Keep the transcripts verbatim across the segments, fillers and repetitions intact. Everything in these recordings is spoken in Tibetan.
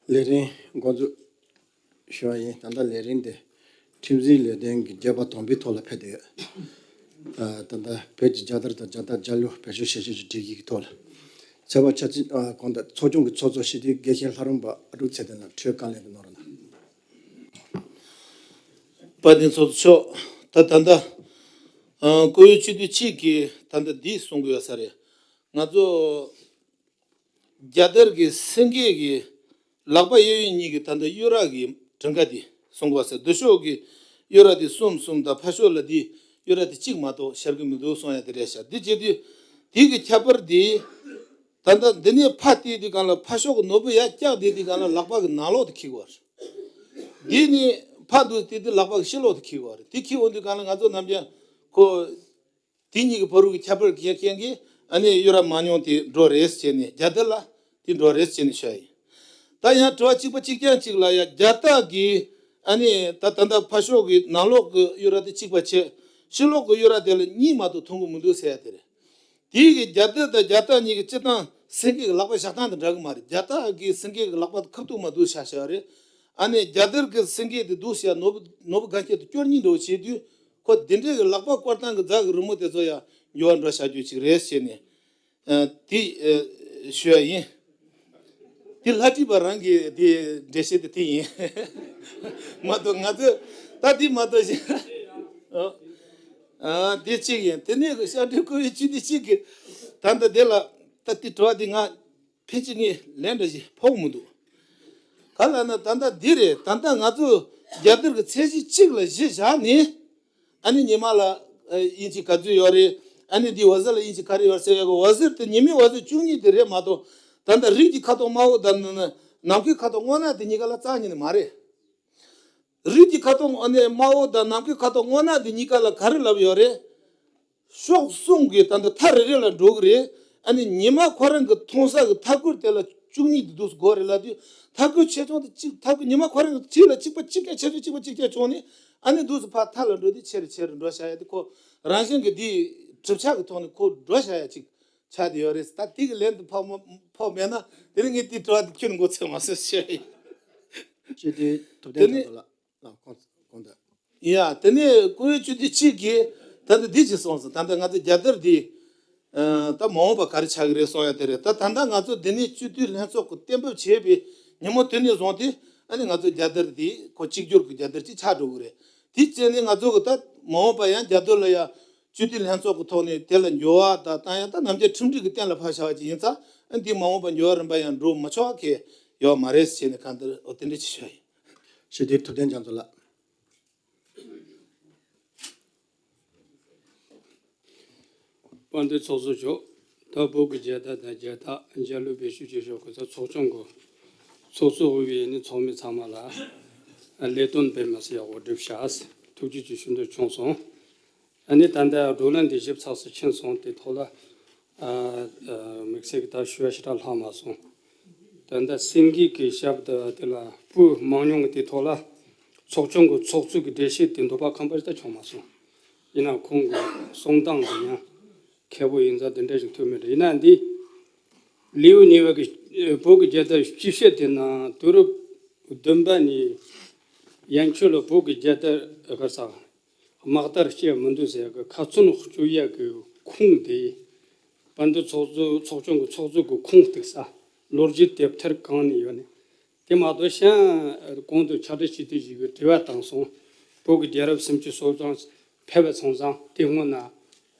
ལས་རིམ་འགོ་འཛུགས་ཞུ་བ་ཡིན། ད་ལྟ་ལས་རིམ་དེ་ཁྲིམས་འཛིན་ལས་དོན་གྱི་བརྗོད་པ་དམ་པའི་ཐོག་ལ་ཕེབས་བསྡད་ཡོད། ཨ། ད་ལྟ་བོད་ཀྱི་རྒྱལ་དར་དང་རྒྱལ་རྟགས་རྒྱལ་གླུ་བེད་སྤྱོད་བྱེད་ཕྱོགས་ཀྱི་སྒྲིག་གཞི་གི་ཐོག་ལ། ཚོགས་པ་ཆ་ཚིག་ཨ། གང་ལྟར་ཚོགས་ཆུང་གི་ཚོགས་གཙོ་སྤྱི་འཐུས་དགེ་བཤེས་ལྷ་རམས་པ་ཨ་ཀྲུག་ཚེ་བརྟན་ལགས་འཕྲོས་བཀའ་ལན་དུ་གནང་རོགས་གནང་། དཔལ་ལྡན་ཚོགས་གཙོ་མཆོག་ད་ད་ལྟ་ཨ། བཀུར་འོས་སྤྱི་འཐུས་གཅིག་གིས་ད་ལྟ་འདི་གསུང་གི་ཡོད་ས་རེད། ང་ཚོ་རྒྱལ་དར་གྱི་སེང་གེ་གི་ལག་པ་གཡས་གཡོན་གཉིས་ཀྱི་ད་ལྟ་གཡུ་རལ་གྱི་གྲངས་ཀ་དེ་གསུང་གི་ཡོད་ས་རེད། མདུན་ཕྱོགས་ཀྱི་གཡུ་རལ་དེ་གསུམ་གསུམ་དང་ཕར་ཕྱོགས་ལ་དེ་གཡུ་རལ་དེ་གཅིག་མ་གཏོགས་ཤར་གྱི་མི་འདུག་གསུང་ཡ་དེ་རེད་ཤག་དེ་བྱེད་དུས་དེ་གི་ཁྱད་པར་དེ། ད་ལྟ་འདི་ནས་ཕར་བལྟས་དུས་སྒང་ལ་ཕར་ཕྱོགས་ཀྱི་ནོར་བུ་ཡར་བཀྱགས་བསྡད་དུས་སྒང་ལ་ལག་པ་གི་ནང་ལོགས་དེ་འཁྱེར་གྱི་ཡོད་རེད། འདི་ནས་ཕར་འདུག་བལྟས་དུས་ལག་པ་གི་ཕྱི་ལོགས་དེ་འཁྱེར་གྱི་ཡོད་རེད། དེ་འཁྱེར་འོང་དུས་སྒང་ལ་ང་ཚོ་ནམ་རྒྱུན་ཁོ་དེ་གཉིས་ཀྱི་བར་དུ་གི་ཁྱད་པར་གྱི་རྐྱེན་གྱིས་ཨ་ནི་གཡུ་རལ་མང་ཉུང་དེ་འགྲོ་རེས་བྱས་ནས་རྒྱལ་དར་ལ་དེ་འགྲོ་རེས་བྱས་ནས་བཤད་ཡིན། ད་ཡང་དྲི་བ་གཅིག་པ་གཅིག་རྐྱང་གཅིག་ལ་ཡང་རྒྱལ་རྟགས་ཀྱི་ཨ་ནི་ད་ད་ལྟ་ཕར་ཕྱོགས་ཀྱི་ནང་ལོགས་ཀྱི་གཡུ་རལ་དེ་གཅིག་པ་བྱས། ཕྱི་ལོགས་ཀྱི་གཡུ་རལ་དེ་ལ་གཉིས་མ་གཏོགས་མཐོང་གི་མི་འདུག་ཟེར་ཡ་དེ་རེད། དེའི་གི་རྒྱལ་དར་དང་རྒྱལ་རྟགས་གཉིས་ཀྱི་སྤྱིར་བཏང་སེང་གེ་གི་ལག་པ་བཞག་སྟངས་དེ་འདྲ་གི་མ་རེད། རྒྱལ་རྟགས་ཀྱི་སེང་གེ་གི་ལག་པ་དེ་ཁ་ཐུག་མ་འདུག་བཞག་བཞག་རེད། ཨ་ནི་རྒྱལ་དར་གྱི་སེང་གེ་དེ་འདུག་བཞག་ནོར་བུ་ནོར་བུ་སྒང་སྐྱེད་དེ་སྐྱོར་གཉིས་འདྲ་བོ་བྱེད་དུས་ཁོ་དེ་འདྲའི་གི་ལག་པ་བསྐོར་སྟངས་ཀྱི་རྫ་གི་རི་མོ་དེ་ཚོ་ཡང་འགྱུར་བ་འགྲོ་བྱ་རྒྱུ་ཅིག་རེད་ཟེར་ནས་ཨ། དེ་ཨ། ཞུ་ཡ་ཡིན། དེ་ལྷ་བྲིས་པ་རང་གི་དེ་འགྲེལ་བཤད་དེ་དེ་ཡིན། མ་གཏོགས་ང་ཚོས་ད་དེ་མ་གཏོགས་གཞན། ཨ། དེ་གཅིག་ཡིན། དེ་ནས་ཤར་འབྲེལ་བཀུར་འོས་སྤྱི་འཐུས་གཅིག་གིས་ད་ལྟ་དེ་ལ་ད་དེ་དྲི་བ་དེ་ང་ཕལ་ཆེར་ངས་ལན་འདྲ་ཞིག་ཕོག་མི་འདུག་ག་ལ་ན་ད་ལྟ་འདི་རེད། ད་ལྟ་ང་ཚོ་རྒྱལ་དར་གྱི་ཚད་གཞི་གཅིག་ལ་གཞི་བཞག་ནས། ཨ་ནི་ཉི་མ་ལ་ཨ། དབྱིན་ཇི་ག་ཚོད་ཡོད་རེད། ཨ་ནི་འདི་འོད་ཟེར་ལ་དབྱིན་ཇི་ག་རེ་ཡོད་ཟེར་ཡ་གི་འོད་ཟེར་དེ་ཉི་མའི་འོད་ཟེར་བཅུ་གཉིས་དེ་རེད་མ་གཏོགས། ད་ལྟ་རིགས་ཀྱི་ཁ་དོག་དམར་པོ་དང་ནམ་མཁའི་ཁ་དོག་སྔོ་ནག་དེ་གཉིས་ཀ་ལ་རྩ་ཉིད་ནས་མ་རེད། རིགས་ཀྱི་ཁ་དོག་ཨ་ནི་དམར་པོ་དང་ནམ་མཁའི་ཁ་དོག་སྔོ་ནག་དེ་གཉིས་ཀ་ལ་ག་རེ་ལབ་ཡོད་རེད། ཕྱོགས་གསུམ་གྱི་ད་ལྟ་མཐའ་རེ་རེ་ལ་འགྲོ་གི་རེད། ཨ་ནི་ཉི་མ་ཁོ་རང་གི་མཐོང་ས་གི་མཐའ་འཁོར་དེ་ལ་བཅུ་གཉིས་དེ་འདུག་སེ་དགོས་རེད་ལབ་དུས། མཐའ་འཁོར་ཆེ་ཆུང་དེ་གཅིག་མཐའ་འཁོར་ཉི་མ་ཁོ་རང་གི་གཅིག་ལ་གཅིག་པ་གཅིག་ཀྱང་ཆེ་ཆུང་གཅིག་པ་གཅིག་ཀྱང་བྱུང་ནས། ཨ་ནི་འདུག་སེ་ཕར་མཐའ་ལ་འགྲོ་དུས་ཆེ་རུ་ཆེ་རུ་འགྲོ་བྱ་ཡ་དེ་ཁོ་རང་བཞིན་གྱི་དེའི་གྲུབ་ཆ་གི་ཐོག་ནས་ཁོ་འགྲོ་བྱ་ཡ་ཅིག་ཆགས་བསྡད་ཡོད་རེད། ད་དེ་གི་ལན་དུ་ཕོག་མ་ཕོག་མེད་ན་དེ་རིང་ངས་དེའི་དྲི་བ་དེ་ཁྱོན་ནས་མགོ་ཚོས་མ་ཟེར་བཤད་ཡིན། སྤྱི་འཐུས་ཐུབ་བསྟན་རྒྱ་མཚོ་ལགས། ལགས། གོང་གོང་དུ། ཡ། དེ་ནས་བཀུར་འོས་སྤྱི་འཐུས་གཅིག་གིས་ད་ལྟ་འདི་ཅིག་གསུངས་སོང་། ད་ལྟ་ང་ཚོ་རྒྱལ་དར་འདི་ཨ། ད་མ་འོངས་པ་ག་རེ་ཆགས་ཀྱི་རེད་གསུང་ཡ་དེ་རེད། ད་ད་ལྟ་ང་ཚོ་འདི་ནས་སྤྱི་འཐུས་ལྷན་ཚོགས་ཀྱི་གཏན་འབེབས་བྱས་པའི་ཉིན་མོ་དེ་ནས་བཟུང་སྟེ། ཨ་ནི་ང་ཚོ་རྒྱལ་དར་འདི་ཁོ་གཅིག་གྱུར་གྱི་རྒྱལ་དར་ཅིག་ཆགས་འགྲོ་གི་རེད། དེ་བྱས་ནས་ང་ཚོ་གི་ད་མ་འོངས་པ་ཡང་རྒྱལ་དར་ལ་ཡང་སྤྱི་འཐུས་ལྷན་ཚོགས་ཀྱི་ཐོག་ནས་དེ་ལ་འགྱུར་བ་ད་བཏང་ཡ་ད་ནམ་རྒྱུན་ཁྲིམས་སྒྲིག་གི་སྟེང་ལ་ཕར་བཞག་པ་ཅིག་ཡིན་ཙང་། ཨ། འདི་མ་འོངས་པ་འགྱུར་བ་རིམ་པ་ཡང་འགྲོ་མི་ཆོག་གི་ཡོད་མ་རེད་ཟེར་ནས་གང་ལྟར་འོ་དེ་འདྲ་ཅིག་ཞུ་ཡ་ཡིན། སྤྱི་འཐུས་ཐུབ་བསྟན་རྒྱ་མཚོ་ལགས། དཔལ་ལྡན་ཚོགས་གཙོ་མཆོག་ད་བོད་ཀྱི་རྒྱལ་དར་དང་རྒྱལ་རྟགས་རྒྱལ་གླུ་བེད་སྤྱོད་བྱེད་ཕྱོགས་ཀྱི་ད་ཚོགས་ཆུང་གི་ཚོགས་གཙོ་དབུས་པའི་ནི་ཚོགས་མི་ཚང་མ་ལ་ལས་དོན་སྤེལ་མ་སི་ཡག་པོ་སྒྲུབ་ཤག་ཐུགས་རྗེ་ཆེ་ཞུ་འདོད་བྱུང་སོང་། ཨ་ནི་ད་ལྟ་བགྲོ་གླེང་འདི་ཞིབ་ཚགས་སུ་ཕྱིན་སོང་། དེ་ཐོག་ལ་ཨ་ཨ་དམིགས་བསལ་གྱི་ད་ཞུ་བ་ཞེ་དྲག་ལྷག་མ་སོང་། ད་ལྟ་སེང་གེ་གི་ཞབས་ད་དེ་ལ་སྤུ་མང་ཉུང་གི་དེ་ཐོག་ལ་ཚོགས་ཆུང་གི་ཚོགས་གཙོ་གི་འགྲེལ་བཤད་དེ་འདོད་པ་ཁེངས་པ་ཞིག་ད་བྱུང་མ་སོང་། ཡིན་ན་ཁོང་གི་གསུང་སྟངས་དེ་ཡང་མཁས་པོ་ཡིན་ཙང་དེ་འདྲ་ཞིག་ཐོས་མེད་རེད། ཡིན་ན་འདི་ལེའུ་གཉིས་པ་གི་བོད་ཀྱི་རྒྱལ་དར་སྤྱི་བཤད་དེ་ནང་དུས་རབས་བདུན་པ་ནས་ཡན་ཆོད་ལ་བོད་ཀྱི་རྒྱལ་དར་ག་ས། དམག་དར་སྐྱེལ་མི་འདུག་ཟེར་གི་ཁ་ཚོན་གཅོད་ཡག་གི་ཁུངས་དེ། དཔལ་ལྡན་ཚོགས་གཙོ་ཚོགས་ཆུང་གི་ཚོགས་གཙོ་གི་ཁུངས་གཏུགས་ས་ལོ་རྒྱུས་དེབ་ཐེར་གང་ནས་ཡོད་ནས། དེ་མ་གཏོགས་གཞན་གོང་དུ་ཕྱག་སྦྲེལ་སྤྱི་འཐུས་ཞིག་གིས་དྲི་བ་བཏང་སོང་། བོད་ཀྱི་རྒྱལ་རབས་སུམ་ཅུ་སོ་གྲངས་ཕེབས་པ་སོང་ཙང་དེ་སྔོན་ན་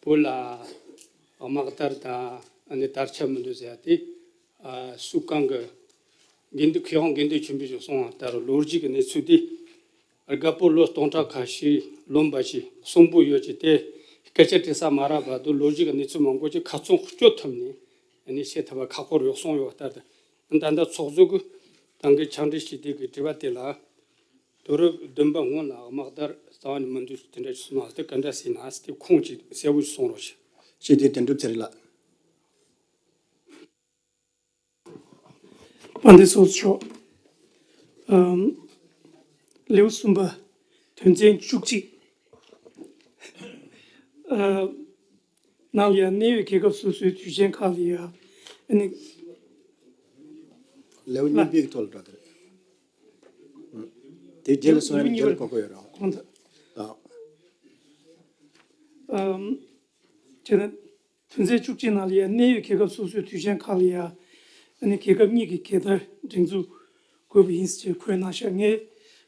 བོད་ལ་དམག་དར་དང་ཨ་ནི་དར་ཆ་མི་འདུག་ཟེར་ཡ་དེ། ཨ། སུ་གང་གི་དགེ་འདུན་མཁས་དབང་དགེ་འདུན་ཆོས་འཕེལ་གྱིས་གསུངས་པ་ལྟར་ལོ་རྒྱུས་ཀྱི་གནས་ཚུལ་དེ། རྒད་པོ་ལོ་སྟོང་ཕྲག་ཁ་ཤས་ལོན་པ་ཞིག་གསོན་པོ་ཡོད་ཀྱི་དེ་སྐད་ཆ་དྲི་ས་མ་རག་བར་དུ་ལོ་རྒྱུས་ཀྱི་གནས་ཚུལ་མང་པོ་ཅིག་ཁ་ཚོན་གཅོད་ཐུབ་ནས་ནི་བཤད་ཐུབ་པ་ཁག་པོ་རེད་གསུངས་ཡོད་པ་ལྟར་དུ། ད་ལྟ་ཚོགས་གཙོ་གིས་ཏང་གི་ཕྱག་སྦྲེལ་སྤྱི་འཐུས་ཀྱི་དྲི་བ་དེ་ལ། དུས་རབས་བདུན་པ་སྔོན་ལ་དམག་དར་རྩ་བ་ནས་མི་འདུག་དེ་འདྲ་ཞིག་གསུངས་ན་དེ་ག་འདྲ་ཟེར་ན་དེ་ཁུངས་ཅིག་གསལ་པོ་ཞིག་གསུང་རོགས་ཞུ། སྤྱི་འཐུས་དོན་གྲུབ་ཚེ་རིང་ལགས། དཔལ་ལྡན་ཚོགས་གཙོ་མཆོག་ཨམ། ལེའུ་གསུམ་པ་དོན་ཚན་བཅུ་གཅིག་ཨ། ནང་ལ་ཡང་གནད་ཡོད་རྒྱལ་ཁབ་སོ་སོའི་དུས་ཆེན་ཁག་ལ་ཡང་ཨ་ནི། ལེའུ་གཉིས་པའི་ཐོག་ལ་འགྲོ་དེ་རེད། དེ་རྗེས་ལ་སོང་ཡ་ལེའུ་གཉིས་པ་རེད། གོ་གི་ཡོད་རེད། གོང་དུ། ཨ། ཨམ། བྱས་ན། དོན་ཚན་བཅུ་གཅིག་ནང་ལ་ཡ་གནད་ཡོད་རྒྱལ་ཁབ་སོ་སོའི་དུས་ཆེན་ཁག་ལ་ཡ་ཨ་ནི་རྒྱལ་ཁབ་གཉིས་ཀྱི་རྒྱལ་དར་སྒྲེང་འཛུགས་དགོས་པ་ཡིན་ཟེར་འཁོད་གནང་ཤག་ངས་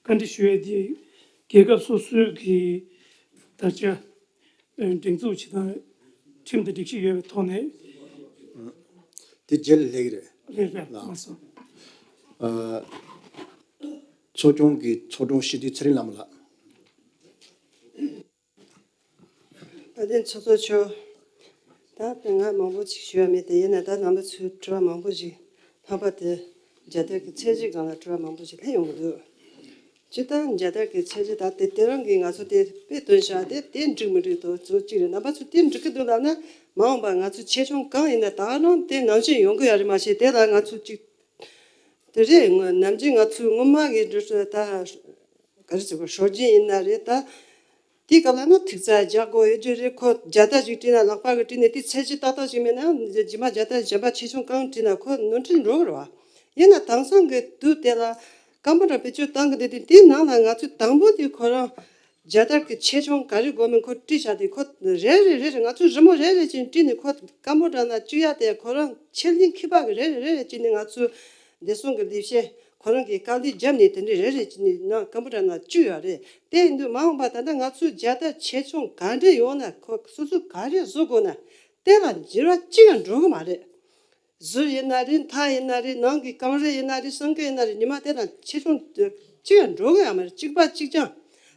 བཀའ་འདྲི་ཞུ་ཡས་དེ་རྒྱལ་ཁབ་སོ་སོའི་གི་དར་ཆ་སྒྲེང་འཛུགས་བྱེད་སྟངས་ཁྲིམས་དང་སྒྲིག་གཞི་ཡོད་པའི་ཐོག་ནས། དེ་རྗེས་ལ་སླེབས་ཀྱི་རེད། ལྷན་རྒྱས་ལགས་སོ། ཨ། ཚོགས་ཆུང་གི་ཚོགས་དྲུང་སྤྱི་འཐུས་ཚེ་རིང་ལྷ་མོ་ལགས། བཀའ་དྲིན་ཚོགས་གཙོ་མཆོག་ད་དཔེ་ང་མང་པོ་ཅིག་ཞུ་ཡ་མེད་དེ། ཡིན་ན་ད་རྣམ་པ་ཚོས་དྲི་བ་མང་པོ་ཞིག་ལྷག་པར་དུ་རྒྱལ་དར་གྱི་ཚད་གཞི་སྒང་ལ་དྲི་བ་མང་པོ་ཞིག་སླེབས་ཡོང་གི་འདུག་སྤྱིར་བཏང་རྒྱལ་དར་གྱི་ཚད་གཞི་ད་དེ་དེ་རང་གིས་ང་ཚོ་དེ་དཔེ་སྟོན་བྱ་དེ་དེ་འགྲིག་མི་འགྲིག་དང་ཚོ་གཅིག་རེད། རྣམ་པ་ཚོ་དེ་འགྲིག་གི་འདུག་ལབ་ན། མ་འོངས་པ་ང་ཚོ་ཆེ་ཆུང་གང་ཡིན་ན་ད་རང་དེ་ནང་བཞིན་ཡོང་གི་ཡོད་རེད། མ་གཞི་དེ་ལ་ང་ཚོ་གཅིག་དེ་རེད། ནམ་རྒྱུན་ང་ཚོའི་སྔོན་མ་གི་འགྲོ་ས་ད་ག་རེ་ཟེར་དགོས། སྲོལ་རྒྱུན་ཡིན་ན་རེད་ད། དེའི་སྐབས་ལ་ན་ཐུགས་ཚ་རྒྱག་དགོས་ཡོད་རྒྱུ་རེད། ཁོ་རྒྱལ་དར་ཞིག་བྲིས་ན་ལག་པ་གིས་བྲིས་ནས་དེ་ཚད་གཞི་ཏག་ཏག་ཞིག་མེད་ན་རྗེས་མ་རྒྱལ་དར་གཞན་པ་ཆེ་ཆུང་གང་བྲིས་ན་ཁོ་ནོར་འཁྲུལ་འགྲོ་གི་རེད་བ། ཡིན་ན་དེང་སང་གི་དུས་དེ་ལ་སྐམ་པུ་ཊར་བེད་སྤྱོད་བཏང་གི་འདུག་དེ་དེའི་ནང་ལ་ང་ཚོས་དང་པོ་དེ་ཁོ་རང་རྒྱལ་དར་གྱི་ཆེ་ཆུང་ག་རེ་དགོས་མིན་ཁོ་བྲིས་བཞག་དེ་ཁོ་རེ་རེ་རེ་རེ་ང་ཚོས་རི་མོ་རེ་རེ་བྱས་བྲིས་ནས་ཁོ་སྐམ་པུ་ཊར་ནང་བཅུག་ཡ་དེ་ཁོ་རང་ཆེད་ལས་མཁས་པ་གིས་རེ་རེ་རེ་རེ་བྱས་ནས་ང་ཚོས་བདེ་སྲུང་གི་ལས་བྱེད་ཁོ་རང་གིས་དཀའ་ལས་བརྒྱབ་ནས་དེ་འདྲའི་རེ་རེ་བྱས་ནས་ནང་སྐམ་པུ་ཊར་ནང་བཅུག་ཡོད་རེད། དེ་ཡིན་དུས་མ་འོངས་པ་ད་ལྟ་ང་ཚོའི་རྒྱལ་དར་ཆེ་ཆུང་ག་འདྲ་ཡོང་ན་ཁོ་སོ་སོས་ག་རེ་བཟོ་དགོས་ན་དེ་ལ་འགྱུར་བ་ཅི་ཡང་འགྲོ་གི་མ་རེད། ཟུར་ཡིན་ན་རེད། མཐའ་ཡིན་ན་རེད། ནང་གི་གངས་རི་ཡིན་ན་རེད། སེང་གེ་ཡིན་ན་རེད། ཉི་མ་དེ་དང་ཆེ་ཆུང་གཅིག་ཡང་འགྲོ་གི་ཡོད་མ་རེད། གཅིག་པ་གཅིག་རྐྱང་།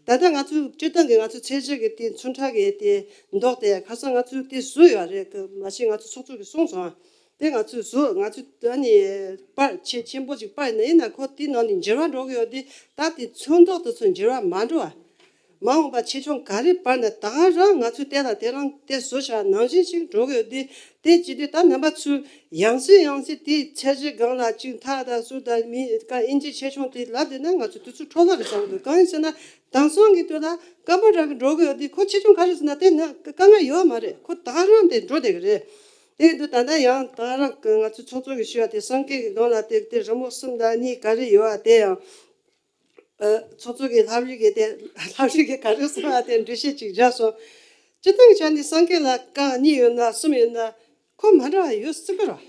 ད་ལྟ་ང་ཚོའི་སྤྱིར་བཏང་གི་ང་ཚོའི་ཚད་གཞི་གི་དེ་ཚོན་ཁྲ་གི་དེ་མདོག་དེ་ཁ་སང་ང་ཚོས་དེ་བཟོས་ཡོད་རེད། མ་གཞི་ང་ཚོའི་ཚོགས་གཙོ་གིས་གསུངས་སོང་། དེ་ང་ཚོས་བཟོས། ང་ཚོས་ཨ་ནི་པར་ཆེ་ཆེན་པོ་ཅིག་པར་ཡིན་ན་ཡིན་ན་ཁོ་དེའི་ནང་ནས་འགྱུར་བ་འགྲོ་གི་ཡོད་དེ། ད་དེ་ཚོན་མདོག་དེ་ཚོ་འགྱུར་བ་མ་འགྲོ་བ། མ་འོངས་པ་ཆེ་ཆུང་ག་རེ་པར་ན་ད་ག་རང་ང་ཚོས་དེ་ལ་དེ་རང་དེ་བཟོ་བྱ་ནང་བཞིན་ཞིག་འགྲོ་གི་ཡོད་དེ། དེ་ཅི་སྟེ་ད་རྣམ་པ་ཚོས་ཡང་སེ་ཡང་སེ་དེའི་ཚད་གཞི་སྒང་ལ་ཅིག་མཐའ་དང་ཟུར་དང་མི་ཀ་ཨིན་ཇི་ཆེ་ཆུང་དེ་ལབ་བསྡད་ན་ང་ཚོ་དུས་ཚོད་འཕྲོ་བརླག་རེད་བསམ་གི་འདུག་གང་ཡིན་ཟེར་ན་དེང་སང་གི་དུས་ལ་སྐམ་པུ་ཊར་གིས་འགྲོ་གི་ཡོད་དེ། ཁོ་ཆེ་ཆུང་ག་རེ་ཟེར་ན་དེ་ན་དཀའ་ངལ་ཡོད་མ་རེད། ཁོ་ད་ག་རང་དེ་འགྲོ་བསྡད་གི་རེད། དེ་ཡིན་དུས་ད་ལྟ་ཡང་ད་ག་རང་ང་ཚོའི་ཚོགས་གཙོ་གིས་ཞུ་བ་དེ་སེང་གེ་གི་སྒང་ལ་དེ་དེ་རི་མོ་གསུམ་དང་གཉིས་ག་རེ་ཡོད་པ་དེ་ཡང་། ཨ། ཚོགས་གཙོ་གིས་ལྷ་བྲིས་ཀྱི་དེ་ལྷ་བྲིས་ཀྱི་ག་རེ་གསུངས་པ་དེ་འགྲེལ་བཤད་ཅིག་བརྒྱབ་སོང་། སྤྱིར་བཏང་གི་ཆ་ནས་སེང་གེ་ལ་རྐང་གཉིས་ཡོད་ན་གསུམ་ཡོད་ན་ཁོ་མ་འདྲ་བ་ཡོད་སྲིད་ཀྱི་རེད།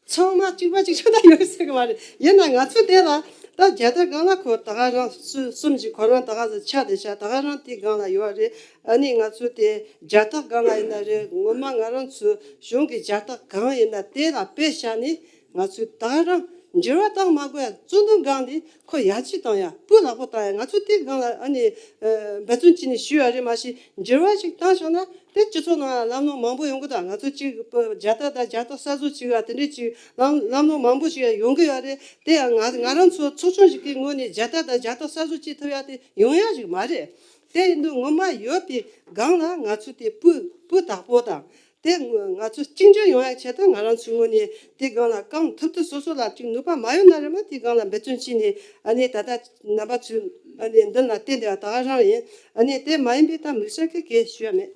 ཚང་མ་གཅིག་པ་གཅིག་རྐྱང་ད་ཡོད་སྲིད་ཀྱི་མ་རེད། ཡིན་ན་ང་ཚོ་དེ་ལ་ད་རྒྱལ་དར་སྒང་ལ་ཁོ་ད་ག་རང་སུ་གསུམ་ཞིག་ཁོ་རང་ད་ག་ཚོད་ཆགས་བསྡད་ཤག་ད་ག་རང་དེའི་སྒང་ལ་ཡོད་རེད། ཨ་ནི་ང་ཚོ་དེ་རྒྱལ་རྟགས་སྒང་ལ་ཡིན་ན་རེད། ངོ་མ་ང་རང་ཚོའི་གཞུང་གི་རྒྱལ་རྟགས་གང་ཡིན་ན་དེ་ལ་དཔེ་བཞག་ནས། ང་ཚོས་ད་ག་རང་འགྱུར་བ་བཏང་མ་དགོས་ཡ། གཙོ་འདོན་སྒང་འདི་ཁོ་ཡར་རྒྱས་བཏང་ཡ། སྤུས་ལེགས་པོ་བཏང་ཡ། ང་ཚོས་དེའི་སྒང་ལ་ཨ་ནི་ཨ་འབད་བརྩོན་བྱས་ནས་ཞུ་ཡ་རེད། མ་གཞི་འགྱུར་བ་ཞིག་བཏང་བཞག་ན་དེ་སྤྱི་ཚོགས་ནང་ལ་ལམ་ལྷོང་མང་པོ་ཡོང་གི། ད་ང་ཚོ་གཅིག་རྒྱལ་རྟགས་དང་རྒྱལ་རྟགས་གསར་བཟོ་བྱེད་ཡ་དེ་འདྲས་ཅིག་ལམ་ལམ་ལྷོང་མང་པོ་ཞིག་ཡང་ཡོང་གི་ཡོད་རེད། དེ་ཡང་ང་ང་རང་ཚོ་ཚོགས་ཆུང་ཞིག་གི་ངོས་ནས་རྒྱལ་རྟགས་དང་རྒྱལ་རྟགས་གསར་བཟོ་བྱེད་ཐུབ་ཡ་དེ་ཡོང་ཡ་ཞིག་མ་རེད། དེ་ཡིན་དུས་ངོ་མ་ཡོད་པའི་སྒང་ལ་ང་ཚོས་དེ་སྤུས་སྤུས་དག་པོ་དང་། དེ་ང་ཚོ་གཅིག་འགྱུར་ཡོང་ཡ་ཆེད་དུ་ང་རང་ཚོའི་ངོས་ནས་དེ་སྒང་ལ་གང་ཐུབ་ཐུབ་སོ་སོ་ལ་ཅིག་ནུས་པ་མ་ཡོད་ན་རེད་མ། དེ་སྒང་ལ་འབད་བརྩོན་བྱས་ནས་ཨ་ནི་ད་ལྟ་རྣམ་པ་ཚོས་ཨ་ནི་མདུན་ལ་བསྟན་བསྡད་པ་ད་ག་རང་ཡིན། ཨ་ནི་དེ་མ་ཡིན་པའི་ད་དམིགས་བསལ་གྱི་གལ་ཞུ་ཡ་མེད།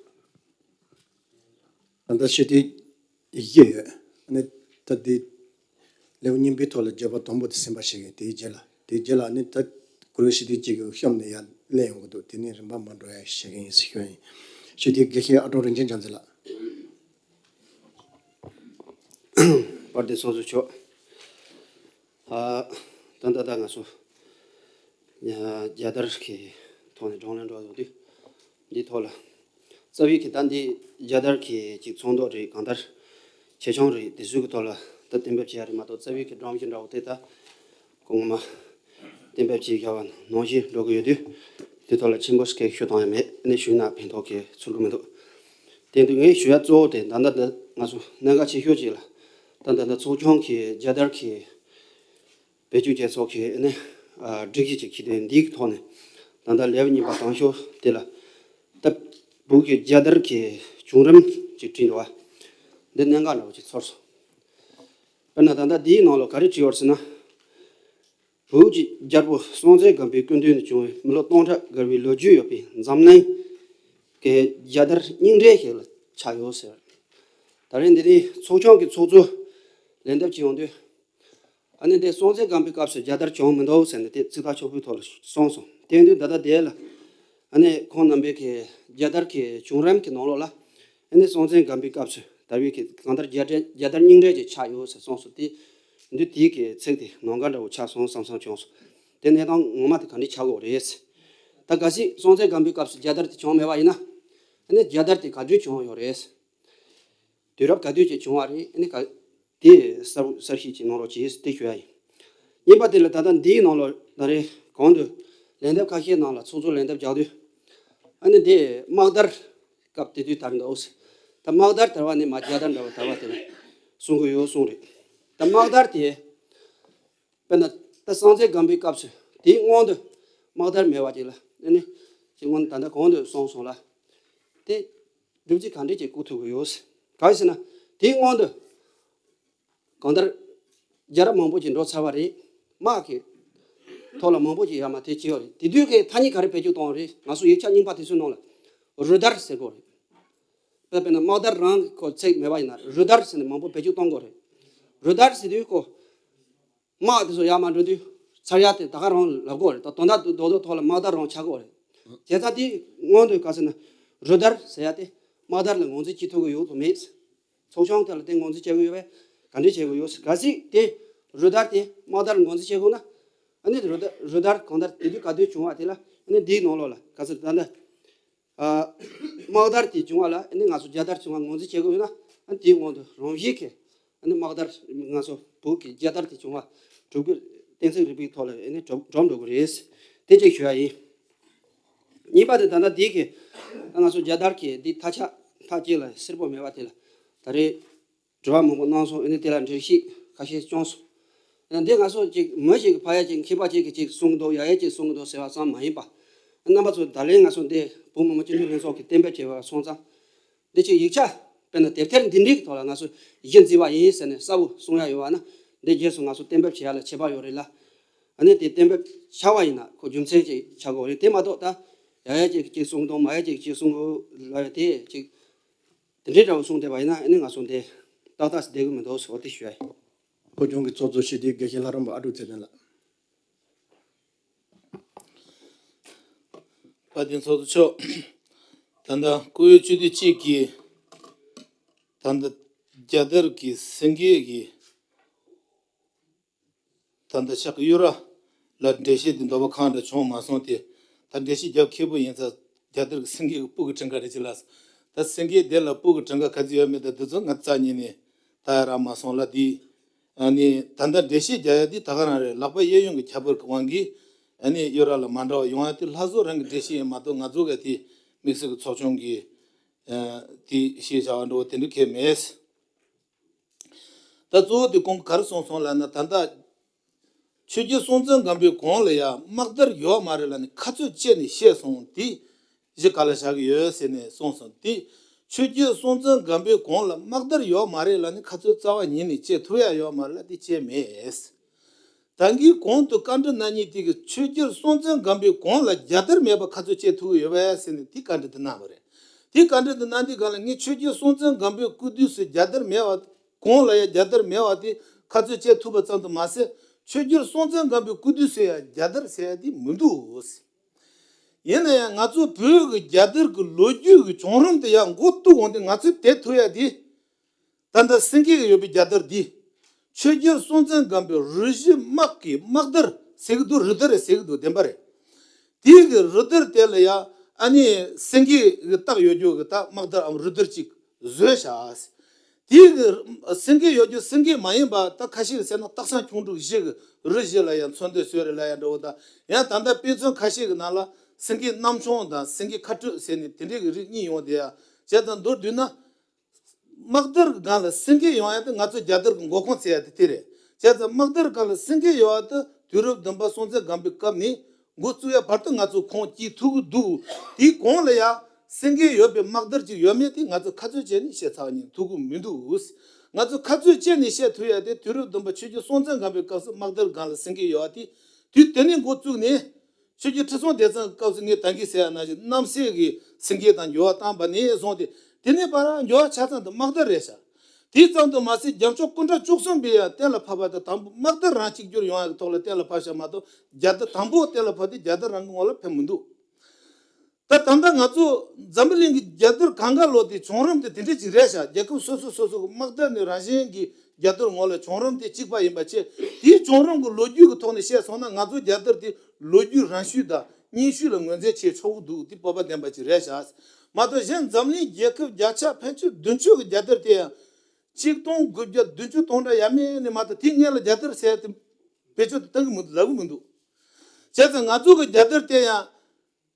ད་ལྟ་ཞུ་དེ་བཞི་ཡོད། ཨ་ནི་ད་དེ་ལེའུ་གཉིས་པའི་ཐོག་ལ་བརྗོད་པ་དང་པོ་དེ་ཟིན་པ་ཞིག་ཡིན། དེའི་རྗེས་ལ་དེའི་རྗེས་ལ་ཨ་ནི་ད་གུ་རུ་ཞུ་དེ་གཅིག་གི་གཤམ་ནས་ཡར་སླེབས་ཡོང་གི་འདུག་དེ་ནི་རིམ་པ་མ་འགྲོ་ཡ་ཞིག་ཡིན་ཟེར་ཞུ་ཡིན། ཞུ་དེ་དགེ་བཤེས་ཨ་ཀྲོང་རིན་ཆེན་བྱང་རྩེ་ལགས། དཔལ་ལྡན་ཚོགས་གཙོ་མཆོག་ཨ། ད་ལྟ་ད་ང་ཚོ་རྒྱལ་དར་གྱི་ཐོག་ནས་བགྲོ་གླེང་འགྲོ་ཡོང་དུས། འདིའི་ཐོག་ལ་རྩ་བའི་གི་ད་འདི་རྒྱལ་དར་གྱི་ཅིག་ཚོན་མདོག་རེད། གང་ལྟར་ཆེ་ཆུང་རེད། དེ་ཚོའི་གི་ཐོག་ལ་ད་གཏན་འབེབས་བྱེད་ཡ་རེད་མ་གཏོགས། རྩ་བའི་གི་སྒྲོམ་གཞི་འདྲ་བོ་དེ་ད་ཁོ་ངོ་མ་གཏན་འབེབས་བྱེད་བཞག་པ་ནང་བཞིན་འགྲོ་གི་ཡོད་དུས། དེ་ཐོག་ལ་ཆེན་པོ་སྐད་ཤོད་སྟངས་ཡང་མེད། ཨ་ནི་ཞུས་ན་ཕན་ཐོགས་ཀྱི་ཚོར་གི་མི་འདུག་དེ་འདུག་ངས་ཞུ་ཡ་གཙོ་བོ་དེ་ད་ལྟ་འདི་ང་ཚོ་གནད་འགག་ཆེ་ཤོས་ཅིག་ལ། ད་ལྟ་འདི་ཚོགས་ཆུང་གི་རྒྱལ་དར་གྱི་བེད་སྤྱོད་བྱས་ཚོགས་ཀྱི་ཨ་ནི་ཨ་སྒྲིག་གཞི་ཅིག་གི་དོན་འདིའི་ཐོག་ནས་ད་ལྟ་ལེའུ་གཉིས་པ་དང་ཤོས་དེ་ལ་ད་བོད་ཀྱི་རྒྱལ་དར་གྱི་བྱུང་རིམ་ཅིག་བྲིས་འདུག་བ། འདི་གནད་འགག་འདྲ་བོ་ཅིག་ཚོར་སོང་། དཔེར་ན་ད་ལྟ་འདིའི་ནང་ལ་ག་རེ་བྲིས་ཡོད་ཟེར་ན། བོད་ཀྱི་རྒྱལ་པོ་སྲོང་བཙན་སྒམ་པོའི་སྐུ་མདུན་དུ་བྱུང་བའི་མི་ལོ་སྟོང་ཕྲག་འགོར་བའི་ལོ་རྒྱུས་ཡོད་པའི་འཛམ་གླིང་གི་རྒྱལ་དར་རྙིང་གྲས་ཤིག་ལ་ཆགས་ཡོད་ཟེར། ད་རེས་འདི་ནི་ཚོགས་ཆུང་གི་ཚོགས་གཙོ་ལན་འདེབས་བྱེད་ཡོང་དུས། ཨ་ནི་དེ་སྲོང་བཙན་སྒམ་པོའི་སྐབས་སུ་རྒྱལ་དར་བྱུང་མི་འདུག་ཟེར་ནས་དེ་ཚིག་ཐག་ཆོད་པོའི་ཐོག་ལ་གསུངས་སོང་། དེ་ཡིན་དུས་ད་ལྟ་དེ་ལ་ཨ་ནི་ཁོང་རྣམ་པའི་གི་རྒྱལ་དར་གྱི་བྱུང་རིམ་གྱི་ནང་ལོགས་ལ་ཨ་ནི་སྲོང་བཙན་སྒམ་པོའི་སྐབས་སུ་དར་བའི་གི་གང་ལྟར་རྒྱལ་དར་རྒྱལ་དར་རྙིང་གྲས་ཅིག་ཆགས་ཡོད་ཟེར་གསུངས་སོང་། དེ་འདི་དེའི་གི་ཚིག་དེ་ནམ་མཁའ་འདྲ་བོ་ཆགས་སོང་བསམ་བསམ་བྱུང་སོང་། དེ་གནས་སྟངས་ངོ་མ་དེ་ག་འདྲ་ཆགས་ཀྱི་ཡོད་རེད། ད་གལ་སྲིད་སྲོང་བཙན་སྒམ་པོའི་སྐབས་སུ་རྒྱལ་དར་དེ་བྱུང་མེད་པ་ཡིན་ན། ཨ་ནི་རྒྱལ་དར་དེ་ག་དུས་བྱུང་ཡོད་རེད། དུས་རབས་ག་དུས་ཅིག་བྱུང་བ་རེད། ཨ་ནི་ག་དེ་གསལ་པོ་གསལ་བཤད་ཅིག་གནང་རོགས་གྱིས་དེ་ཞུ་ཡ་ཡིན། གཉིས་པ་དེ་ལ་ད་ལྟ་འདིའི་ནང་ལོགས་ད་རེས་གོང་དུ་ལན་འདེབས་ཁ་ཤས་ནང་ལ་ཚོགས་གཙོ་ལན་འདེབས་རྒྱག་དུས། ཨ་ནི་དེ་དམག་དར་སྐབས་དེ་དུས་དར་འདུག་ཟེར། ད་དམག་དར་དར་བ་ནི་མ་རྒྱལ་དར་འདྲ་བ་དར་བ་དེ་ལ་གསུང་གི་ཡོད་གསུང་རེད། ད་དམག་དར་དེ་དཔེར་ན་ད་སྲོང་བཙན་སྒམ་པོའི་སྐབས་སུ་དེའི་སྔོན་དུ་དམག་དར་མེད་པ་ཅིག་ལ་ཨ་ནི་ཅིག་སྔོན་ད་ལྟ་གོང་དུ་གསུངས་སོང་ལ། དེ་སྒྲུབ་བྱེད་ག་འདྲས་ཀྱིས་བཀོད་ཐུབ་ཀྱི་ཡོད། གང་ཡིན་ཟེར་ན་དེའི་སྔོན་དུ་གང་ལྟར་རྒྱལ་རབས་མང་པོ་ཅིག་འགྲོ་ཚར་བ་རེད། དམག་གི་ཐོག་ལ་མང་པོ་ཅིག་ཡར་མར་དེ་བྱས་ཡོད་རེད། དེ་དུས་ཀྱི་ཐ་སྙད་ག་རེ་བེད་སྤྱོད་གཏོང་བ་རེད། ང་ཚོ་ཡིག་ཆ་རྙིང་པ་དེ་ཚོའི་ནང་ལ་རུ་དར་ཟེར་གོ་རེད། དཔེར་ན་དམག་དར་རང་གི་ཁོ་ཚིག་མེད་པ་ཡིན་ན་རུ་དར་ཟེར་ནས་མང་པོ་བེད་སྤྱོད་གཏོང་གོ་རེད། རུ་དར་ཟེར་དུས་ཁོ་དམག་དེ་ཚོ་ཡར་མར་འགྲོ་དུས་ཚར་ཡ་དེ་ད་ག་རང་ལབ་གོ་རེད། ད་དོན་དག་རྡོག་རྡོག་ཐོག་ལ་དམག་དར་རང་ཆགས་གོ་རེད། བྱས་ཙང་དེ་སྔོན་དུ་ག་ཟེར་ན་རུ་དར་ཟེར་ཡ་དེ་དམག་དར་ལ་ངོས་འཛིན་བྱེད་ཐུབ་ཀྱི་ཡོད་དམ་མེད། ཚོགས་ཆུང་དེ་ལ་དེ་ངོས་འཛིན་བྱེད་དགོས་ཡོད་པས་ག་འདྲས་བྱེད་དགོས་ཡོད། གལ་སྲིད་དེ་རུ་དར་དེ་དམག་དར་ངོས་འཛིན་བྱེད་དགོས་ན། ཨ་ནི་རུ་དར་རུ་དར་གང་ལྟར་དེ་དུས་ག་དུས་བྱུང་བ་དེ་ལ་ཨ་ནི་འདིའི་ནང་ལོགས་ལ་ག་ཚོད་ད་ལྟ་ཨ་དམག་དར་དེ་བྱུང་བ་ལ་ཨ་ནི་ང་ཚོ་རྒྱལ་དར་བྱུང་བ་ངོས་འཛིན་བྱེད་དགོས་ཡོད་ན། ཨ་ནི་དེའི་སྔོན་དུ་རང་བཞིན་གྱིས་ཨ་ནི་དམག་དར་ང་ཚོ་བོད་ཀྱི་རྒྱལ་དར་དེ་བྱུང་བ་གྲུབ་ཀྱི་གཏན་ཚིགས་རིག་པའི་ཐོག་ལ་ཨ་ནི་གྲུབ་གྲུབ་འགྲོ་གི་རེད། དེ་གཅིག་ཞུ་ཡ་ཡིན། གཉིས་པ་དེ་ད་ལྟ་འདི་གི་ང་ཚོ་རྒྱལ་དར་གྱི་འདི་མཐའ་ཆགས་མཐའ་གཅིག་ལ་སེར་པོ་མེད་པ་དེ་ལ་ད་རེས་དྲི་བ་མང་པོ་གནང་སོང་། ཨ་ནི་དེ་ལ་འགྲེལ་བཤད་ཁ་ཤས་བྱུང་སོང་། ཨ་ནི་འདི་ང་ཚོ་ཅིག་མི་ཞིག་གི་ཕ་ཡ་ཅིག་མཁས་པ་ཅིག་གིས་ཅིག་གསུང་གི་འདུག་ཡ་ཡ་ཅིག་གསུང་གི་འདུག་ཟེར་བ་ཙམ་མ་ཡིན་པ། རྣམ་པ་ཚོ་ད་ལན་ང་ཚོ་འདི་བོད་མི་མང་སྤྱི་འཐུས་ལྷན་ཚོགས་ཀྱིས་གཏན་འབེབས་བྱས་པ་སོང་ཙང་། འདི་ཅིག་ཡིག་ཆ་དཔེར་ན་དེབ་ཐེར་འདི་འདྲའི་ཐོག་ལ་ང་ཚོ་གཞི་འཛིན་པ་ཡིན་ཟེར་ནས་གསལ་པོ་གསུང་ཡ་ཡོད་པ་ན། འདི་རྗེས་སུ་ང་ཚོ་གཏན་འབེབས་བྱེད་ཡ་ལ་ཁྱད་པར་ཡོད་རེད་ལ། ཨ་ནི་དེ་གཏན་འབེབས་བྱ་བ་ཡིན་ན་ཁོ་རྒྱུ་མཚན་ཅིག་ཆགས་དགོས་རེད། དེ་མ་གཏོགས་ད་ཡ་ཡ་ཅིག་ཅིག་གསུང་དང་མ་ཡ་ཅིག་ཅིག་གསུང་དགོས་ལབ་ཡ་དེ་ཅིག་དེ་འདྲའི་འདྲ་བོ་གསུངས་བསྡད་པ་ཡིན་ན་ཨ་ནི་ང་ཚོ་འདི་ཏག་ཏག་བསྡད་གི་མི་འདུག་ཟེར་བ་དེ་ཞུ་ཡ་ཡིན། བོད་ལྗོངས་ཀྱི་ཚོགས་གཙོ་སྤྱི་འཐུས་དགེ་བཤེས་ལྷ་རམས་པ་ཨ་ཀྲུག་ཚེ་བརྟན་ལགས། དཔལ་ལྡན་ཚོགས་གཙོ་མཆོག་ད་ལྟ་སྐུ་ཡོད་སྤྱི་འཐུས་གཅིག་གིས་ད་ལྟ་རྒྱལ་དར་གྱི་སེང་གེ་གི་ད་ལྟ་ཕྱག་གི་གཡུ་རལ་ལ་འགྲེལ་བཤད་དེ་འདོད་པ་གང་འདྲ་བྱུང་མ་སོང་སྟེ། ད་འགྲེལ་བཤད་རྒྱབ་ཁེ་པོ་ཡིན་ཙང་རྒྱལ་དར་གྱི་སེང་གེ་གི་སྤུ་གི་བྲིས་འགའ་རེ་ཅིག་ལ། ད་སེང་གེ་དེ་ལ་སྤུ་གི་བྲིས་འགའ་ག་ཚོད་ཡོད་མེད་ད་འདི་ཚོ་ང་རྩ་ཉིད་ནས་ད་ཡ་རག་མ་སོང་ལ། དེ་ཨ་ནི་ད་ལྟ་འགྲེལ་བཤད་རྒྱག་ཡ་དེ་ད་ག་རང་རེད། ལག་པ་གཡས་གཡོན་གྱི་ཁྱད་པར་གྱི་དབང་གིས་ཨ་ནི་གཡུ་རལ་ལ་མ་འདྲ་བ་ཡོང་ཡ་དེ་ལྷ་བཟོ་རང་གི་འགྲེལ་བཤད་ཡིན་མ་གཏོགས་ང་ཚོ་ག་དེ་དམིགས་བསལ་གྱི་ཚོགས་ཆུང་གི་ཨ་དེ་ཤེས་བྱ་བ་འགྲོ་བ་དེ་འདྲ་གང་ཡང་མེད། ད་གཙོ་བོ་དེ་གོང་ག་རེ་གསུངས་སོང་ལབ་ན། ད་ལྟ་ཆོས་རྒྱལ་སྲོང་བཙན་སྒམ་པོའི་གོང་ལ་ཡ་དམག་དར་ཡོད་མ་རེད་ལབ་ནས་ཁ་ཚོད་བཅད་ནས་བཤད་སོང་། དེ་གཞི་ག་ལ་བཞག་གི་ཡོད་ཟེར་ནས་གསུངས་སོང་། དེ་ཆོས་རྒྱལ་སྲོང་བཙན་སྒམ་པོའི་གོང་ལ་དམག་དར་ཡོད་མ་རེད་ལབ་ནས་ཁ་ཚོད་རྩ་བ་ཉིད་ནས་བཅད་ཐུབ་ཡ་ཡོད་མ་རེད་ལ། དེ་བཅད་མེད། ད་གིན་གོང་དུ་བཀའ་འདྲི་གནང་མཁན་དེ་གིས་ཆོས་རྒྱལ་སྲོང་བཙན་སྒམ་པོའི་གོང་ལ་རྒྱལ་དར་མེད་པ་ཁ་ཚོད་བཅད་ཐུབ་ཀྱི་ཡོད་པས་ཟེར་ནས་དེ་བཀའ་འདྲི་དེ་གནང་བ་རེད། དེ་བཀའ་འདྲི་དེ་གནང་དུས་སྒང་ལ་ངས་ཆོས་རྒྱལ་སྲོང་བཙན་སྒམ་པོའི་སྐུ་དུས་སུ་རྒྱལ་དར་མེད་པ། གོང་ལ་ཡང་རྒྱལ་དར་མེད་པ་དེ་ཁ་ཚོད་བཅད་ཐུབ་པ་ཙམ་དུ་མ་ཟད། ཆོས་རྒྱལ་སྲོང་བཙན་སྒམ་པོའི་སྐུ་དུས་སུ་ཡང་རྒྱལ་དར་ཟེར་ཡ་དེ་མི་འདུག། ཡིན་ན་ཡང་ང་ཚོ་བོད་ཀྱི་རྒྱལ་དར་གྱི་ལོ་རྒྱུས་ཀྱི་བྱུང་རིམ་དེ་ཡང་མགོ་བཏུགས་འོང་དུས་ང་ཚོས་དེད་ཐུབ་ཡ་དེ། ད་ལྟ་སེང་གེ་གི་ཡོད་པའི་རྒྱལ་དར་འདི། ཆོས་རྒྱལ་སྲོང་བཙན་སྒམ་པོའི་རུ་བཞི་དམག་གི་དམག་དར་ཟེར་གི་འདུག། རུ་དར་ཟེར་གི་འདུག། བདེན་པ་རེད། དེའི་གི་རུ་དར་དེ་ལ་ཡ་ཨ་ནི་སེང་གེ་གི་རྟགས་ཡོད་རྒྱུ་གི་ད་དམག་དར་འམ་རུ་དར་ཅིག་བཟོས་བཞག། དེའི་གི་སེང་གེ་ཡོད་རྒྱུ་སེང་གེ་མ་ཡིན་པ་ད་ཁ་ཤས་ཀྱི་ཟེར་ན་སྟག་ཚང་ཁྱུང་འབྲུག་བཞི་གི་རུ་བཞི་ལ་ཡ་མཚོན་དོན་བཟོས་རེད་ལབ་ཡ་འདྲ་བོ། ད་ཡང་ད་ལྟ་དཔེ་མཚོན་ཁ་ཤས་ཀྱི་ནང་ལ་སེང་གེ་གནམ་མཆོང་དང་སེང་གེ་ཁ་སྤྲོད་ཟེར་ནས་དེ་འདྲའི་གི་རིགས་གཉིས་ཡོང་བསྡད་ཡ། བྱས་ཙང་མདོར་བསྡུས་ན། དམག་དར་གི་སྒང་ལ་སེང་གེ་ཡོང་ཡ་དེ་ང་ཚོ་རྒྱལ་དར་གི་མགོ་ཁུངས་ཟེར་ཡ་དེ་དེ་རེད། བྱས་ཙང་དམག་དར་སྒང་ལ་སེང་གེ་ཡོད་པ་དེ་དུས་རབས་བདུན་པ་སྲོང་བཙན་སྒམ་པོའི་སྐབས་ནས་འགོ་བཙུགས་ཡ་བར་དུ་ང་ཚོ་ཁུངས་སྐྱེལ་ཐུབ་ཀྱི་འདུག། དེའི་གོང་ལ་ཡ་སེང་གེ་ཡོད་པའི་དམག་དར་ཅིག་ཡོད་མེད་དེ་ང་ཚོ་ཁ་ཚོད་བྱས་ནས་བཤད་ཚར་ཉན་ཐུབ་ཀྱི་མི་འདུག། ང་ཚོ་ཁ་ཚོད་བྱས་ནས་བཤད་ཐུབ་ཡ་དེ་དུས་རབས་བདུན་པ་ཆོས་རྒྱལ་སྲོང་བཙན་སྒམ་པོའི་སྐབས་སུ་དམག་དར་སྒང་ལ་སེང་གེ་ཡོད་པ་དེ་དུས་དེ་ནས་འགོ་བཙུགས་ནས། ཆོས་རྒྱལ་ཁྲི་སྲོང་ལྡེ་བཙན་གྱི་སྐབས་སུ་ངས་ད་གིན་ཟེར་ཡ་ནང་བཞིན་རྣམ་སྲས་ཀྱི་སེང་གེ་དང་འགྱུར་བ་བཏང་བ་ནས་བཟུང་སྟེ། དེ་ནས་བར་འགྱུར་བ་ཆ་ཚང་དུ་དམག་དར་རེད་ཤག། དེ་ཙམ་དུ་མ་ཟད། རྒྱལ་མཆོག་སྐུ་ཕྲེང་བཅུ་གསུམ་པས་ཡང་གཏན་ལ་ཕབ་པ་དང་། དང་པོ་དམག་དར་རང་གཅིག་གྱུར་ཡོང་ཡག་གི་ཐོག་ལ་གཏན་ལ་ཕབ་བཞག་མ་གཏོགས། རྒྱལ་དར་དང་པོ་གཏན་ལ་ཕབ་དེ་རྒྱལ་དར་རང་གི་ངོ་ལ་ཕེབས་མི་འདུག་ད་ད་ལྟ་ང་ཚོ་འཛམ་བུ་གླིང་གི་རྒྱལ་དར་གང་ག་ལོ་དེ་བྱུང་རིམ་དེ་དེ་འདྲ་ཅིག་རེད་ཤག་རྒྱལ་ཁབ་སོ་སོ་སོ་སོ་གི་དམག་དར་ནི་རང་བཞིན་གྱི་རྒྱལ་དར་ངོ་ལ་བྱུང་རིམ་དེ་གཅིག་པ་ཡིན་པ་བྱས། དེའི་བྱུང་རིམ་གྱི་ལོ་རྒྱུས་ཀྱི་ཐོག་ནས་བཤད་སོང་ན། ང་ཚོ་རྒྱལ་དར་དེ་ལོ་རྒྱུས་རང་ཤུལ་དང་རྙིང་ཤུལ་ལ་ངོས་འཛིན་བྱེད་ཆོག་གི་འདུག་དེ་སྤོབས་པ་ལྡན་པ་ཅིག་རེད་ཤག་མ་གཏོགས། གཞན་འཛམ་གླིང་རྒྱལ་ཁབ་བརྒྱ་ཆ་ཕལ་ཆེར་བདུན་ཅུ་གི་རྒྱལ་དར་དེ་ཡང་ཆིག་སྟོང་དགུ་བརྒྱ་བདུན་ཅུ་དོན་ལྔ་ཡས་མས་ནས་མ་གཏོགས་དེའི་སྔོན་ལ་རྒྱལ་དར་ཟེར་དེ་བེད་སྤྱོད་དུ་གཏོང་གི་མི་འདུག་ལབ་གི་མི་འདུག་བྱས་ཙང་ང་ཚོ་གི་རྒྱལ་དར་དེ་ཡང་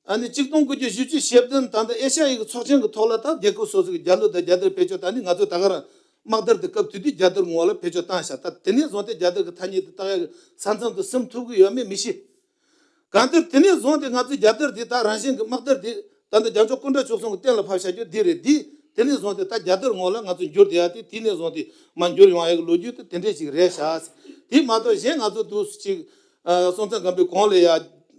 ཨ་ནི་ཆིག་སྟོང་དགུ་བརྒྱ་བཞི་བཅུ་ཞེ་བདུན། ད་ལྟ་ཨེ་ཤ་ཡའི་གི་ཚོགས་ཆེན་གི་ཐོག་ལ་ད་རྒྱལ་ཁབ་སོ་སོ་གི་རྒྱལ་གླུ་དང་རྒྱལ་དར་བེད་སྤྱོད་བཏང་ནས། ང་ཚོ་ད་ག་རང་དམག་དར་དེ་སྐབས་དེ་དུས་རྒྱལ་དར་ངོ་ལ་བེད་སྤྱོད་བཏང་ཤག་ད་དེ་ནས་བཟུང་སྟེ་རྒྱལ་དར་གི་ཐ་སྙད་དེ་བཏགས་ཡག་གི་ས་མཚམས་དེ་ཟིན་ཐུབ་གི་ཡོད་མེད་མི་ཤེས། གང་ལྟར་དེ་ནས་བཟུང་སྟེ་ང་ཚོའི་རྒྱལ་དར་འདི་དག་རང་བཞིན་གྱི་དམག་དར་འདི་ད་ལྟ་རྒྱལ་མཆོག་སྐུ་ཕྲེང་བཅུ་གསུམ་གྱིས་གཏན་ལ་ཕབ་བཞག་རྒྱུ་འདི་རེད། འདི་དེ་ནས་བཟུང་སྟེ་ད་རྒྱལ་དར་ངོ་ལ་ང་ཚོ་འགྱུར་བསྡད་ཡ་དེ། དེ་ནས་བཟུང་སྟེ་མར་འགྱུར་ཡོང་ཡ་གི་ལོ་རྒྱུས་དེ་དེ་འདྲས་ཅིག་རེད་ཤག་དེ་མ་གཏོགས་གཞན་ང་ཚོ་འདུག་སེ་ཅིག་ཨ་སྲོང་བཙན་སྒམ་པོའི་གོང་ལ་ཡ་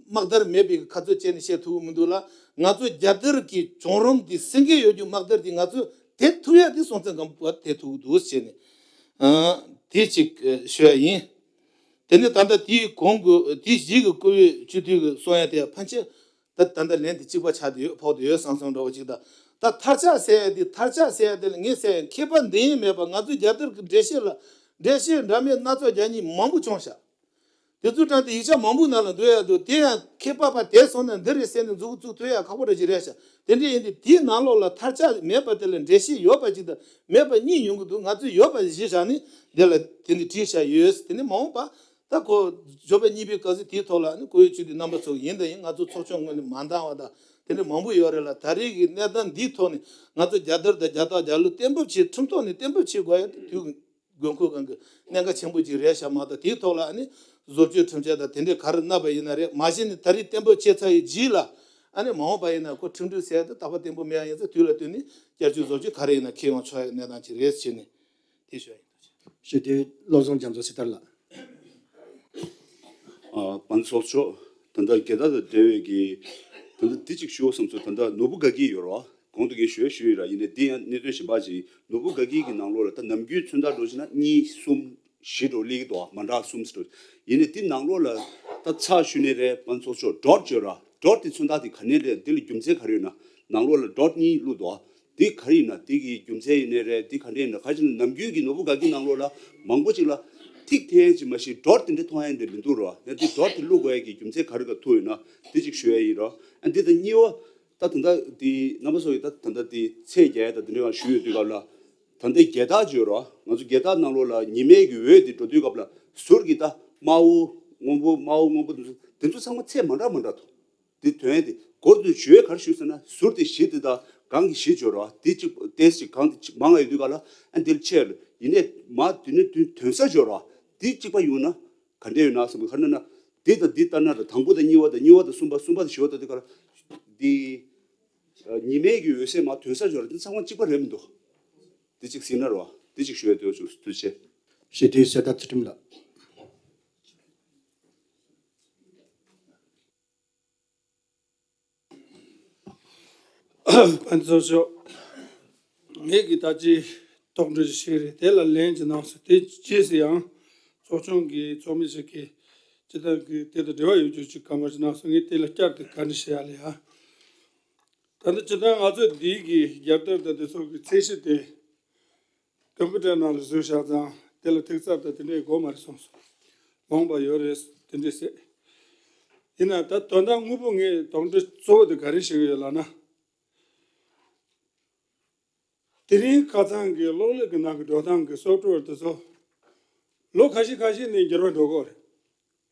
དམག་དར་མེད་པའི་ཁ་ཚོད་བྱས་ནས་བཤད་ཐུབ་ཀྱི་མི་འདུག་ལ། ང་ཚོ་རྒྱལ་དར་གྱི་བྱུང་རིམ་དེ་སེང་གེ་གཡོ་སྒྱུ་དམག་དར་དེ་ང་ཚོས་དེད་ཐུབ་ཡ་དེ་སྲོང་བཙན་སྒམ་པོ་དེད་ཐུབ་ཀྱི་འདུག་ཟེར་ནས་ཨ་དེ་ཅིག་ཨ་ཞུ་ཡ་ཡིན། དེ་ནས་ད་ལྟ་དེའི་གོང་གི་དེའི་གཞིས་ཀྱི་བཀུར་འོས་སྤྱི་འཐུས་ཀྱི་གསུང་ཡ་དེ་ཕན་ཆད་ད་ད་ལྟ་ལན་དེ་གཅིག་པ་ཆགས་བསྡད་ཡོད། ཕོག་བསྡད་ཡོད་བསམ་བསམ་འདྲ་བོ་ཅིག་དང་། ད་མཐར་ཆགས་ཟེར་ཡ་དེ། མཐར་ཆགས་ཟེར་ཡ་དེ་ལ་ངས་ཟེར་ཡ། མཁས་པ་འདི་ཡིན་མེད་པ། ང་ཚོའི་རྒྱལ་དར་གྱི་འགྲེལ་བཤད་ལ་འགྲེལ་བཤད་འདྲ་མིན་སྣ་ཚོགས་རྒྱག་མཁན་མང་པོ་བྱུང་ཤག་དེ་ཚོའི་གྲས་དེ་ཡིག་ཆ་མང་པོའི་ནང་ལ་འདུས་ཡ་འདུག་དེ་ཡང་མཁས་པ་པ་དེ་སོང་ན་འདི་རེད་ཟེར་ནས་མཛུབ་གུ་བཙུགས་ཐུབ་ཡ་ཁག་པོ་འདྲ་ཅིག་རེད་ཤག་དེ་འདྲ་ཡིན་དུས་དེའི་ནང་ལོགས་ལ་མཐར་ཆགས་མེད་པ་དེ་ལ་འགྲེལ་བཤད་ཡོད་པ་ཅིག་དང་མེད་པ་གཉིས་ཡོང་གི་འདུག་ང་ཚོས་ཡོད་པ་གཞི་བཞག་ནས་དེ་ལ་དེ་འདྲ་བྲིས་བཞག་ཡོད། དེ་ནས་མ་འོངས་པ་ད་ཁོ་འབྱོར་པ་གཉིས་པའི་སྐབས་སུ་དེའི་ཐོག་ལ་ནི་བཀུར་འོས་སྤྱི་འཐུས་རྣམ་པ་ཚོ་ཡིན་དང་ཡིན། ང་ཚོ་ཚོགས་ཆུང་ངོས་ནས་མ་འདང་བ་དང་དེ་འདྲ་མང་པོ་ཡོད་རེད་ལ། ད་རེས་ཀྱི་གནས་སྟངས་འདིའི་ཐོག་ནས་ང་ཚོ་རྒྱལ་དར་དང་རྒྱལ་རྟགས་རྒྱལ་གླུ་གཏན་འབེབས་བྱེད། ཁྲིམས་ཐོག་ནས་གཏན་འབེབས་བྱེད་དགོས་ཡ་དེ་དུས་དགོས་མཁོ་གང་གི་གནད་འགག་ཆེན་པོ་ཅིག་རེད་ཤག་མ་གཏོགས། དེའི་ཐོག་ལ་ཨ་ནི་བཟོ་བཅོས་ཁྲིམས་འཆར་དང་དེ་འདྲའི་ག་རེ་གནང་པ་ཡིན་ན་རེད། མ་གཞི་ནས་ད་རེས་གཏན་འབེབས་བྱས་ཚར་བའི་རྗེས་ལ་ཨ་ནི་མ་འོངས་པ་ཡིན་ན་ཁོ་ཁྲིམས་སྒྲིག་ཟེར་ཡ་དེ་རྟག་པ་བརྟན་པོ་མེད་ཡ་ཡིན་ཙང་། དུས་ལ་བསྟུན་ནས་བསྐྱར་བཅོས་བཟོ་བཅོས་ག་རེ་ཡིན་ན་འཁྱེར་ཡོང་ཆོག་ཡ་གནས་སྟངས་ཅིག་རེད་ཟེར་ནས་དེ་ཞུ་ཡ་ཡིན། ཞུ་དེ་བློ་བཟང་རྒྱ་མཚོ་སྲི་ཐར་ལགས། ཨ་པན་ཚོགས་མཆོག་ད་ལྟ་རྒྱལ་དར་དང་འབྲེལ་བའི་གི་ད་ལྟ་འདི་གཅིག་ཞུ་བསམ་སོང་། ད་ལྟ་ནོར་བུ་དགའ་སྐྱིད་ཡོད་རེད་བ། གོང་དུ་ངས་ཞུས་ཞུས་ཡིན་ར། ཡིན་ནའི་འདི་ཡང་གནད་དོན་གཞན་པ་ཅིག་ནོར་བུ་དགའ་སྐྱིད་ཀྱི་ནང་ལོགས་ལ་ད་ནམ་རྒྱུན་མཚོན་རྟགས་འདྲ་བོ་བྱས་ན་གཉིས་གསུམ་བཞི་འདྲ་བོ་སླེབས་ཀྱི་འདུག་མ་འདྲ་གསུམ་ཟེར་འདྲ་བོ། ཡིན་ནའི་འདི་ནང་ལོགས་ལ་ད་ཚར་ཞུས་ནའི་རེད། པན་ཚོགས་མཆོག་ཌོཊ་ཡོད་ར། ཌོཊ་དེ་མཚོན་རྟགས་དེ་ག་ནས་རེད། འདི་ལ་རྒྱུ་མཚན་ག་རེ་ཡོད་ན། ནང་ལོགས་ལ་ཌོཊ་གཉིས་བླུགས་འདུག་འདི་ག་རེ་ཡིན་ན། འདི་གི་རྒྱུ་མཚན་ཡིན་ནའི་རེད། འདི་ག་འདྲ་ཡིན་ན། ག་ཅི་ན་ནམ་རྒྱུན་གྱི་ནོར་བུ་དགའ་སྐྱིད་ནང་ལོགས་ལ་མང་པོ་ཅིག་ལ་ཐིག་འཐེན་ཅིག་མ་གཏོགས་ཌོཊ་དེ་འདྲ་མཐོང་ཡ་འདྲ་མི་འདུག་ར། ཡང་འདི་ཌོཊ་དེ་བླུགས་དགོས་ཡ་གི་རྒྱུ་མཚན་ག་རེ་ག་ཐུག་ཡོད་ན་འདི་ཅིག་ཞུ་ཡ་ཡིན་ར། ཨ་འདི་དང་གཉིས་པ་ད་ད་ལྟ་འདི་རྣམ་པ་ཚོ་ཡིས་ད་ད་ལྟ་འདི་ཚད་རྒྱག་ཡ་ད་འདི་འདྲ་ཡང་ཞུས་ཡོད་དུས་སྐབས་ལ། ད་ལྟའི་རྒྱལ་དར་ཅིག་ཡོད་ར། ང་ཚོ་རྒྱལ་དར་ནང་ལོགས་ལ་ཉི་མའི་གི་འོད་དེ་འགྲོ་དུས་སྐབས་ལ་ཟུར་གྱི་ད་དམར་པོ་སྔོན་པོ་དམར་པོ་སྔོན་པོ་དེ་ཚོ་དེ་ཚོ་ཚང་མ་ཚད་མ་འདྲ་མ་འདྲ་འདུག་འདི་དོན་དེ་སྒོར་དུ་བརྗོད་ག་རེ་ཞུས་ཟེར་ན། ཟུར་དེ་བཞི་དེ་དང་སྒང་གི་བཞི་ཅིག་ཡོད་ར། དེ་གཅིག་ཏོག་ཙམ་གང་དེ་གཅིག་མང་བ་ཡོད་དུས་སྐབས་ལ་ཨ་འདིར་ཆད་ལ། ཡིན་ནའི་མ་དེ་ནས་དོན་དོན་ས་ཅིག་ཡོད་ར། དེ་གཅིག་པ་ཡོང་ན་ག་འདྲ་ཡོད་ན་བསམ་གི། ག་རེ་ན་ན་དེ་དང་དེ་ལྟར་ན་ར། དང་པོ་དང་གཉིས་པ་དང་གཉིས་པ་དང་གསུམ་པ། གསུམ་པ་དང་བཞི་པ་དང་དེ་ག་ར་དེ་ཉི་མའི་གི་འོད་ཟེར་མ་དོན་ས་ཅིག་ཡོད་ར། དེ་ཚང་མ་གཅིག་པ་རེད་མི་འདུག་དེ་གཅིག་ཟིན་ན་ར་བ། དེ་གཅིག་ཞུ་ཡ་དེ་བ་ཆུ་ཐུགས་རྗེ་ཆེ། ཞེས་དེའི་གསལ་བརྡ་ཚུལ་ཁྲིམས་ལགས། ཕན་ཚུན་ཤོག་ངེད་ཀྱིས་ད་ཅི་དོགས་འདྲི་ཞིག་རེད། དེ་ལ་ལན་ཅིག་གནང་སོང་། དེ་རྗེས་སུ་ཡང་ཚོགས་ཆུང་གི་ཚོགས་མི་ཞིག་གིས་སྤྱིར་བཏང་གི་དེ་དང་འབྲེལ་བ་ཡོད་རྒྱུ་ཅིག་བཀའ་མོལ་ཞིག་གནང་སོང་། ངས་དེ་ལ་བསྐྱར་དུ་བཀའ་འདྲི་ཞུ་ཡ་ལ་ཡ། ད་ལྟ་སྤྱིར་བཏང་ང་ཚོས་འདིའི་གི་རྒྱལ་དར་དང་དེ་ཚོ་གི་ཚད་གཞི་དེ་ཀམ་པུ་ཊར་ནང་ལ་བཟོས་བཞག་ཙང་དེ་ལ་ཐིག་རྩ་དང་དེ་འདྲའི་དགོས་མ་རེད་གསུངས་སོང་། མ་འོངས་པ་ཡོད་རེད་དེ་འདྲས་ཟེར། ཡིན་ན་ད་དོན་དག་དངོས་པོ་ངས་དོགས་འདྲི་གཙོ་བོ་དེ་ག་རེ་བྱེད་ཀྱི་ཡོད་ལབ་ན། དེ་རིང་ཁ་སང་གི་གློག་ཀླད་ཀྱི་ནང་གི་འགྲོ་སྟངས་ཀྱི་སོབ་ཊི་ཝེར་དེ་ཚོ་ལོ་ཁ་ཤས་ཁ་ཤས་ནས་འགྱུར་བ་འགྲོ་གི་ཡོད་རེད།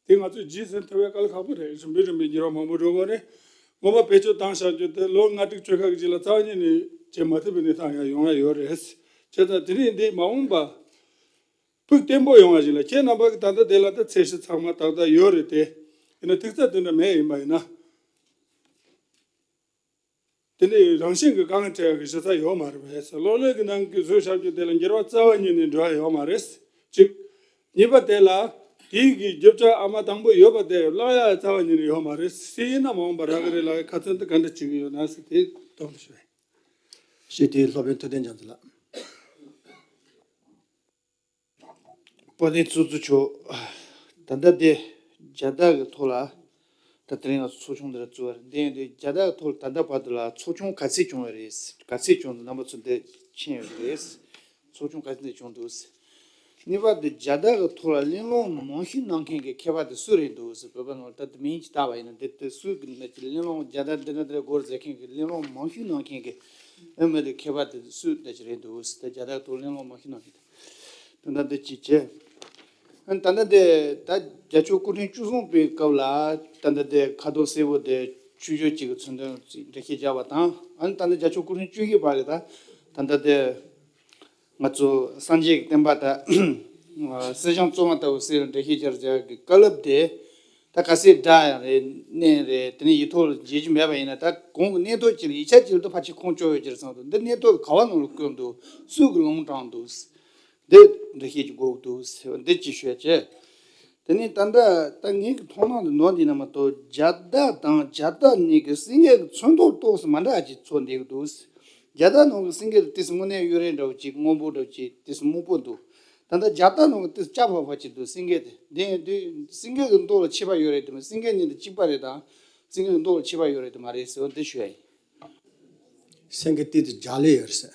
དེ་ང་ཚོས་རྗེས་ཟིན་ཐུབ་པའི་དཀའ་ལས་ཁག་པོ་རེད། རིམ་པས་རིམ་པས་འགྱུར་བ་མང་པོ་འགྲོ་གི་ཡོད་རེད། སྔོན་མ་བེད་སྤྱོད་བཏང་བཞག་རྒྱུ་དེ་ལོ་ལྔ་དྲུག་བཅུ་ཁ་གི་རྗེས་ལ་རྩ་བ་ཉིད་ནས་བྱེད་མ་ཐུབ་པའི་གནས་སྟངས་ཡང་ཡོང་ཡ་ཡོད་རེད། བྱས་ཙང་དེ་རིང་འདི་མ་འོངས་པ་ཕུགས་བརྟན་པོ་ཡོང་བ་ཞིག་ལ་ཁྱེད་རྣམ་པ་གི་ད་ལྟ་དེ་ལ་ད་ཚད་གཞི་ཚང་མ་ཏག་ཏག་ཡོད་རེད་དེ། ཡིན་ན་ཐིག་རྩ་དེ་འདྲ་མེད་ཡིན་པ་ཡིན་ན། དེ་ནས་རང་བཞིན་གྱི་དཀའ་ངལ་འཕྲད་ཡག་གི་གཞི་རྩ་ཡོད་མ་རེད་པས། གློག་ཀླད་ཀྱི་ནང་གི་བཟོས་བཞག་རྒྱུ་དེ་ལ་འགྱུར་བ་རྩ་བ་ཉིད་ནས་འགྲོ་ཡ་ཡོད་མ་རེད། གཅིག་གཉིས་པ་དེ་ལ་དེའི་གི་རྒྱུ་ཆ་ཨ་མ་དང་པོ་ཡོད་པ་དེ་བརླག་ཡ་རྩ་བ་ཉིད་ནས་ཡོད་མ་རེད། སུ་ཡིན་ན་མ་འོངས་པ་རག་གི་རེད་ལབ་ཡ་ཁ་ཚོན་དེ་ག་འདྲ་བྱེད་ཀྱི་ཡོད་ན་ཟེར་དེ་དོགས་པ་ཞུ་བས། ཞེས་དེའི་སློབ་དཔོན་ཐུབ་བསྟན་རྒྱ་མཚོ་ལགས། དཔལ་ལྡན་ཚོགས་གཙོ་མཆོག་ད་ལྟ་དེ་རྒྱལ་དར་གྱི་ཐོག་ལ། ད་དེ་རིང་ང་ཚོ་ཚོགས་ཆུང་འདི་ལ་བཙུགས་པ་རེད། འདི་ཡིན་དུས་རྒྱལ་དར་གྱི་ཐོག་ལ་ད་ལྟ་བར་དུ་ལ་ཚོགས་ཆུང་ག་ཚད་བྱུང་བ་རེད། ག་ཚད་བྱུང་འདུག་རྣམ་པ་ཚོ་འདི་མཁྱེན་ཡོད་ཀྱི་རེད། ཚོགས་ཆུང་ག་ཚད་བྱུང་འདུག་གཉིས་པ་དེ་རྒྱལ་དར་གྱི་ཐོག་ལ་གླེང་སློང་མང་ཤོས་གནང་མཁན་གྱི་མཁས་པ་དེ་སུ་རེད་འདུག་བོད་པ་ནང་ལ་ད་དེ་མིང་ཅིག་བཏགས་པ་ཡིན་ན། དེ་དེ་སུ་གི་ནས་ཀྱི་གླེང་སློང་རྒྱལ་དར་འདི་འདྲ་འདི་འདྲ་དགོས་ཟེར་མཁན་གྱི་གླེང་སློང་མང་ཤོས་གནང་མཁན་གྱི་ཨེ་མ་དེ་མཁས་པ་དེ་སུ་འདྲ་ཅིག་རེད་འདུག་ད་རྒྱལ་དར་གྱི་ཐོག་གླེང་སློང་མང་ཤོས་གནང་མཁན་དེ། དོན་དག་འདི་གཅིག་བྱས། ཨ་ནི་ད་ལྟ་དེ་ད་རྒྱལ་མཆོག་སྐུ་ཕྲེང་བཅུ་གསུམ་པའི་སྐབས་ལ་ད་ལྟ་དེ་ཁ་དོག་སེར་པོ་དེ་ཆོས་ཕྱོགས་གཅིག་གི་མཚོན་དོན་འགྲེལ་བཤད་བརྒྱབ་པ་དང་། ཨ་ནི་ད་ལྟ་རྒྱལ་མཆོག་སྐུ་ཕྲེང་བཅུ་བཞི་པ་གི་ད་ད་ལྟ་དེ་ང་ཚོ་སངས་རྒྱས་ཀྱི་བསྟན་པ་ད་སེམས་ཅན་གཙོ་མ་ལྟ་བུ་ཟེར་འགྲེལ་བཤད་རྒྱག་རྒྱག་གི་བཀའ་སློབ་དེ། ད་ག་ཚད་སྒྲ་ཡང་རེད། གནས་རེད། དེ་ནས་ཡིག་ཐོག་ལ་མཇལ་རྒྱུ་མེད་པ་ཡིན་ན། ད་གོང་གི་གནས་ཐོག་ཅིག་ལ་ཡིག་ཆ་ཅིག་ལ་ད་ཕལ་ཆེར་ཁུངས་བཅོལ་ཡོད་ཀྱི་རེད་བསམ་འདུག་འདི་གནས་ཐོག་གི་ག་བ་ནང་ལ་བཀོད་འདུག་སུ་གི་ལུང་དྲངས་འདུག་འདི་འགྲེལ་བཤད་ཅིག་དགོས་ཀྱི་འདུག་ཟེར་བ་འདི་ཅིག་ཤོད་བྱས། དེ་ནས་ད་ལྟ་ད་ངེད་ཀྱི་མཐོང་སྣང་དུ་ནོར་འདི་ན་མ་གཏོགས་རྒྱལ་དར་དང་རྒྱལ་དར་གཉིས་ཀྱི་སེང་གེ་གི་ཚོན་མདོག་ཏོག་ཙམ་མ་འདྲ་ཅིག་ཚོར་བསྡད་ཀྱི་འདུག་རྒྱལ་དར་ནང་གི་སེང་གེ་དེ་ཏོག་ཙམ་དངོས་གནས་གཡུ་རལ་འདྲ་བོ་ཅིག་སྔོན་པོ་འདྲ་བོ་ཅིག་ཏོག་ཙམ་སྨུག་པོ་འདུག་ད་ལྟ་རྒྱལ་དར་ནང་གི་ཏོག་ཙམ་སྐྱ་ཕག་ཕ་ཅིག་འདུག་སེང་གེ་དེ་དེ་ཡིན་དུས་སེང་གེ་གི་མདོག་ལ་ཁྱད་པར་ཡོད་རེད་དམ། སེང་གེ་གཉིས་དེ་གཅིག་པ་རེད་དམ། སེང་གེ་གི་མདོག་ལ་ཁྱད་པར་ཡོད་རེད་དམ་མ་རེད་ཟེར་བ་འདི་ཞུ་ཡ་ཡིན། སེང་གེ་ཏོག་ཙམ་རྒྱལ་ལེ་ཡོད་ཟེར།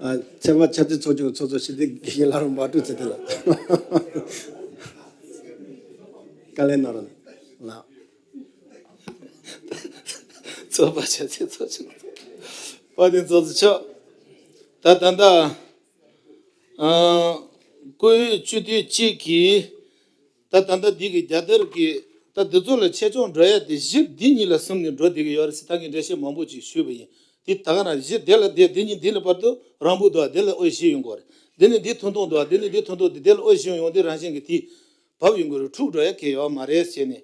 ཨ། ཚན་པ་ཆབ་སྲིད་ཚོགས་ཆུང་ཚོགས་གཙོ་ཞི་བདེ་དགེ་བཤེས་ལྷ་རམས་པ་ཀྲུའུ་ཚེ་བརྟན་ལགས། བཀའ་ལན་གནང་རོགས་གནང་། ཚོགས་པ་ཆབ་སྲིད་ཚོགས་ཆུང་། དཔལ་ལྡན་ཚོགས་གཙོ་མཆོག་ད་ད་ལྟ་ཨ་བཀུར་འོས་སྤྱི་འཐུས་གཅིག་གིས། ད་ད་ལྟ་འདི་གི་རྒྱལ་དར་གྱི་ད་འདི་ཚོ་ལ་ཆེ་ཆུང་འགྲོ་ཡ་དེ་གཞི་འདི་གཉིས་ལ་བཟུང་ནས་འགྲོ་བསྡད་ཀྱི་ཡོད་རེད་ཟེར་ད་གིན་འགྲེལ་བཤད་མང་པོ་ཅིག་ཞུས་པ་ཡིན། དེ་ད་ག་རང་གཞི་དེ་ལ་དེ་འདི་གཉིས་འདི་ལ་བར་དུ་རིང་པོ་འདུག་དེ་ལ་འོས་བཞི་ཡོང་གི་རེད། འདི་ནས་འདི་ཐུང་ཐུང་འདུག་དེ་ནས་འདི་ཐུང་ཐུང་འདུག་དེ་ལ་འོས་བཞི་ཡོང་དེ་རང་བཞིན་གྱི་དེ་བབས་ཡོང་གི་རེད། འཁྲུག་འགྲོ་ཡ་གལ་ཡོད་མ་རེད་ཟེར་ནས་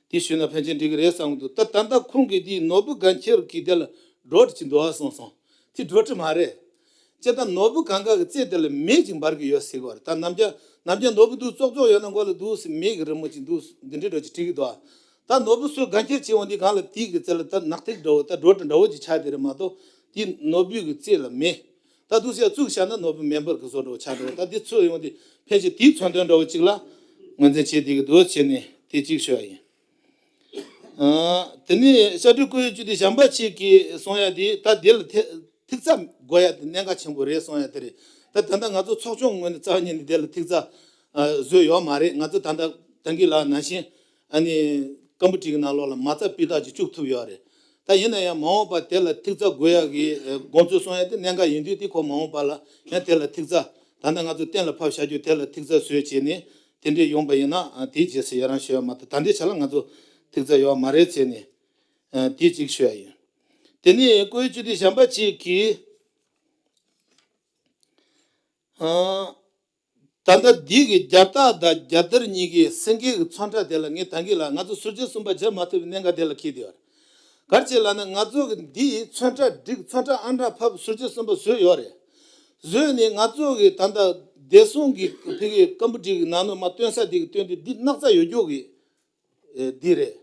དེ་ཞུས་ན་ཕན་ཆད་འགྲིག་གི་རེད་བསམ་གི་འདུག་ད་ད་ལྟ་ཁོང་གིས་དེ་ནོར་བུ་དགའ་འཁྱིལ་གྱིས་དེ་ལ་འགྲོ་ཅིག་འདུག་ཨ་སོང་སོང་། དེ་འགྲོ་གི་མ་རེད། ཅེས་ད་ནོར་བུ་གང་ག་གི་རྩེ་དེ་ལ་མེ་ཅིག་འབར་གི་ཡོད་ཟེར་གི་བ་རེད། ད་ནམ་རྒྱུན་ནམ་རྒྱུན་ནོར་བུ་འདུག་ཙོག་ཙོག་ཡོད་ན་མགོ་ལ་འདུག་སེ་མེ་གི་རི་མོ་ཅིག་འདུག་འདི་འདྲའི་འདྲ་ཅིག་བྲིས་གི་འདུག་ད་ནོར་བུ་སུ་དགའ་འཁྱེར་བྱེད་འོང་དུས་གང་ལ་དེའི་གི་རྩེ་ལ་ད་ནག་ཐིག་འདྲ་བོ་ད་སྒྲོ་འདྲ་བོ་ཅིག་ཆགས་དེ་རེད་མ་གཏོགས་དེ་ནོར་བུའི་གི་རྩེ་ལ་མེ། ད་འདུག་སེ་བཙུགས་བཞག་ན་ནོར་བུ་མེ་འབར་གི་བཟོ་འདྲ་བོ་ཆགས་འདྲ་བོ། ད་འདི་ཚོ་ཡོང་དུས་ཕལ་ཆེར་དེའི་མཚོན་དོན་འདྲ་བོ་ཅིག་ལ་ངོས་འཛིན་བྱེད་བསྡད་གི་འདུག་བྱས་ནས་དེ་གཅིག་ཞུ་བ་ཡིན། ཨ། དེ་ནས་ཤར་སྤྲུལ་སྐུ་ཡོད་ཅུ་དེ་བྱམས་པ་ཆེ་གིས་གསུང་ཡ་དེ་ད་དེ་ལ་ཐེ་ཐིག་རྩ་དགོས་ཡ་དེ་གནད་འགག་ཆེན་པོ་རེད་གསུང་ཡ་དེ་རེད། ད་ད་ལྟ་ང་ཚོ་ཚོགས་ཆུང་ངོས་ནས་རྩ་བ་ཉིད་ནས་དེ་ལ་ཐིག་རྩ་ཨ་བཟོས་ཡོད་མ་རེད། ང་ཚོ་ད་ལྟ་ད་གིན་ལ་ནང་བཞིན་ཨ་ནི་ཀམ་པུ་ཊི་གི་ནང་ལོགས་ལ་མ་རྩ་སྤུས་དག་ཅིག་བཅུག་ཐུབ་ཡོད་རེད། ད་ཡིན་ན་ཡང་མ་འོངས་པ་དེ་ལ་ཐིག་རྩ་དགོས་ཡ་གི་ཨ་དགོངས་ཚུལ་གསུང་ཡ་དེ་གནད་འགག་ཡིན་དུས་དེ་ཁོ་མ་འོངས་པ་ལ་ཡང་དེ་ལ་ཐིག་རྩ་ད་ལྟ་ང་ཚོ་གཏན་ལ་ཕབ་བཞག་རྒྱུ་དེ་ལ་ཐིག་རྩ་བཟོས་བྱས་ནས་དེ་འདྲས་ཡོང་པ་ཡིན་ན་ཨ་དེའི་རྗེས་སུ་ཡི་རང་ཞུ་ཡ་མ་གཏོགས་ད་ལྟའི་ཆ་ལ་ང་ཚོ་ཐིག་རྩ་ཡོད་མ་རེད་བྱས་ནས། ཨ། དེ་གཅིག་ཞུ་ཡ་ཡིན། དེ་ནས་བཀུར་འོས་སྤྱི་འཐུས་བྱམས་པ་ཆེ་གིས། ཨ། ད་ལྟ་འདི་གི་རྒྱལ་རྟགས་དང་རྒྱལ་དར་གཉིས་ཀའི་སེང་གེ་གི་ཚོན་ཁྲ་དེ་ལ་ངས་ད་གིན་ལ་ང་ཚོ་ཟུར་བཅད་གསུམ་པ་བརྒྱབ་མ་ཐུབ་པའི་གནད་འགག་དེ་ལ་འཁེལ་བསྡད་ཡོད་རེད། ག་རེ་བྱས་ལབ་ན་ང་ཚོ་གི་འདིའི་ཚོན་ཁྲ་སྒྲིག་ཚོན་ཁྲ་ཨང་གྲངས་ཕབ་ཟུར་བཅད་གསུམ་པ་བཟོས་ཡོད་རེད། བཟོས་ནས་ང་ཚོ་གི་ད་ལྟ་བདེ་སྲུང་གི་ཕ་གི་ཀམ་པུ་ཊི་གི་ནང་ནས་མར་སྟོན་ས་དེ་གི་སྟོན་དུས་འདི་སྣག་ཚ་ཡོད་རྒྱུ་གི་ཨེ། འདི་རེད།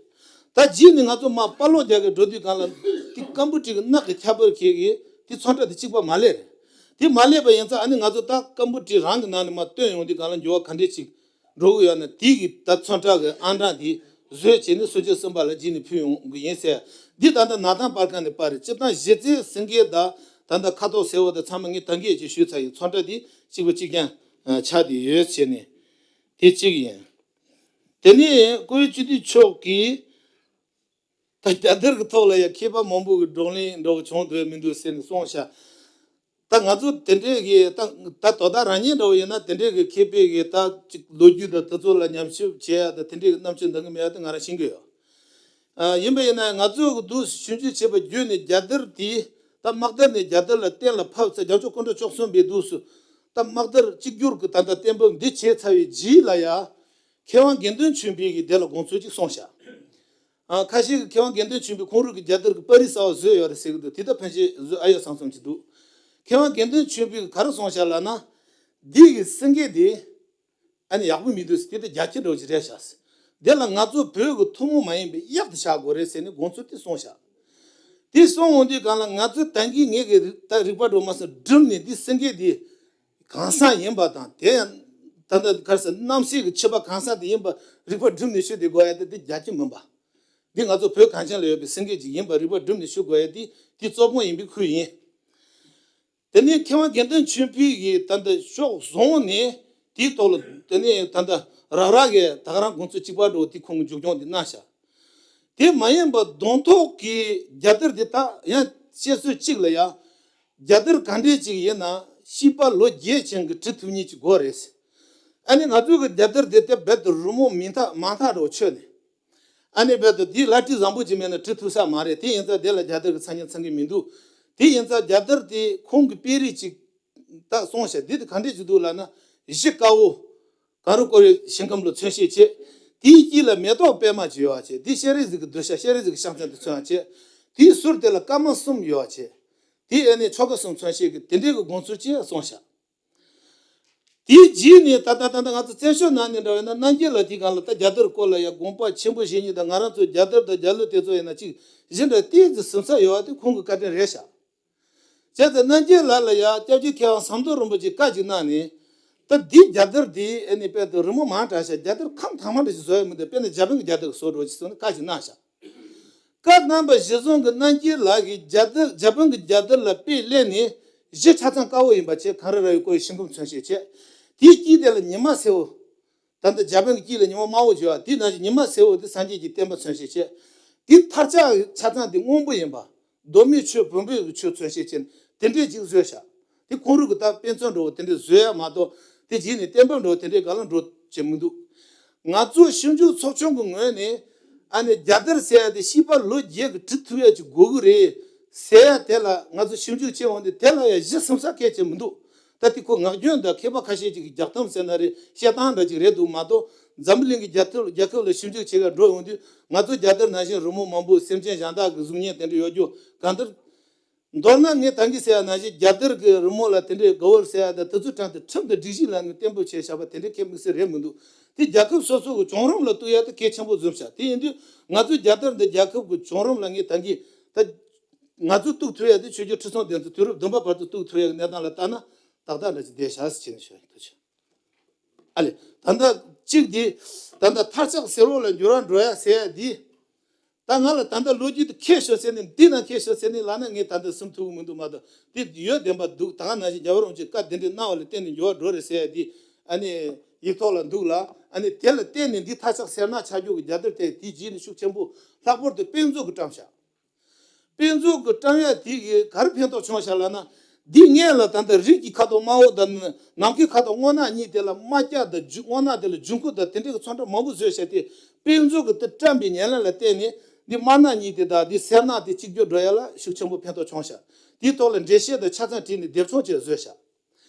ད་རྗེས་ནས་ང་ཚོ་མར་པར་སློག་རྒྱག་གི་འགྲོ་དུས་སྒང་ལ་དེ་ཀམ་པུ་ཊི་གི་སྣག་གི་ཁྱད་པར་གྱིས་གི་དེ་ཚོན་ཁྲ་དེ་གཅིག་པ་མ་ལས་རེད། དེ་མ་ལས་པ་ཡིན་ཙང་ཨ་ནི་ང་ཚོ་ད་ཀམ་པུ་ཊི་རང་གི་ནང་ནས་མར་བཏོན་ཡོང་དུས་སྒང་ལ་འགྱུར་བ་ག་འདྲས་ཅིག་འགྲོ་གི་ཡོད་ན་དེ་གི་ད་ཚོན་ཁྲ་གི་ཨང་གྲངས་དེ་བཟོས་བྱས་ནས་ཟུར་བཅད་གསུམ་པ་ལ་རྗེས་ནས་ཕུལ་ཡོང་གི་ཡིན་ཟེར། འདི་ད་ལྟ་ན་ཐང་པར་ཁང་ནས་པར་རེད། སྤྱིར་བཏང་གཞི་རྩའི་སེང་གེ་དང་ད་ལྟ་ཁ་དོག་སེར་པོ་དང་ཚང་མ་ངས་ད་གིན་ཅིག་ཞུས་ཚར་ཡིན། ཚོན་ཁྲ་དེ་གཅིག་པ་གཅིག་རྐྱང་ཆགས་བསྡད་ཡོད་བྱས་ནས་དེ་གཅིག་ཡིན། དེ་ནས་བཀུར་འོས་སྤྱི་འཐུས་མཆོག་གིས་ད་རྒྱལ་དར་གྱི་ཐོག་ལ་ཡང་མཁས་པ་མང་པོ་གིས་བགྲོ་གླེང་འདྲ་བོ་བྱུང་འདུག་མི་འདུག་ཟེར་ནས་གསུངས་ཤག་ད་ང་ཚོ་དེ་འདྲས་ཀྱི་ད་ད་དོ་བདག་རང་ཉིད་འདྲ་བོ་ཡིན་ན་དེ་འདྲས་ཀྱི་མཁས་པའི་གི་ད་ཅིག་ལོ་རྒྱུས་དང་དེ་ཚོ་ལ་ཉམས་ཞིབ་བྱེད་ཡ་ད་དེ་འདྲས་ཀྱི་རྣམ་དཔྱོད་འདང་གི་མེད་ཡ་དེ་ང་རང་ཤེས་ཀྱི་ཡོད། ཨ། ཡིན་པ་ཡིན་ན་ང་ཚོ་གི་འདུག་ཞིབ་འཇུག་བྱས་པ་བརྒྱུད་ནས་རྒྱལ་དར་དེ་ད་དམག་དར་ནས་རྒྱལ་དར་ལ་གཏན་ལ་ཕབ་ཚེ་རྒྱལ་མཆོག་སྐུ་ཕྲེང་བཅུ་གསུམ་པའི་འདུག་སུ་ད་དམག་དར་གཅིག་གྱུར་གྱི་ད་ལྟ་གཏན་ཕབ་འདི་བྱས་ཚར་བའི་རྗེས་ལ་ཡ། མཁས་དབང་དགེ་འདུན་ཆོས་འཕེལ་གྱིས་དེ་ལ་དགོངས་ཚུལ་ཅིག་གསུངས་ཤག་ཨ། ཁ་ཤས་ཀྱིས་མཁས་དབང་དགེ་འདུན་ཆོས་འཕེལ་ཁོང་རང་གིས་རྒྱལ་དར་གྱི་པར་རིས་གསར་པ་བཟོས་ཡོད་རེད་ཟེར་གྱི་འདུག་དེ་ད་ཕལ་ཆེར་བཟོས་ཨ་ཡོད་བསམ་བསམ་ཅིག་འདུག་མཁས་དབང་དགེ་འདུན་ཆོས་འཕེལ་གྱིས་ག་རེ་གསུངས་ཤག་ལབ་ན། འདི་གི་སེང་གེ་དེ་ཨ་ནི་ཡག་པོ་མི་འདུག་ཟེར། དེ་ད་རྒྱ་ཁྱི་འདྲ་བོ་ཅིག་རེད་ཤག་ཟེར། དེ་ལ་ང་ཚོ་བོད་ཀྱི་ཐུན་མོང་མ་ཡིན་པའི་གཡག་དེ་བཞག་དགོས་རེད་ཟེར་ནས་དགོངས་ཚུལ་དེ་གསུངས་ཤག་དེ་གསུངས་འོང་དུས་སྒང་ལ་ང་ཚོས་ད་གིན་ངེད་ཀྱི་ད་རིག་པ་འདྲ་བོ་མ་སོང་བསྒྲུབས་ནས་འདི་སེང་གེ་དེ་ གང་ཟག་ཡིན་པ་དང་། དེ་ཡང་ད་ལྟ་ག་རེ་ཟེར། རྣམ་ཤེས་ཀྱི་ཁྱད་པར་གང་ཟག་དེ་ཡིན་པ་རིག་པ་བསྒྲིམས་ནས་ཞུ་བསྡད་དགོས་ཡ་དེ་དེ་རྒྱ་ཁྱབ་མིན་པ། འདི་ང་ཚོ་བོད་གངས་ཅན་ལ་ཡོད་པའི་སེང་གེ་ཅིག་ཡིན་པ་རིག་པ་བསྒྲིམས་ནས་ཞུ་དགོས་ཡ་དེ་དེ་གཙོ་བོ་ཡིན་པའི་ཁུལ་ཡིན། དེ་ནས་མཁས་དབང་དགེ་འདུན་ཆོས་འཕེལ་གྱིས་ད་ལྟ་ཕྱོགས་བཟུང་ནས་དེའི་ཐོག་ལ། དེ་ནས་ད་ལྟ་རག་རག་གིས་ད་ག་རང་དགོངས་ཚུལ་གཅིག་པ་འདྲ་བོ་དེ་ཁོང་གི་མཇུག་སྐྱོང་དེ་གནང་བཞག་དེ་མ་ཡིན་པ་གདོང་ཐོག་གི་རྒྱལ་དར་དེ་དག་ཡང་བཤད་སྲོལ་གཅིག་ལ་ཡང་། རྒྱལ་དར་ག་འདྲས་ཅིག་ཡིན་ན་ཤིས་པ་ལོ་བརྒྱད་ཅན་གྱི་བྲི་ཐུབ་མཁན་ཅིག་དགོས་རེད། ཨ་ནི་ང་ཚོ་གི་རྒྱལ་དར་དེ་དེ་རྦད་དེ་རི་མོ་མིང་མཐའ་མ་མཐའ་འདྲ་བོ་ཆོད་ནས། ཨ་ནི་རྦད་དེ་དེའི་བླ་བྲེ་བཟང་པོ་ཅིག་མེད་ན་བྲི་ཐུབ་ས་མ་རེད། དེ་ཡིན་ཙང་དེ་ལ་རྒྱལ་དར་གྱི་མཚན་སྙན་ཚང་གི་མི་འདུག་དེ་ཡིན་ཙང་རྒྱལ་དར་དེ་ཁོང་གི་དཔེ་རིས་ཅིག་ད་སོང་ཤག་འདི་དེ་ག་འདྲས་ཅིག་འདུག་ལབ་ན། གཞི་དཀར་པོ། གངས་རི་བསྐོར་བའི་ཞིང་ཁམས་ལ་མཚོན་བྱེད་བྱེད། དེའི་དཀྱིལ་ལ་མེ་ཏོག་པད་མ་ཅིག་ཡོད་པ་བྱེད། དེ་སྤྱན་རས་གཟིགས་ཀྱི་གདུལ་བྱ་སྤྱན་རས་གཟིགས་ཀྱི་ཕྱག་མཚན་དུ་མཚོན་པ་བྱེད། དེའི་ཟུར་དེ་ལ་སྐར་མ་གསུམ་ཡོད་པ་བྱེད། དེ་ཨ་ནི་ཆོ་ག་གསུམ་མཚོན་བྱེད་ཀྱི་དེ་འདྲའི་གི་དགོངས་ཚུལ་ཅིག་གསུངས་ཤག་དེའི་རྗེས་ནས་ད་ལྟ་ད་ལྟ་ང་ཚོ་བཙན་བྱོལ་ནང་ནས་འདྲ་བས་ན་རྣམ་རྒྱལ་ལགས་དེའི་སྒང་ལ་ད་རྒྱལ་དར་སྐོར་ལ་ཡང་དགོངས་པ་ཆེན་པོ་བཞེས་མཁན་དང་། ང་རང་ཚོ་རྒྱལ་དར་དང་རྒྱལ་གླུ་དེ་ཚོ་ཡིན་ན་ཅིག་གཞི་འདྲ་ཏོག་ཙམ་ཟིན་ས་ཡོད་པ་དེ་ཁོང་གི་བཀའ་དྲིན་རེད་ཤག་བྱས་ཙང་རྣམ་རྒྱལ་ལགས་ལ་ཡང་སྐྱབས་རྗེ་མཁས་དབང་ཟམ་གདོང་རིན་པོ་ཆེས་བཀའ་ཅིག་གནང་ནས། ད་འདི་རྒྱལ་དར་འདི་ཨ་ནི་དཔེ་དེ་རི་མོ་མང་དྲགས་ཤག་རྒྱལ་དར་ཁམས་དྭངས་མ་འདྲ་ཞིག་བཟོ་ཡ་མི་འདུག་དཔེར་ན་འཇར་པན་གྱི་རྒྱལ་དར་གྱི་བཟོ་འདྲ་ཅིག་བཟོས་ནས་བཀའ་ཅིག་གནང་ཤག་བཀའ་གནང་བ་གཞིར་བཟུང་གིས་རྣམ་རྒྱལ་ལགས་ཀྱིས་རྒྱལ་དར། འཇར་པན་གྱི་རྒྱལ་དར་ལ་དཔེ་ལེན་ནས་གཞི་ཆ་ཚང་དཀར་པོ་ཡིན་པ་བྱས། གངས་རི་ར་བས་བསྐོར་བའི་ཞིང་ཁམས་མཚོན་བྱེད་བྱས། དེའི་དཀྱིལ་དེ་ལ་ཉི་མ་སེར་པོ། ད་ལྟ་འཇར་པན་གྱི་དཀྱིལ་ལ་ཉི་མ་དམར་པོ་བྱེད་པ་དེ་ནང་བཞིན་ཉི་མ་སེར་པོ་དེ་སངས་རྒྱས་ཀྱི་བསྟན་པ་མཚོན་བྱེད་བྱས། དེའི་མཐའ་ལྕགས་ཆ་ཚང་དེ་སྔོན་པོ་ཡིན་པ། མདོ་སྨད་ཆོས་བོན་པོའི་ཆོས་མཚོན་བྱེད་བྱས། དེ་འདྲས་ཅིག་བཟོས་ཤག་དེ་ཁོང་རང་གི་ད་དཔེ་མཚོན་འདྲ་བོ་དེ་འདྲས་བཟོས་ཡ་མ་གཏོགས། དེ་རྗེས་ནས་བསྟན་པ་འདྲ་བོ་དེ་འདྲས་ག་ལ་འགྲོ་བྱེད་མི་འདུག་ང་ཚོ་ཞིབ་འཇུག་ཚོགས་ཆུང་གི་ངོས་ནས་ཨ་ནི་རྒྱལ་དར་ཟེར་ཡ་དེ་ཤིས་པ་ལོ་བརྒྱད་ཀྱི་བྲི་ཐུབ་ཡ་ཅིག་དགོས་ཀྱི་རེད་ཟེར་ཡ་དེ་ལ་ང་ཚོ་ཞིབ་འཇུག་བྱེད་འོང་དུས། དེ་ལ་ཡ་གཞི་ཟིན་ས་སྐད་ཆ་མི་འདུག་ད་དེ་ཁོ་ངག་རྒྱུན་དང་མཁས་པ་ཁ་ཤས་ཅིག་གི་རྒྱག་ཐབས་ཟེར་ན་རེད། བཤད་སྟངས་འདྲ་ཅིག་རེད་འདུག་མ་གཏོགས། འཛམ་བུ་གླིང་གི་རྒྱལ་ཁབ་རྒྱལ་ཁབ་ལ་ཞིབ་འཇུག་བྱེད་ག་འགྲོ་ཡོང་དུས། ང་ཚོ་རྒྱལ་དར་ནང་བཞིན་རི་མོ་མང་པོ་སེམས་ཅན་གཞན་དག་གི་གཟུགས་བརྙན་དེ་འདྲ་ཡོད་རྒྱུ་གང་ལྟར། མདོར་ན་ངས་ད་གིན་ཟེར་ཡ་ནང་བཞིན་རྒྱལ་དར་གྱི་རི་མོ་ལ་དེ་འདྲའི་ག་བོར་ཟེར་ཡ་དང་། དེ་ཚོའི་གྲས་དེ་ཁྲིམས་དང་སྒྲིག་གཞི་ལ་ནི་བརྟན་པོ་བྱས་བཞག་པ་དེ་འདྲའི་ཁས་དམིགས་བསལ་རེད་མི་འདུག་དེ་རྒྱལ་ཁབ་སོ་སོ་གི་བྱུང་རིམ་ལ་གཏུག་ཡ་དེ་གལ་ཆེན་པོ་བཟུང་བཞག་དེ་ཡིན་དུས་ང་ཚོའི་རྒྱལ་དར་འདི་རྒྱལ་ཁབ་ཀྱི་བྱུང་རིམ་ལ་ངས་ད་གིན་ད། ང་ཚོས་གཏུག་ཐུབ་ཡ་དེ་ཆོས་རྒྱལ་ཁྲི་སྲོང་ལྡེ་བཙན་དུས་རབས་བདུན་པ་བར་དུ་གཏུག་ཐུབ་ཡ་གི་གནས་སྟངས་ལ་ལྟ་ན་ཏག་ཏག་འདྲ་ཅིག་བསྡད་ཤག་ཟེར་བྱས་ནས་ཞུ་ཡ་ཡིན། ཐུགས་རྗེ་ཆེ། ཨ་ལེ། ད་ལྟ་གཅིག་དེ། ད་ལྟ་མཐའ་ལྕགས་སེར་པོ་ལ་འགྱུར་བ་འགྲོ་ཡ་ཟེར་ཡ་དེ། ད་ང་ལ་ད་ལྟ་ལོ་རྒྱུས་དེ་མཁས་ཤོག་ཟེར་ནས། འདི་ན་མཁས་ཤོག་ཟེར་ནས་ལབ་ན་ངས་ད་ལྟ་གསུང་ཐུབ་ཀྱི་མི་འདུག་མ་གཏོགས། དེ་ཡོད་བདེན་པ་འདུག་ད་ག་ནང་བཞིན་རྒྱལ་བ་རིན་པོ་ཆེས་བཀའ་དེ་འདྲ་གནང་བ་ལ་བརྟེན་ནས་འགྱུར་བ་འགྲོ་རེད་ཟེར་ཡ་དེ་ཨ་ནི་ཡིག་ཐོག་ལ་འདུག་ལ། ཨ་ནི་དེ་ལ་བརྟེན་ནས་འདི་མཐའ་ལྕགས་སེར་ནག་ཆགས་རྒྱུ་གི་རྒྱལ་དར་དེ་དེའི་རྗེས་ནས་ཤུགས་ཆེན་པོ། ལྷག་པར་དུ་དཔེ་མཛོད་ཀྱིས་བཀྲམ་བཞག་དཔེ་མཛོད་ཀྱིས་བཀྲམ་ཡ་དེ་གིས་ག་རེ་ཕན་ཐོགས་བྱུང་ཤག་ལབ་ན། འདི་སྔོན་ལ་ད་ལྟ་རིགས་ཀྱི་ཁ་དོག་དམར་པོ་དང་ནམ་མཁའི་ཁ་དོག་སྔོ་ནག་གཉིས་དེ་ལ་དམར་སྐྱ་དང་། རྒྱུ་སྔོ་ནག་དེ་ལ་རྒྱུན་འཁོར་དང་དེ་འདྲའི་གི་ཚོན་ཁྲ་མང་པོ་བཟོས་བཞག་དེ་དཔེ་མཛོད་ཀྱིས་དེ་བཀྲམ་པའི་ཉེར་ལེན་ལ་བརྟེན་ནས། འདི་དམར་ནག་གཉིས་དེ་དང་འདི་སེར་ནག་དེ་གཅིག་གྱུར་འགྲོ་ཡ་ལ་ཤུགས་ཆེན་པོ་ཕན་ཐོགས་བྱུང་ཤག་དེའི་ཐོག་ལ་འགྲེལ་བཤད་དང་ཆ་ཚང་བྲིས་ནས་དེབ་ཆུང་ཅིག་བཟོས་ཤག་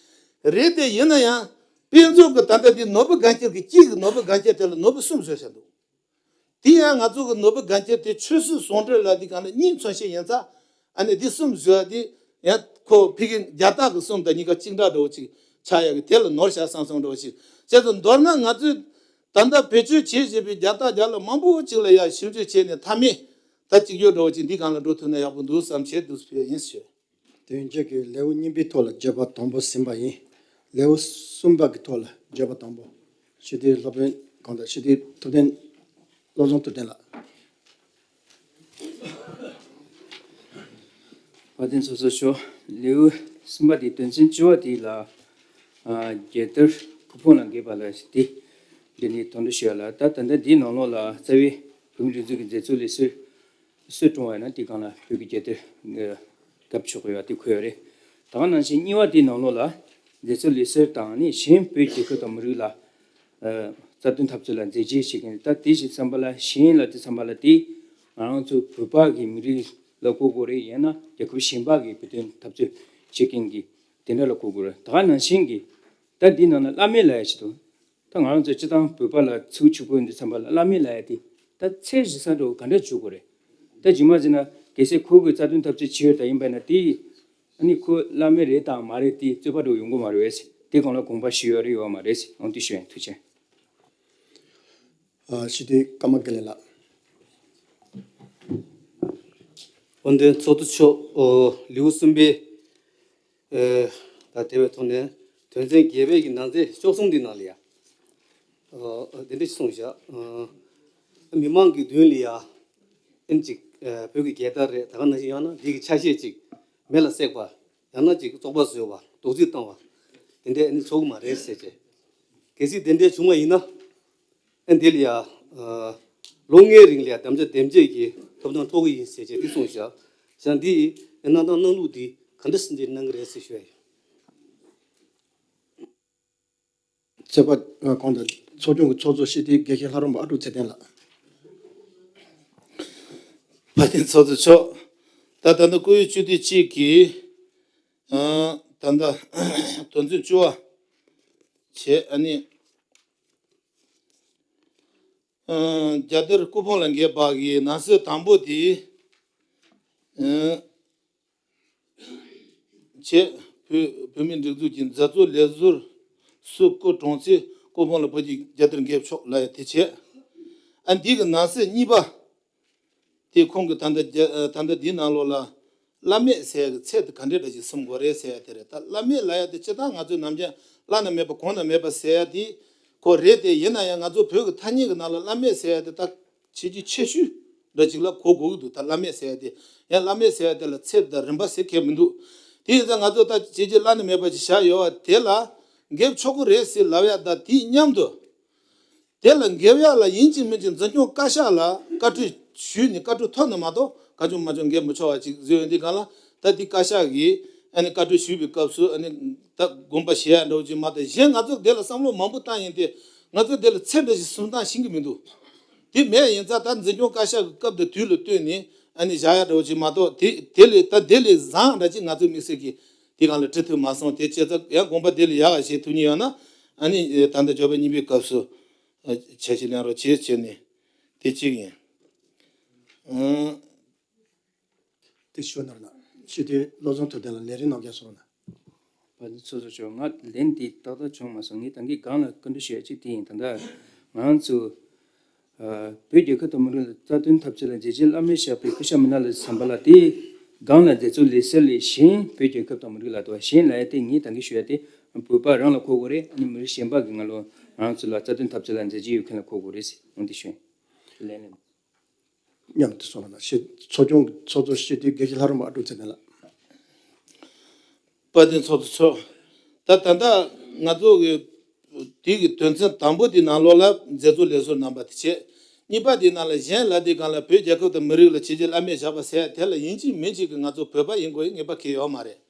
རེད་དེ། ཡིན་ན་ཡང་དཔེ་མཛོད་ཀྱིས་ད་ལྟ་འདི་ནོར་བུ་དགའ་འཁྱིལ་གྱི། དཀྱིལ་གྱི་ནོར་བུ་དགའ་འཁྱིལ་དེ་ལ་ནོར་བུ་གསུམ་བཟོས་བཞག་འདུག་དེ་ཡང་ང་ཚོ་གི་ནོར་བུ་དགའ་འཁྱིལ་དེ་ཆོས་སྲིད་ཟུང་འབྲེལ་ལ་དེ་གང་ལ་གཉིས་མཚོན་བྱེད་ཡིན་ཙང་། ཨ་ནི་དེ་གསུམ་བཟོས་པ་དེ་ཡང་ཁོ་ཕ་གི་རྒྱ་སྟག་གི་གསུམ་དང་གཉིས་ཀ་གཅིག་འདྲ་འདྲ་བོ་ཅིག་ཆགས་ཡག་གི། དེ་ལ་ནོར་བཞག་བསམ་བསམ་འདྲ་བོ་ཅིག་བྱས་ཙང་། མདོར་ན་ང་ཚོས་ད་ལྟ་བེད་སྤྱོད་བྱེད་བཞིན་པའི་རྒྱ་སྟག་རྒྱ་གླུ་མང་པོ་ཅིག་ལ་ཡང་ཞིབ་འཇུག་བྱས་ནས། མཐའ་མའི་ད་གཅིག་གྱུར་འདྲ་བོ་ཅིག་འདི་སྒང་ལ་འགྲོ་ཐུབ་ན་ཡག་པོ་འདུག་བསམ་བྱས་འདུག་ཕེབས་ཡིན་ཞུ། དོན་གཅོད་ཀྱི་ལེའུ་གཉིས་པའི་ཐོག་ལ་བརྗོད་པ་དང་པོ་ཟིན་པ་ཡིན། ལེའུ་གསུམ་པ་གི་ཐོག་ལ་བརྗོད་པ་དང་པོ། སྤྱི་འཐུས་སློབ་དཔོན་གང་དང་། སྤྱི་འཐུས་ཐུབ་བསྟན། བློ་བཟང་ཐུབ་བསྟན་ལགས། བཀའ་དྲིན་ཆེ་ཞུ། ལེའུ་གསུམ་པ་དེའི་དོན་ཚན་བཅུ་པ་དེ་ལ། ཨ། རྒྱལ་དར་སྐུ་ཕུང་ལ་འགེབས་པ་ལ་དེ་འདི་ནས་དོན་དུ་ཞུ་ཡ་ལ། ད་ད་ལྟ་འདིའི་ནང་ལོགས་ལ་རྩ་བའི་བོད་མིའི་སྒྲིག་འཛུགས་ཀྱི་མཛད་གཙོ་ལས་སྲོལ་སྲོལ་བསྐྱོང་བ་ཡིན་ན། དེའི་སྒང་ལ་བོད་ཀྱི་རྒྱལ་དར་འགེབས་ཆོག་ཡོད་པ་དེ་འཁོད་ཡོད་རེད། ད་ག་ནང་བཞིན་གཉིས་པ་དེའི་ནང་ལོགས་ལ་མཛད་གཙོ་ལས་སྲོལ་དང་ནི་གཞན་བོད་རྒྱལ་ཁབ་དང་མི་རིགས་ལ། ཨ། རྩ་དོན་འཐབ་རྩོད་ལ་མཛད་རྗེས་བྱེད་མཁན། ད་དེ་བྱེད་བསམ་པ་ལ། གཞན་ལ་དེ་བསམ་པ་ལ་དེ་ང་རང་ཚོ་བོད་པ་གི་མི་རིགས་ལ་གོ་དགོས་རེད། ཡང་ན་རྒྱལ་ཁབ་གཞན་པ་གི་བོད་དོན་འཐབ་རྩོད་བྱེད་མཁན་གྱི་དེ་འདྲ་ལ་གོ་དགོས་རེད། ད་ག་ནང་བཞིན་གྱི་ད་འདི་ནང་ན་བླ་མེད་ལབ་ཡ་ཞིག་འདུག་ད་ང་རང་ཚོ་སྤྱིར་བཏང་བོད་པ་ལ་ཚིག་ཕྱུག་པོ་ཡིན་དུས་ཙམ་པ་ལ་བླ་མེད་ལབ་ཡ་དེ་ད་ཚད་གཞི་ས་འགྲོ་ག་འདྲ་འཇུག་དགོས་རེད། ད་རྗེས་མ་ཟེར་ན་གལ་སྲིད་ཁོ་གི་རྩ་དོན་འཐབ་རྩོད་བྱེད་ཡོད་ད་ཡིན་པ་ན། དེ་ཨ་ནི་ཁོ་བླ་མེད་རེད་དང་མ་རེད་དེ་རྩོད་པ་འགྲོ་ཡོང་གི་མ་རེད་པས། དེ་སྒང་ལ་དགོངས་པ་ཞུ་ཡ་རེ་ཡོད་མ་རེད། འོང་དུས་ཞུ་ཡ། ཐུགས་རྗེ་ཆེ། ཨ། སྤྱི་འཐུས་ཀརྨ་དགེ་ལེགས་ལགས། དབུ་མཛད་ཚོགས་གཙོ་མཆོག་ཨོ། ལེའུ་གསུམ་པའི། ཨེ། ད་དེ་བའི་ཐོག་ནས་ དོན་ཚན་བརྒྱད་པའི་གི་ནང་གསེས་བཅུ་གསུམ་འདི་ནང་ལ་ཡ། ཨ་དེ་འདྲ་ཞིག་གསུངས་བཞག་ཨ་མི་མང་གི་མདུན་ལ་ཡ། ཨན་ཅིག་ཨ་བོད་ཀྱི་རྒྱལ་དར་རེད། ད་ག་ནང་བཞིན་ཡང་ན་འདི་གི་ཆ་ཤས་ཅིག་མེ་ལ་བསྲེགས་པ། ཡང་ན་ཅིག་བཙོག་པ་བཟོས་པ། རྡོག་རྫིས་བཏང་བ། དེ་འདྲ་ཨ་ནི་ཆོག་གི་མ་རེད་ཟེར་བྱས། གལ་སྲིད་དེ་འདྲ་བྱུང་བ་ཡིན་ན། ཨ་འདི་ལ་ཡ། ཨ་ལོ་ལྔའི་རིང་ལ་ཡ་དམ་བཅའ་འདེམས་བྱས་ཀྱི་ཐོབ་ཐང་འཕྲོག་གི་ཡིན་ཟེར་བྱས་འདི་གསུངས་བཞག་བཞག་འདི་ཡི་གནང་སྟངས་གནང་ལུགས་འདི་ག་འདྲ་སེ་འདི་གནང་གི་རེད་ཟེར་ཞུ་ཡ་ཡིན། རྩོད་པ་གོང་དུ་ཚོགས་ཆུང་གི་ཚོགས་གཙོ་སྤྱི་འཐུས་དགེ་བཤེས་ལྷ་རམས་པ་ཨ་ཀྲུག་ཚེ་བརྟན་ལགས། དཔལ་ལྡན་ཚོགས་གཙོ་མཆོག་ད་ད་ལྟ་བཀུར་འོས་སྤྱི་འཐུས་གཅིག་གིས་ཨ་ད་ལྟ་དོན་ཚན་བཅུ་བ་བྱས། ཨ་ནི་ཨ་རྒྱལ་དར་སྐུ་ཕུང་ལ་འགེབས་པ་གི་ནང་གསེས་དང་པོ་དེ་ཨ་བྱས། བོད་བོད་མིའི་སྒྲིག་འཛུགས་ཀྱི་མཛད་གཙོ་ལས་ཟུར་སུ་སྐུ་གྲོངས་ཚེ་སྐུ་ཕུང་ལ་བོད་ཀྱི་རྒྱལ་དར་འགེབས་ཆོག་ལབ་ཡ་དེ་བྱས། ཨ་འདི་གི་ནང་གསེས་གཉིས་པ་དེ་ཁོང་གི་ད་ལྟ་རྒྱ་ད་ལྟ་འདིའི་ནང་ལོགས་ལ་བླ་མེད་ཟེར་ཡ་གི་ཚད་དེ་ག་འདྲས་འདྲ་ཞིག་གསུམ་དགོས་རེད་ཟེར་ཡ་དེ་རེད། ད་བླ་མེད་ལབ་ཡ་དེ་སྤྱིར་བཏང་ང་ཚོའི་ནམ་རྒྱུན་བླ་ན་མེད་པ་གོང་ན་མེད་པ་ཟེར་ཡ་དེ་ཁོ་རེད་དེ། ཡིན་ན་ཡང་ང་ཚོ་བོད་ཀྱི་ཐ་སྙད་ཀྱི་ནང་ལ་བླ་མེད་ཟེར་ཡ་དེ་ད་ཆེས་ཆེ་ཆེ་ཤོས་འདྲ་ཅིག་ལ་གོ་དགོས་ཀྱི་འདུག་ད་བླ་མེད་ཟེར་ཡ་དེ་ཡང་བླ་མེད་ཟེར་ཡ་དེ་ལ་ཚད་དང་རིམ་པ་ཟེར་མཁན་མི་འདུག་དེ་ཡིན་ཙང་ང་ཚོ་ད་ཇེ་ཇེ་བླ་ན་མེད་པ་ཅིག་བཞག་ཡོད་པ་དེ་ལ་འགེབས་ཆོག་གི་རེད་ཟེར་ལབ་ཡ་ད་དེའི་མཉམ་དུ། དེ་ལ་འགེབས་ཡག་ལ་ཡིན་གཅིག་མིན་གཅིག་འཛིན་སྐྱོང་བཀའ་ཤག་ལ་བཀའ་འཁྲོལ་ཞུས་ནས་བཀའ་འཁྲོལ་ཐོབ་ན་མ་གཏོགས་གང་བྱུང་མང་བྱུང་འགེབས་མི་ཆོག་པ་ཅིག་བཟོས་ཡོད། འདི་གང་ལ་ད་འདི་བཀའ་ཤག་གིས་ཨ་ནི་བཀའ་འཁྲོལ་ཞུས་པའི་སྐབས་སུ་ཨ་ནི་ད་དགོངས་པ་བཞེས་ཡ་འདྲ་བོ་ཅིག་མ་གཏོགས། གཞན་ང་ཚོ་དེ་ལ་བསམ་བློ་མང་པོ་བཏང་ཡིན་ཏེ། ང་ཚོ་དེ་ལ་ཚད་འདྲ་ཞིག་གསུམ་བཏང་ཤེས་ཀྱི་མི་འདུག་དེ་མེད་ཡིན་ཙང་ད་འཛིན་སྐྱོང་བཀའ་ཤག་གི་སྐབས་དང་དུས་ལ་ལྟོས་ནས་ཨ་ནི་བཞག་ཡ་འདྲ་བོ་ཅིག་མ་གཏོགས། དེ་དེ་ལས་ད་དེ་ལས་བཟང་འདྲ་ཅིག་ང་ཚོའི་དམིགས་བསལ་གྱིས་དེ་གང་ལ་འབྲི་ཐུབ་མ་སོང་། དེ་བྱས་ཙང་ཡང་དགོངས་པ་དེ་ལས་ཡག་ག་བཞེས་ཐུབ་མཁན་ཡོད་ན་ཨ་ནི་ད་ལྟ་འབྱོར་པ་གཉིས་པའི་སྐབས་སུ། ཨ་འཆར་གཞི་ལེན་རོགས་བྱེད་བྱས་ནས་དེ་གཅིག་ཡིན། ཨང་། དེ་ཞུ་ན་ར་ན་སྤྱི་འཐུས་བློ་བཟང་ཐུབ་བསྟན་ལ་ལས་རིམ་ནང་རྒྱ་སོང་ན། བ་འདི་ཚོ་ཚོ་ཆོག་ང་ལན་འདི་ཏག་ཏག་བྱུང་མ་སོང་། ངས་ད་གིན་སྒང་ལ་བཀའ་འདྲི་ཞུ་ཡ་གཅིག་དེ་ཡིན། ད་ལྟ་ང་ཚོ་ཨ་བོད་རྒྱལ་ཁབ་དང་མི་རིགས་ལ་རྩ་དོན་འཐབ་རྩོད་ལ་མཛད་རྗེས་བླ་མེད་བཞག་པའི་སྐུ་ཞབས་མི་སྣ་ལ་འཛོམས་པ་ལ་དེ་སྒང་ལ་མཛད་གཙོ་ལས་སྲིད་ལས་གཞན་བོད་རྒྱལ་ཁབ་དང་མི་རིགས་ལ་དོ་གཞན་ལ་ཡ་དེ་ངས་ད་གིན་ཞུ་ཡ་དེ་བོད་པ་རང་ལ་གོ་དགོས་རེད། ཨ་ནི་མི་རིགས་གཞན་པ་གི་ང་ལོ་ང་ཚོ་ལ་རྩ་དོན་འཐབ་རྩོད་ལ་མཛད་རྗེས་ཡོད་མཁན་ལ་གོ་དགོས་རེད་ཟེར་འོང་དེ་ཞུ་ཡིན། ལན་ལན། མཉམ་དུ་སོང་ལ་ན་ཤེས་ཚོགས་ཆུང་གི་ཚོགས་གཙོ་སྤྱི་འཐུས་དགེ་བཤེས་ལྷ་རམས་པ་ཨ་ཀྲུག་ཚེ་བརྟན་ལགས། དཔལ་ལྡན་ཚོགས་གཙོ་མཆོག་ད་ད་ལྟ་ང་ཚོ་གི་དེ་གི་དོན་ཚན་དང་པོ་དེ་ནང་ལོགས་ལ་མཛད་གཙོ་ལས་ཟུར་རྣམ་པ་དེ་བྱས། གཉིས་པ་དེ་ནང་ལ་གཞན་ལ་དེ་གང་ལ་བོད་རྒྱལ་ཁབ་དང་མི་རིགས་ལ་བྱས་རྗེས་བླ་མེད་བཞག་པ་ཟེར་དེ་ལ་ཡིན་གཅིག་མིན་གཅིག་གི་ང་ཚོ་བོད་པ་ཡིན་དགོས་ཡི་ངེས་པ་གང་ཡང་ཡོད་མ་རེད།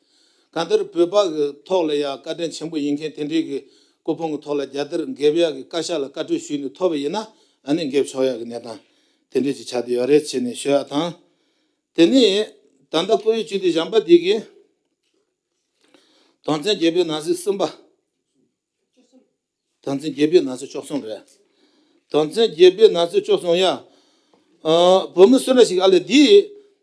གང་ལྟར་བོད་པ་གི་ཐོག་ལ་ཡང་བཀའ་དྲིན་ཆེན་པོ་ཡིན་མཁན་དེ་འདྲའི་གི་སྐུ་ཕུང་གི་ཐོག་ལ་རྒྱལ་དར་འགེབས་ཡག་གི་བཀའ་ཤག་ལ་བཀའ་འཁྲོལ་ཞུས་ནས་ཐོབ་པ་ཡིན་ན་ཨ་ནི་འགེབས་ཆོག་ཡག་གི་གནས་སྟངས་དེ་འདྲ་ཅིག་ཆགས་བསྡད་ཡོད་རེད་བྱས་ནས་ཞུ་ཡག་དང་། དེ་ནས་ད་ལྟ་བཀུར་འོས་སྤྱི་འཐུས་གཞན་པ་དེ་གིས་དོན་ཚན་བརྒྱད་པའི་ནང་གསེས་གསུམ་པ། དོན་ཚན་བརྒྱད་པའི་ནང་གསེས་བཅུ་གསུམ་རེད། དོན་ཚན་བརྒྱད་པའི་ནང་གསེས་བཅུ་གསུམ་ཡ། ཨ་བོད་མི་སུ་འདྲ་ཞིག་ཨ་ལས་འདི།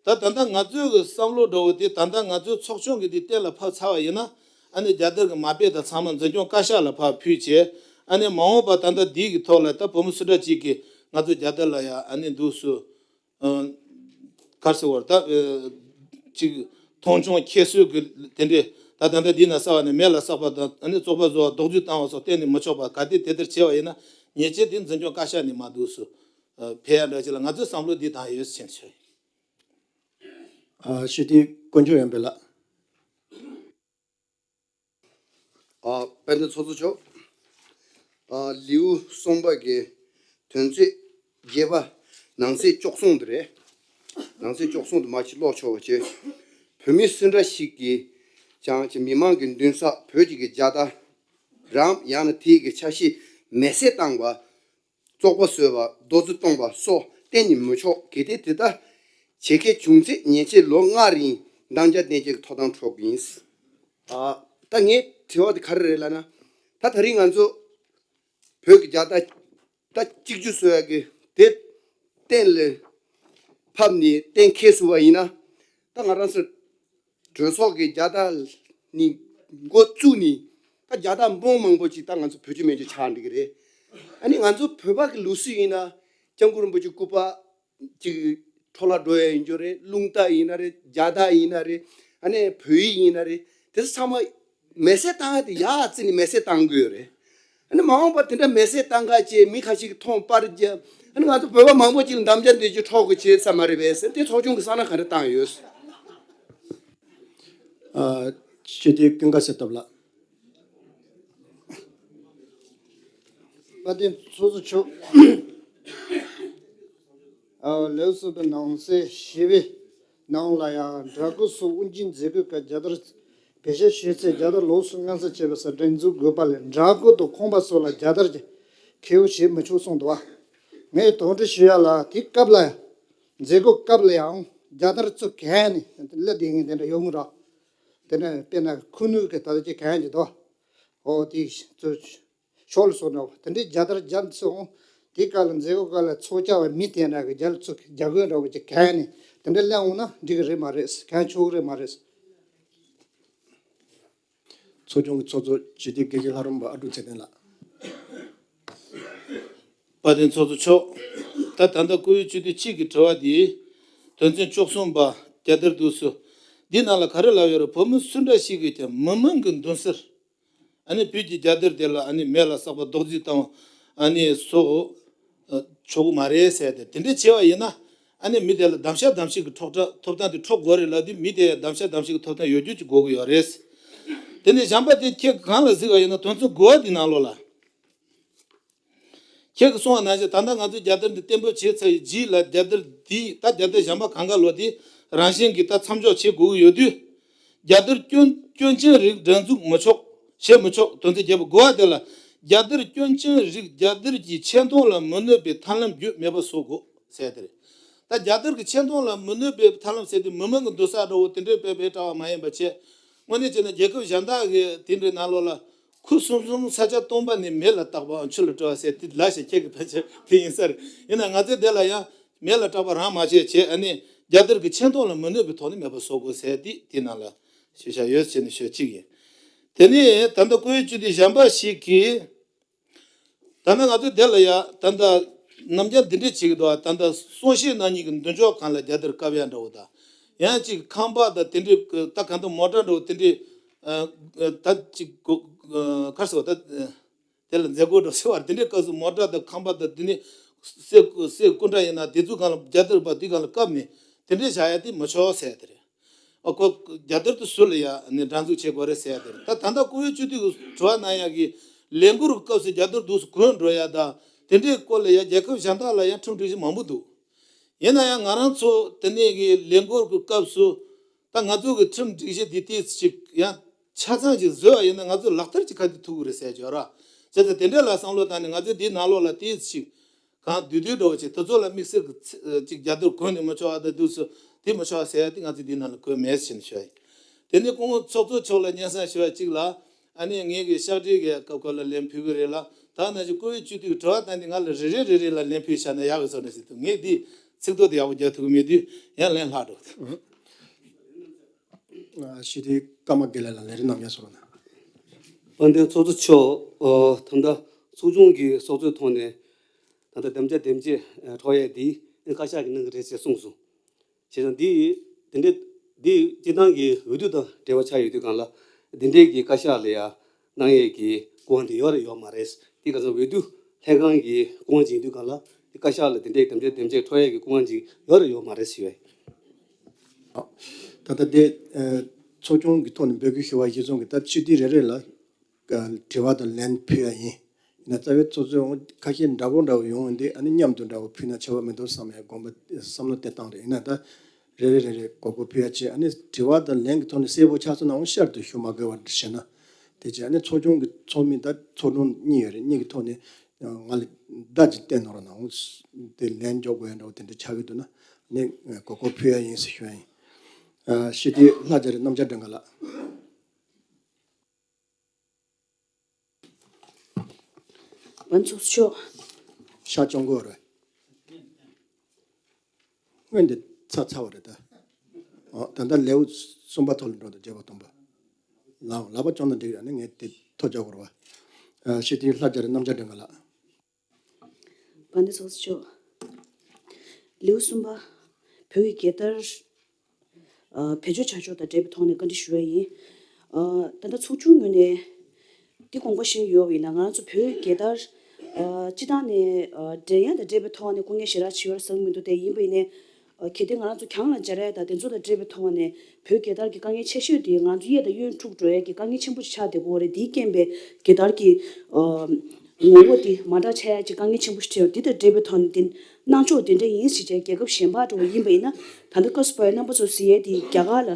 ད་ད་ལྟ་ང་ཚོའི་གི་བསམ་བློ་འདྲ་བོ་དེ་ད་ལྟ་ང་ཚོའི་ཚོགས་ཆུང་གི་འདི་གཏན་ལ་ཕབ་ཚར་བ་ཡིན་ན། ཨ་ནི་རྒྱལ་དར་གི་མ་དཔེ་དང་ཚང་མ་འཛིན་སྐྱོང་བཀའ་ཤག་ལ་ཕར་ཕུལ་བྱས། ཨ་ནི་མ་འོངས་པ་ད་ལྟ་འདི་གི་ཐོག་ལ་ད་བོད་མི་སུ་འདྲ་ཅིག་གིས་ང་ཚོ་རྒྱལ་དར་ལ་ཡ་ཨ་ནི་འདུག་སུ། ཨ་ག་རེ་ཟེར་བར་ད་ཨ་ཅིག་མཐོང་ཆུང་ཁྱད་གསོད་ཀྱི་དེ་འདྲས་ད་ད་ལྟ་འདི་ན་ས་བ་ནས་མེ་ལ་བསྲེགས་པ་དང་ཨ་ནི་བཙོག་པ་བཟོ་བ་རྡོག་རྫིས་བཏང་བ་སོགས་གཏན་ནས་མི་ཆོག་པ་ག་དེ་དེ་ལྟར་བྱས་པ་ཡིན་ན་ཉེས་ཆད་དེ་འཛིན་སྐྱོང་བཀའ་ཤག་ནས་མར་འདུག་སུ་ཨ་ཕེབས་ཡ་འདྲ་ཅིག་ལ་ང་ཚོའི་བསམ་བློ་འདི་དང་ཡོད་ཕྱིན་ཆད། ཨ་སྤྱི་འཐུས་དཀོན་མཆོག་ཡོན་ཕེབས་ལགས། ཨ་དཔལ་ལྡན་ཚོགས་གཙོ་མཆོག་ཨ་ལེའུ་གསུམ་པ་གི་དོན་ཚན་བརྒྱད་པ་ནང་གསེས་བཅུ་གསུམ་དེ་རེད། ནང་གསེས་བཅུ་གསུམ་དེ་མ་ཅིག་ཀློག་ཆོག་པ་བྱས། བོད་མི་སུ་འདྲ་ཞིག་གིས་ཀྱང་ཅིག་མི་མང་གི་མདུན་སར་བོད་ཀྱི་རྒྱལ་དར་རམ་ཡང་ན་དེའི་གི་ཆ་ཤས་མེ་བསྲེགས་བཏང་བ། བཙོག་པ་བཟོས་པ་རྡོག་རྫིས་བཏང་བ་སོགས་གཏན་ནས་མི་ཆོག་གལ་ཏེ་དེ་ལྟར་བྱེད་མཁན་བྱུང་ཚེ་ཉེས་ཆད་ལོ་ལྔ་རིང་དམ་བཅའ་གཏན་འཁེལ་གྱི་ཐོབ་ཐང་འཕྲོག་གི་ཡིན། ཨ་ད་ངའི་དྲི་བ་དེ་ག་རེ་རེད་ལབ་ན། ད་ད་རིང་ང་ཚོ་བོད་ཀྱི་རྒྱལ་དར་ད་གཅིག་གྱུར་བཟོ་ཡག་གི་དེ་གཏན་ལ་ཕབ་ནས་གཏན་འཁེལ་སོང་བ་ཡིན་ན། ད་ང་རང་ཚོ་གྲོས་ཚོགས་ཀྱི་རྒྱལ་དར་ནི་འགོ་བཙུགས་ནས་ད་རྒྱལ་དར་འབུམ་མང་པོ་ཅིག་ད་ང་ཚོ་བེད་སྤྱོད་མེད་ཅིག་ཆགས་འགྲིག་གི་རེད། ཨ་ནི་ང་ཚོ་བོད་པ་གི་ལུགས་སྲོལ་ཡིན་ན་སྐྱབས་མགོན་རིན་པོ་ཆེ་སྐུ་པར་ཅིག་འཕྲོ་བརླག་འགྲོ་ཡ་ཡིན་རྒྱུ་རེད། རླུང་རྟ་ཡིན་ན་རེད། རྒྱལ་དར་ཡིན་ན་རེད། ཨ་ནི་བོད་ཡིག་ཡིན་ན་རེད། དེ་ཚོ་ཚང་མ་ མེ་སྲེག་བཏང་ཡ་དེ་ཡག་བརྩིས་ནས་མེ་སྲེག་བཏང་དགོས་རེད། ཨ་ནི་མ་འོངས་པར་དེ་འདྲ་མེ་སྲེག་བཏང་ག་བྱས་མི་ཁ་ཤས་ཀྱིས་མཐོང་པར་རྒྱབ། ཨ་ནི་ང་ཚོ་བོད་པ་མང་པོ་ཅིག་ལ་འདམ་རྒྱག་འདོད་ཀྱི་འཕྲོག་དགོས་བྱས་ས་མ་རེད་པས་ཟེར་དེ་ཚོགས་ཆུང་གི་བསམ་བློ་ག་རེ་བཏང་ཡོད། ཨ། སྤྱི་འཐུས་ཀུན་དགའ་བསོད་སྟོབས་ལགས། དཔལ་ལྡན་ཚོགས་གཙོ་མཆོག་ཨ། ལེའུ་གསུམ་པའི་ནང་གསེས་བཞི་པའི་ནང་ལ་ཡང་། དགྲ་རྒོལ་སོགས་དབུ་འབྱེད་མཛད་སྒོའི་སྐབས་རྒྱལ་དར་བེད་སྤྱོད་བྱས་ཚེ་རྒྱལ་དར་ལོགས་སུ་མངོན་གསལ་བྱེད་པའི་སྲིད་བྱུས་འཛུགས་དགོས་པ་ལས། དགྲ་རྒོལ་དང་ཁང་པ་སོགས་ལ་རྒྱལ་དར་གྱི་ཁེ་པོ་བྱེད་མི་ཆོག་གསུངས་འདུག་བ། ངས་དོགས་འདྲི་ཞུ་ཡ་ལ། དེའི་སྐབས་ལ་ཡང་། མཛད་སྒོའི་སྐབས་ལ་ཡང་རྒྱལ་དར་ཚུར་གྱེས་ནས་སླེབས་བསྡད་མཁན་དེ་འདྲ་ཡོད་མོད་ར། དེ་ནས་དཔེར་ན་ཁུ་ནུ་གི་ད་ལྟ་ཅིག་གྱེས་ཀྱི་འདུག་འོ་དེ་ཚོ་ཤོག་ལ་སོགས་འདྲ་བོ་དེ་འདྲའི་རྒྱལ་དར་བརྒྱབ་སོང་། དེའི་སྐབས་ལ་མཛད་སྒོའི་སྐབས་ལ་ཚོགས་བཅར་བ་མི་དེ་འདྲ་གི་རྒྱལ་ཚུར་རྒྱལ་གོས་འདྲ་བོ་ཅིག་གྱེས་ནས་དེ་འདྲ་སླེབས་འོང་ན་འགྲིག་གི་རེད་མ་རེད། གྱེས་ཆོག་གི་རེད་མ་རེད། ཚོགས་ཆུང་གི་ཚོགས་གཙོ་སྤྱི་འཐུས་དགེ་བཤེས་ལྷ་རམས་པ་ཨ་ཀྲུག་ཚེ་བརྟན་ལགས། དཔལ་ལྡན་ཚོགས་གཙོ་མཆོག་ད་ད་ལྟ་བཀུར་འོས་སྤྱི་འཐུས་གཅིག་གི་དྲི་བ་འདིའི་དོན་ཚན་བཅུ་གསུམ་པ། རྒྱལ་དར་འདུག་སེ་འདི་ནང་ལ་ག་རེ་ལབ་ཡོད་རེད། བོད་མི་སུ་འདྲ་ཞིག་གིས་ཀྱང་མི་མང་གི་མདུན་སར་ཨ་ནི་བོད་ཀྱི་རྒྱལ་དར་དེ་ལ་ཨ་ནི་མེ་ལ་སྲེག་པ་རྡོག་རྫིས་བཏང་བ་ཨ་ནི་སོགས་ཆོག་གི་མ་རེད་ཟེར་ཏེ། དེ་འདྲ་བྱས་པ་ཡིན་ན་ཨ་ནི་མི་དེ་ལ་གདམ་ག་གདམ་གཤིས་ཀྱི་ཐོབ་ཐང་ཐོབ་ཐང་དེ་འཕྲོག་དགོས་རེད་ལབ་དུས། མི་དེ་ཡང་གདམ་ག་གདམ་གཤིས་ཀྱི་ཐོབ་ཐང་ཡོད་རྒྱུ་ཅིག་དགོས་ཀྱི་ཡོད་རེད། དེ་ནས་གཞན་པ་དེ་ཁྱེད་གང་ལ་གཟིགས་པ་ཡིན་ན་དོན་ཚན་དགུ་པ་དེ་ནང་ལོགས་ལ། ཁྱེད་ཀྱིས་གསུངས་པ་ནང་བཞིན་ད་ལྟ་ང་ཚོས་རྒྱལ་དར་འདི་གཏན་འབེབས་བྱས་ཚར་བའི་རྗེས་ལ། རྒྱལ་དར་འདི་ད་རྒྱལ་དར་གཞན་པ་གང་ག་ལོ་དེ་རང་བཞིན་གྱིས་ད་མཚམས་འཇོག་བྱེད་དགོས་ཀྱི་ཡོད་དུས། རྒྱལ་དར་སྐྱོན་སྐྱོན་ཅན་རིགས་སྒྲེང་འཛུགས་མི་ཆོག་བྱེད་མི་ཆོག་དོན་ཚན་བརྒྱད་པ་དགུ་པ་དེ་ལ། རྒྱལ་དར་སྐྱོན་ཅན་རིགས་རྒྱལ་དར་གྱི་ཆེ་མཐོང་ལ་མི་གནོད་པའི་ཐབས་ལམ་རྒྱུན་མེད་པ་བཟོ་དགོས་ཟེར་དེ་རེད། ད་རྒྱལ་དར་གྱི་ཆེ་མཐོང་ལ་མི་གནོད་པའི་ཐབས་ལམ་ཟེར་དུས་མི་མང་གི་མདུན་སར་འགྲོ་བོ་དེ་འདྲའི་དཔེ་དཔེ་འདྲ་བ་མ་ཡིན་པ་བྱས། དངོས་གནས་བྱས་ན་རྒྱལ་ཁབ་གཞན་དག་གི་དེ་འདྲའི་ནང་ལོགས་ལ། ཁུ་སིམ་སིམ་ས་ཆ་སྟོང་པ་ནས་མེ་ལ་བཏགས་པའམ་ཆུ་ལ་སྤྲོ་བ་ཟེར་དེ་ལ་ཞེས་ཁྱེད་ཀྱི་ཕན་ཆད་དེ་ཡིན་ས་རེད། ཡིན་ན་ང་ཚོའི་དེ་ལ་ཡང་མེ་ལ་སྲེག་པ་རང་མ་བྱས་བྱས། ཨ་ནི་རྒྱལ་དར་གྱི་ཆེ་མཐོང་ལ་མི་གནོད་པའི་ཐོག་ནས་མེད་པ་བཟོ་དགོས་ཟེར་དེ་དེ་ནང་ལ་ཞུ་བྱ་ཡོད་ཟེར་ནས་ཞུ་གཅིག་ཡིན། དེ་ནས་ད་ལྟ་བཀུར་འོས་སྤྱི་འཐུས་གཞན་པ་ཞིག་གིས། ད་ནི་ང་ཚོའི་དེ་ལ་ཡ་ད་ལྟ་རྣམ་རྒྱལ་འདི་འདྲས་བྱེད་ཀྱི་འདུག་ད་ལྟ་གསུང་བཤད་གནང་མཁན་གྱི་མདུན་ཅོག་སྒང་ལ་རྒྱལ་དར་བཀབ་ཡ་འདྲ་བོ་དང་། ཡང་ཅིག་ཁང་པ་དང་དེ་འདྲས་ད་གང་ལྟར་མོ་ཊ་འདྲ་བོ་དེ་འདྲས་ད་ཅིག་ག་རེ་ཟེར་བ་ད། དེ་ལ་མཛད་སྒོ་འགྲོ་ཟེར་བ་དེ་འདྲའི་སྐབས་སུ་མོ་ཊ་དང་ཁང་པ་དང་དེ་ནས་སེ་སེ་སྐུ་འདྲ་ཡིན་ན་དེ་ཚོ་སྒང་ལ་རྒྱལ་དར་བ་དེ་སྒང་ལ་བཀབ་ནས་དེ་འདྲས་བྱ་ཡ་དེ་མི་ཆོག་ཟེར་དེ་རེད། ཨ་ཁོ་རྒྱལ་དར་དེ་ཟུར་ལ་ཡ་ནས་སྒྲེང་འཛུགས་བྱེད་དགོས་རེད་ཟེར་ཡ་དེ་རེད། ད་ད་ལྟ་བཀུར་འོས་སྤྱི་འཐུས་ཀྱི་དྲི་བ་གནང་ཡ་གི་ལས་འགུལ་གྱི་སྐབས་སུ་རྒྱལ་དར་འདུག་སེ་གོན་འགྲོ་ཡ་དང་དེ་འདྲའི་སྐོར་ལ་ཡ་རྒྱལ་ཁབ་གཞན་དག་ལ་ཡང་ཁྲིམས་སྒྲིག་གཞི་མང་པོ་འདུག་ཡིན་ན་ཡང་ང་རང་ཚོ་དེ་ནས་གི་ལས་འགུལ་གྱི་སྐབས་སུ། ད་ང་ཚོ་གི་ཁྲིམས་སྒྲིག་གཞི་འདི་ཏོག་ཙམ་ཅིག་ཡང་ཆ་ཚང་ཅིག་བཟོས་པ་ཡིན་ན་ང་ཚོ་ལག་བསྟར་གྱི་ཁ་ཐུག་ཐུབ་ཀྱི་རེད་ཟེར་གྱི་ཡོད་ར། བྱས་ཙང་དེ་འདྲ་ལ་བསམ་བློ་བཏང་ནས་ང་ཚོས་འདིའི་ནང་ལོགས་ལ་ཏོག་ཙམ་ཅིག་གང་བསྡུས་བསྡུས་འདྲ་བོ་ཅིག་དེ་ཚོ་ལ་དམིགས་བསལ་གྱི་ཚ་ཅིག་རྒྱལ་དར་གོན་ནས་མི་ཆོག་པ་དང་འདུག་སེ་དེ་མི་ཆོག་ཟེར་ཡ་དེ་ང་ཚོས་འདིའི་ནང་ལ་གོན་མེད་ཟེར་ནས་ཞུ་ཡ་ཡིན། དེ་ནས་སྐུ་ངོ་ཚོགས་གཙོ་མཆོག་ལ་སྙན་སེང་ཞུ་བ་གཅིག་ལ། ཨ་ནི་ངེད་ཀྱི་ཕྱག་སྦྲེལ་གྱི་སྐབས་སྐབས་ལ་ལན་ཕུལ་གྱི་རེད་ལ། ད་ནང་བཞིན་བཀུར་འོས་སྤྱི་འཐུས་ཀྱི་དྲི་བ་བཏང་སྟེ་ང་ལ་རེ་རེ་རེ་རེ་ལ་ལན་ཕུལ་བྱས་ན་ཡག་གི་བཟོ་འདྲ་ཞིག་འདུག་ངས་འདི་ཚིག་ཐོ་དེ་ཡག་པོ་རྒྱག་ཐུབ་ཀྱི་མེད་དུས་ཡང་ལན་ལྷག་འགྲོ་གི་འདུག་སྤྱི་འཐུས་ཀརྨ་དགེ་ལེགས་ལ་ལན་རེ་གནང་ཡ་སོང་ན། དཔལ་ལྡན་ཚོགས་གཙོ་མཆོག་ཨོ། ད་ལྟ་ཚོགས་ཆུང་གི་སྲོག་རྩོལ་ཐོག་ནས་ད་ལྟ་དམ་བཅའ་དེ་འབྱེད་འཕྲོག་ཡས་འདི་བཀའ་ཤག་གིས་གནང་གི་རེད་ཅེས་གསུངས་སོང་། བྱས་ཙང་འདི་དེ་འདྲའི་འདི་སྤྱིར་བཏང་གི་འོས་བསྡུ་དང་འབྲེལ་བ་ཆགས་ཡོད་དུས་སྒང་ལ་འདི་འདྲའི་གི་བཀའ་ཤག་ལ་ཡ་གནང་ཡས་ཀྱི་སྐུ་དབང་དེ་ཡོད་རེད་ཡོད་མ་རེད། འདི་ག་ཚོད་འོས་བསྡུ་ལྷན་ཁང་གི་སྐུ་དབང་ཅིག་ཡིན་དུས་སྒང་ལ་འདི་བཀའ་ཤག་ལ་དེ་འདྲའི་དམ་བཅའ་དེ་འབྱེད་འཕྲོག་ཡས་ཀྱི་སྐུ་དབང་ཅིག་ཡོད་རེད་ཡོད་མ་རེད་ཟེར་བས། ད་ལྟ་དེ་ཚོགས་ཆུང་གི་ཐོག་ནས་འབོད་སྐུལ་ཞུ་བ་གཞིར་བཟུང་གི་ད་སྤྱི་འཐུས་རེ་རེ་ལ་དྲི་བ་དང་ལན་ཕུལ་ཡ་ཡིན། ཡིན་ན་རྩ་བའི་ཚོགས་གཙོས་ཁ་ཤས་འདྲ་པོ་འདྲ་པོ་ཡོང་འདི་ཨ་ནི་མཉམ་དུ་འདྲ་པོ་ཕུལ་ན་ཆེ་བ་མི་འདུག་བསམ་ཡ་དགོངས་པ་བསམ་བློ་དེ་བཏང་རེད། ཡིན་ན་ད་རེ་རེ་རེ་རེ་མགོ་སྐོར་ཕུལ་ཡ་བྱས། ཨ་ནི་དྲི་བ་དང་ལན་གྱི་ཐོག་ནས་གསལ་པོ་ཆགས་སོང་ན་འོང་ཤར་དུ་ཞུ་མ་དགོས་པ་བྱས་ན། དེ་བྱས་ཨ་ནི་ཚོགས་ཆུང་གི་ཚོགས་མི་ད་ཚོགས་དྲུང་གཉིས་ཡོད་རེད། གཉིས་ཀྱི་ཐོག་ནས་ང་ལ་བརྡ་ཅིག་བསྟན་གནང་རོགས་གནང་། འོང་དེ་ལན་འཇོག་དགོས་ཡ་འདྲ་པོ་དེ་འདྲ་ཆགས་ཀྱི་འདུག་ན་ཨ་ནི་མགོ་སྐོར་ཕུལ་ཡ་ཡིན་ཟེར་ཞུ་ཡ་ཡིན། ཨ། སྤྱི་འཐུས་ལྷ་རྒྱ་རི་རྣམ་རྒྱལ་སྒྲོལ་དཀར་ལགས། དཔལ་ལྡན་ཚོགས་གཙོ་མཆོག་ཤག་སྐྱོང་དགོས་རེད། སྔོན་དེ་ཚར་ཚར་བ་རེད་ད། ཨོ། ད་ལྟ་ལེའུ་གསུམ་པ་ཐོག་ལ་འགྲོ་འདུག་བརྗོད་པ་སྟོང་པ། ལག་ལག་པ་བརྐྱངས་ན་འགྲིག་རེད། ཨ་ནི་ངས་དེ་ཐོ་རྒྱག་དགོས་རེད་པ། ཨ། སྤྱི་འཐུས་ལྷ་རྒྱ་རི་རྣམ་རྒྱལ་སྒྲོལ་དཀར་ལགས། དཔལ་ལྡན་ཚོགས་གཙོ་མཆོག་ལེའུ་གསུམ་པ། བོད་ཀྱི་རྒྱལ་དར། ཨ། བེད་སྤྱོད་བྱ་ཕྱོགས་དང་འབྲེལ་བའི་ཐོག་ནས་བཀའ་འདྲི་ཞུ་བ་ཡིན། ད་ལྟ་ཚོགས་ཆུང་ངོས་ནས་འདི་དགོངས་པ་བཞེས་ཡོད་པ་ཡིན་ན། ང་རང་ཚོ་བོད་རྒྱལ་དར་སྤྱི་བཏང་ནས་འགྲན་ཡ་དང་འབྲེལ་བའི་ཐོག་ནས་དཀའ་ངལ་ཞེ་དྲག་ཅིག་ཡོད་རེད་བསམ་གྱི་མི་འདུག་དེ་ཡིན་པ་ཡིན་ནའི། གལ་ཏེ་ང་རང་ཚོ་གྱང་ལ་འབྱར་ཡ་དང་དེ་ཚོ་དང་འབྲེལ་བའི་ཐོག་ནས་བོད་རྒྱལ་དར་གྱི་དཀའ་ངལ་ཆེ་ཤོས་དེ་ང་ཚོ་གཡས་དང་གཡོན་འཁྲུག་འགྲོ་ཡ་གི་དཀའ་ངལ་ཆེན་པོ་ཞིག་ཆགས་བསྡད་ཀྱི་ཡོད་རེད། དེའི་རྐྱེན་པས་རྒྱལ་དར་གྱི་ངོ་བོ་དེ་མ་འདྲ་ཆགས་ཡ་གི་དཀའ་ངལ་ཆེན་པོ་ཞིག་འཕྲད་ཡོད། དེ་དང་འབྲེལ་བའི་ཐོག་ནས་དེ་གནང་ཕྱོགས་དེ་འདྲ་ཡིན་ཞེས་བྱས་རྒྱལ་ཁབ་གཞན་པ་འགྲོ་བ་ཡིན་པ་ཡིན་ན། ད་ལྟ་སྐབས་སུ་བབས་པའི་རྣམ་པ་ཚོ་གཟིགས་ཡས་དེ་རྒྱ་གར་ལ་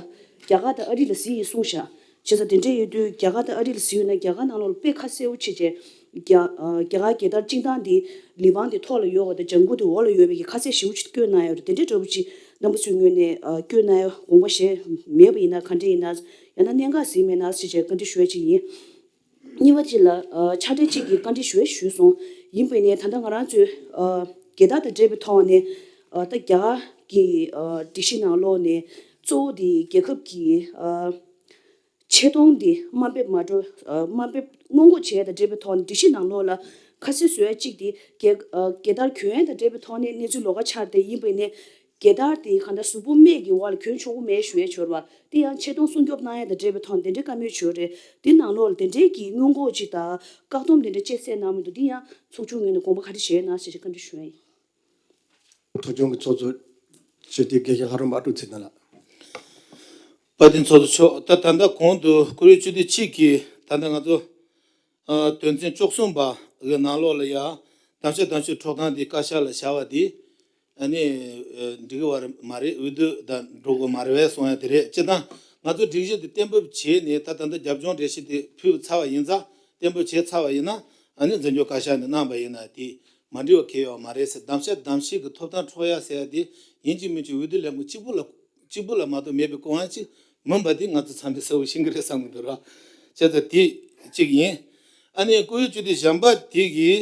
རྒྱ་གར་དང་ཨ་རི་ལ་གཟིགས་ཡིན་གསུངས་ཤག་བྱས་ཙང་དེ་འདྲ་ཡོད་དུས་རྒྱ་གར་དང་ཨ་རི་ལ་གཟིགས་ཡོད་ན་རྒྱ་གར་ནང་ལོགས་ལ་དཔེ་ཁ་གསལ་པོ་བྱས་བྱས་རྒྱ་ཨ་རྒྱ་གར་རྒྱལ་དར་བཅིངས་སྟངས་དེ་ལི་པང་དེ་ཐོག་ལ་ཡོད་པ་དང་ལྗང་གུ་དེ་འོག་ལ་ཡོད་པའི་གི་ཁ་གསལ་ཞེ་པོ་ཅིག་བཀོད་གནང་ཡོད་རེད། དེ་འདྲའི་འདྲ་པོ་ཅིག་རྣམ་པ་ཚོའི་ངོས་ནས་ཨ་བཀོད་གནང་ཡ་དགོངས་པ་བཞེས་མེད་པ་ཡིན་ན་ག་འདྲ་ཡིན་ན། ཡང་ན་གནད་འགག་གཟིགས་མེད་ན་ཞེས་བྱས་བཀའ་འདྲི་ཞུ་ཡ་ཅིག་ཡིན། གཉིས་པ་གཅིག་ལ་ཨ་ཕྱག་སྦྲེལ་གཅིག་གིས་བཀའ་འདྲི་ཞུ་ཡ་ཞུས་སོང་། ཡིན་པ་ཡིན་ནའི་ད་ལྟ་ང་རང་ཚོའི་ཨ་རྒྱལ་དར་དང་འབྲེལ་བའི་ཐོག་ནས་ཨ་ད་རྒྱ་གར་གྱི་ཨ་སྒྲིག་གཞི་ནང་ལོགས་ནས་གཙོ་བོ་དེ་རྒྱལ་ཁབ་ཀྱི་ཨ་ཆེ་མཐོང་དེ་དམའ་འབེབས་མ་འགྲོ། ཨ་དམའ་འབེབས་སྔོན་འགོག་བྱེད་ཡ་དང་འབྲེལ་བའི་ཐོག་ནས་སྒྲིག་གཞི་ནང་ལོགས་ལ་ཁ་གསལ་བཟོ་ཡ་གཅིག་དེ་རྒྱལ་ཨ་རྒྱལ་དར་གྱོན་ཡ་དང་འབྲེལ་བའི་ཐོག་ནས་གནས་ཚུལ་ལོགས་ཀ་ཆགས་བསྡད་ཡིན་པ་ཡིན་ནའི། རྒྱལ་དར་དེ་གང་ལྟར་གཟུགས་པོ་སྨད་ཀྱི་འོག་ལ་གྱོན་ཆོག་གི་མེད་ཞུ་ཡས་བྱོས་ར་བ། དེ་ཡང་ཆེ་མཐོང་སྲུང་སྐྱོབ་གནང་ཡས་དང་འབྲེལ་བའི་ཐོག་དེ་འདྲའི་བཀའ་མོལ་བྱོས་རེད། དེ་ནང་ལོགས་ལ་དེ་འདྲའི་གི་སྔོན་འགོག་ཅིག་དང་བཀག་སྡོམ་དེ་འདྲ་བཅས་གསལ་གནང་མི་འདུག་དེ་ཡང་ཚོགས་ཆུང་ངོས་ནས་དགོངས་པ་ག་རེ་བཞེས་ན་ཞེས་བཀའ་འདྲི་ཞུ་ཡ་ཡིན། ཚོགས་ཆུང་གི་ཚོགས་གཙོ་སྤྱི་འཐུས་དགེ་བཤེས་ལྷ་རམས་པ་ཨ་ཀྲུག་ཚེ་བརྟན་ལགས། དཔལ་ལྡན་ཚོགས་གཙོ་མཆོག་ད་ད་ལྟ་གོང་དུ་བཀུར་འོས་སྤྱི་འཐུས་གཅིག་གིས་ད་ལྟ་ང་ཚོ་ཨ་དོན་ཚན་བཅུ་གསུམ་པ་གི་ནང་ལོགས་ལ་ཡ་གདམ་གསེས་གདམ་གསེས་འཕྲོག་སྟངས་འདི་བཀའ་ཤག་ལ་བཞག་པ་འདི་ཨ་ནི་ཨ་འགྲིག་གི་བ་རེད་མ་རེད། འོས་བསྡུ་དང་འགྲོ་དགོས་མ་རེད་པས་གསུང་ཡ་དེ་རེད། སྤྱིར་བཏང་ང་ཚོ་སྒྲིག་གཞི་འདི་གཏན་འབེབས་བྱས་ནས་ད་ད་ལྟ་རྒྱབ་ལྗོངས་འགྲེལ་བཤད་དེ་ཕུལ་ཚར་བ་ཡིན་ཙང་། གཏན་འབེབས་བྱས་ཚར་བ་ཡིན་ན་ཨ་ནི་འཛིན་སྐྱོང་བཀའ་ཤག་ནས་གནང་པ་ཡིན་ན་དེ་མ་འགྲིག་པ་གང་ཡང་ཡོད་མ་རེད་ཟེར། གདམ་གསེས་གདམ་གསེས་ཀྱི་ཐོབ་ཐང་འཕྲོག་ཡ་ཟེར་ཡ་དེ་ཡིན་གཅིག་མིན་གཅིག་འོས་བསྡུ་ལས་ཁུངས་གཅིག་པུ་ལ་གཅིག་པུ་ལ་མ་གཏོགས་མེད་པའི་སྐུ་དབང་ཅིག་མིན་པ་དེ་ང་ཚོ་ཚང་མས་གསལ་པོ་ཤེས་ཀྱི་རེད་བསམ་གྱི་འདུག་ར། བྱས་ཙང་དེ་གཅིག་ཡིན། ཨ་ནི་བཀུར་འོས་སྤྱི་འཐུས་གཞན་པ་དེ་གིས་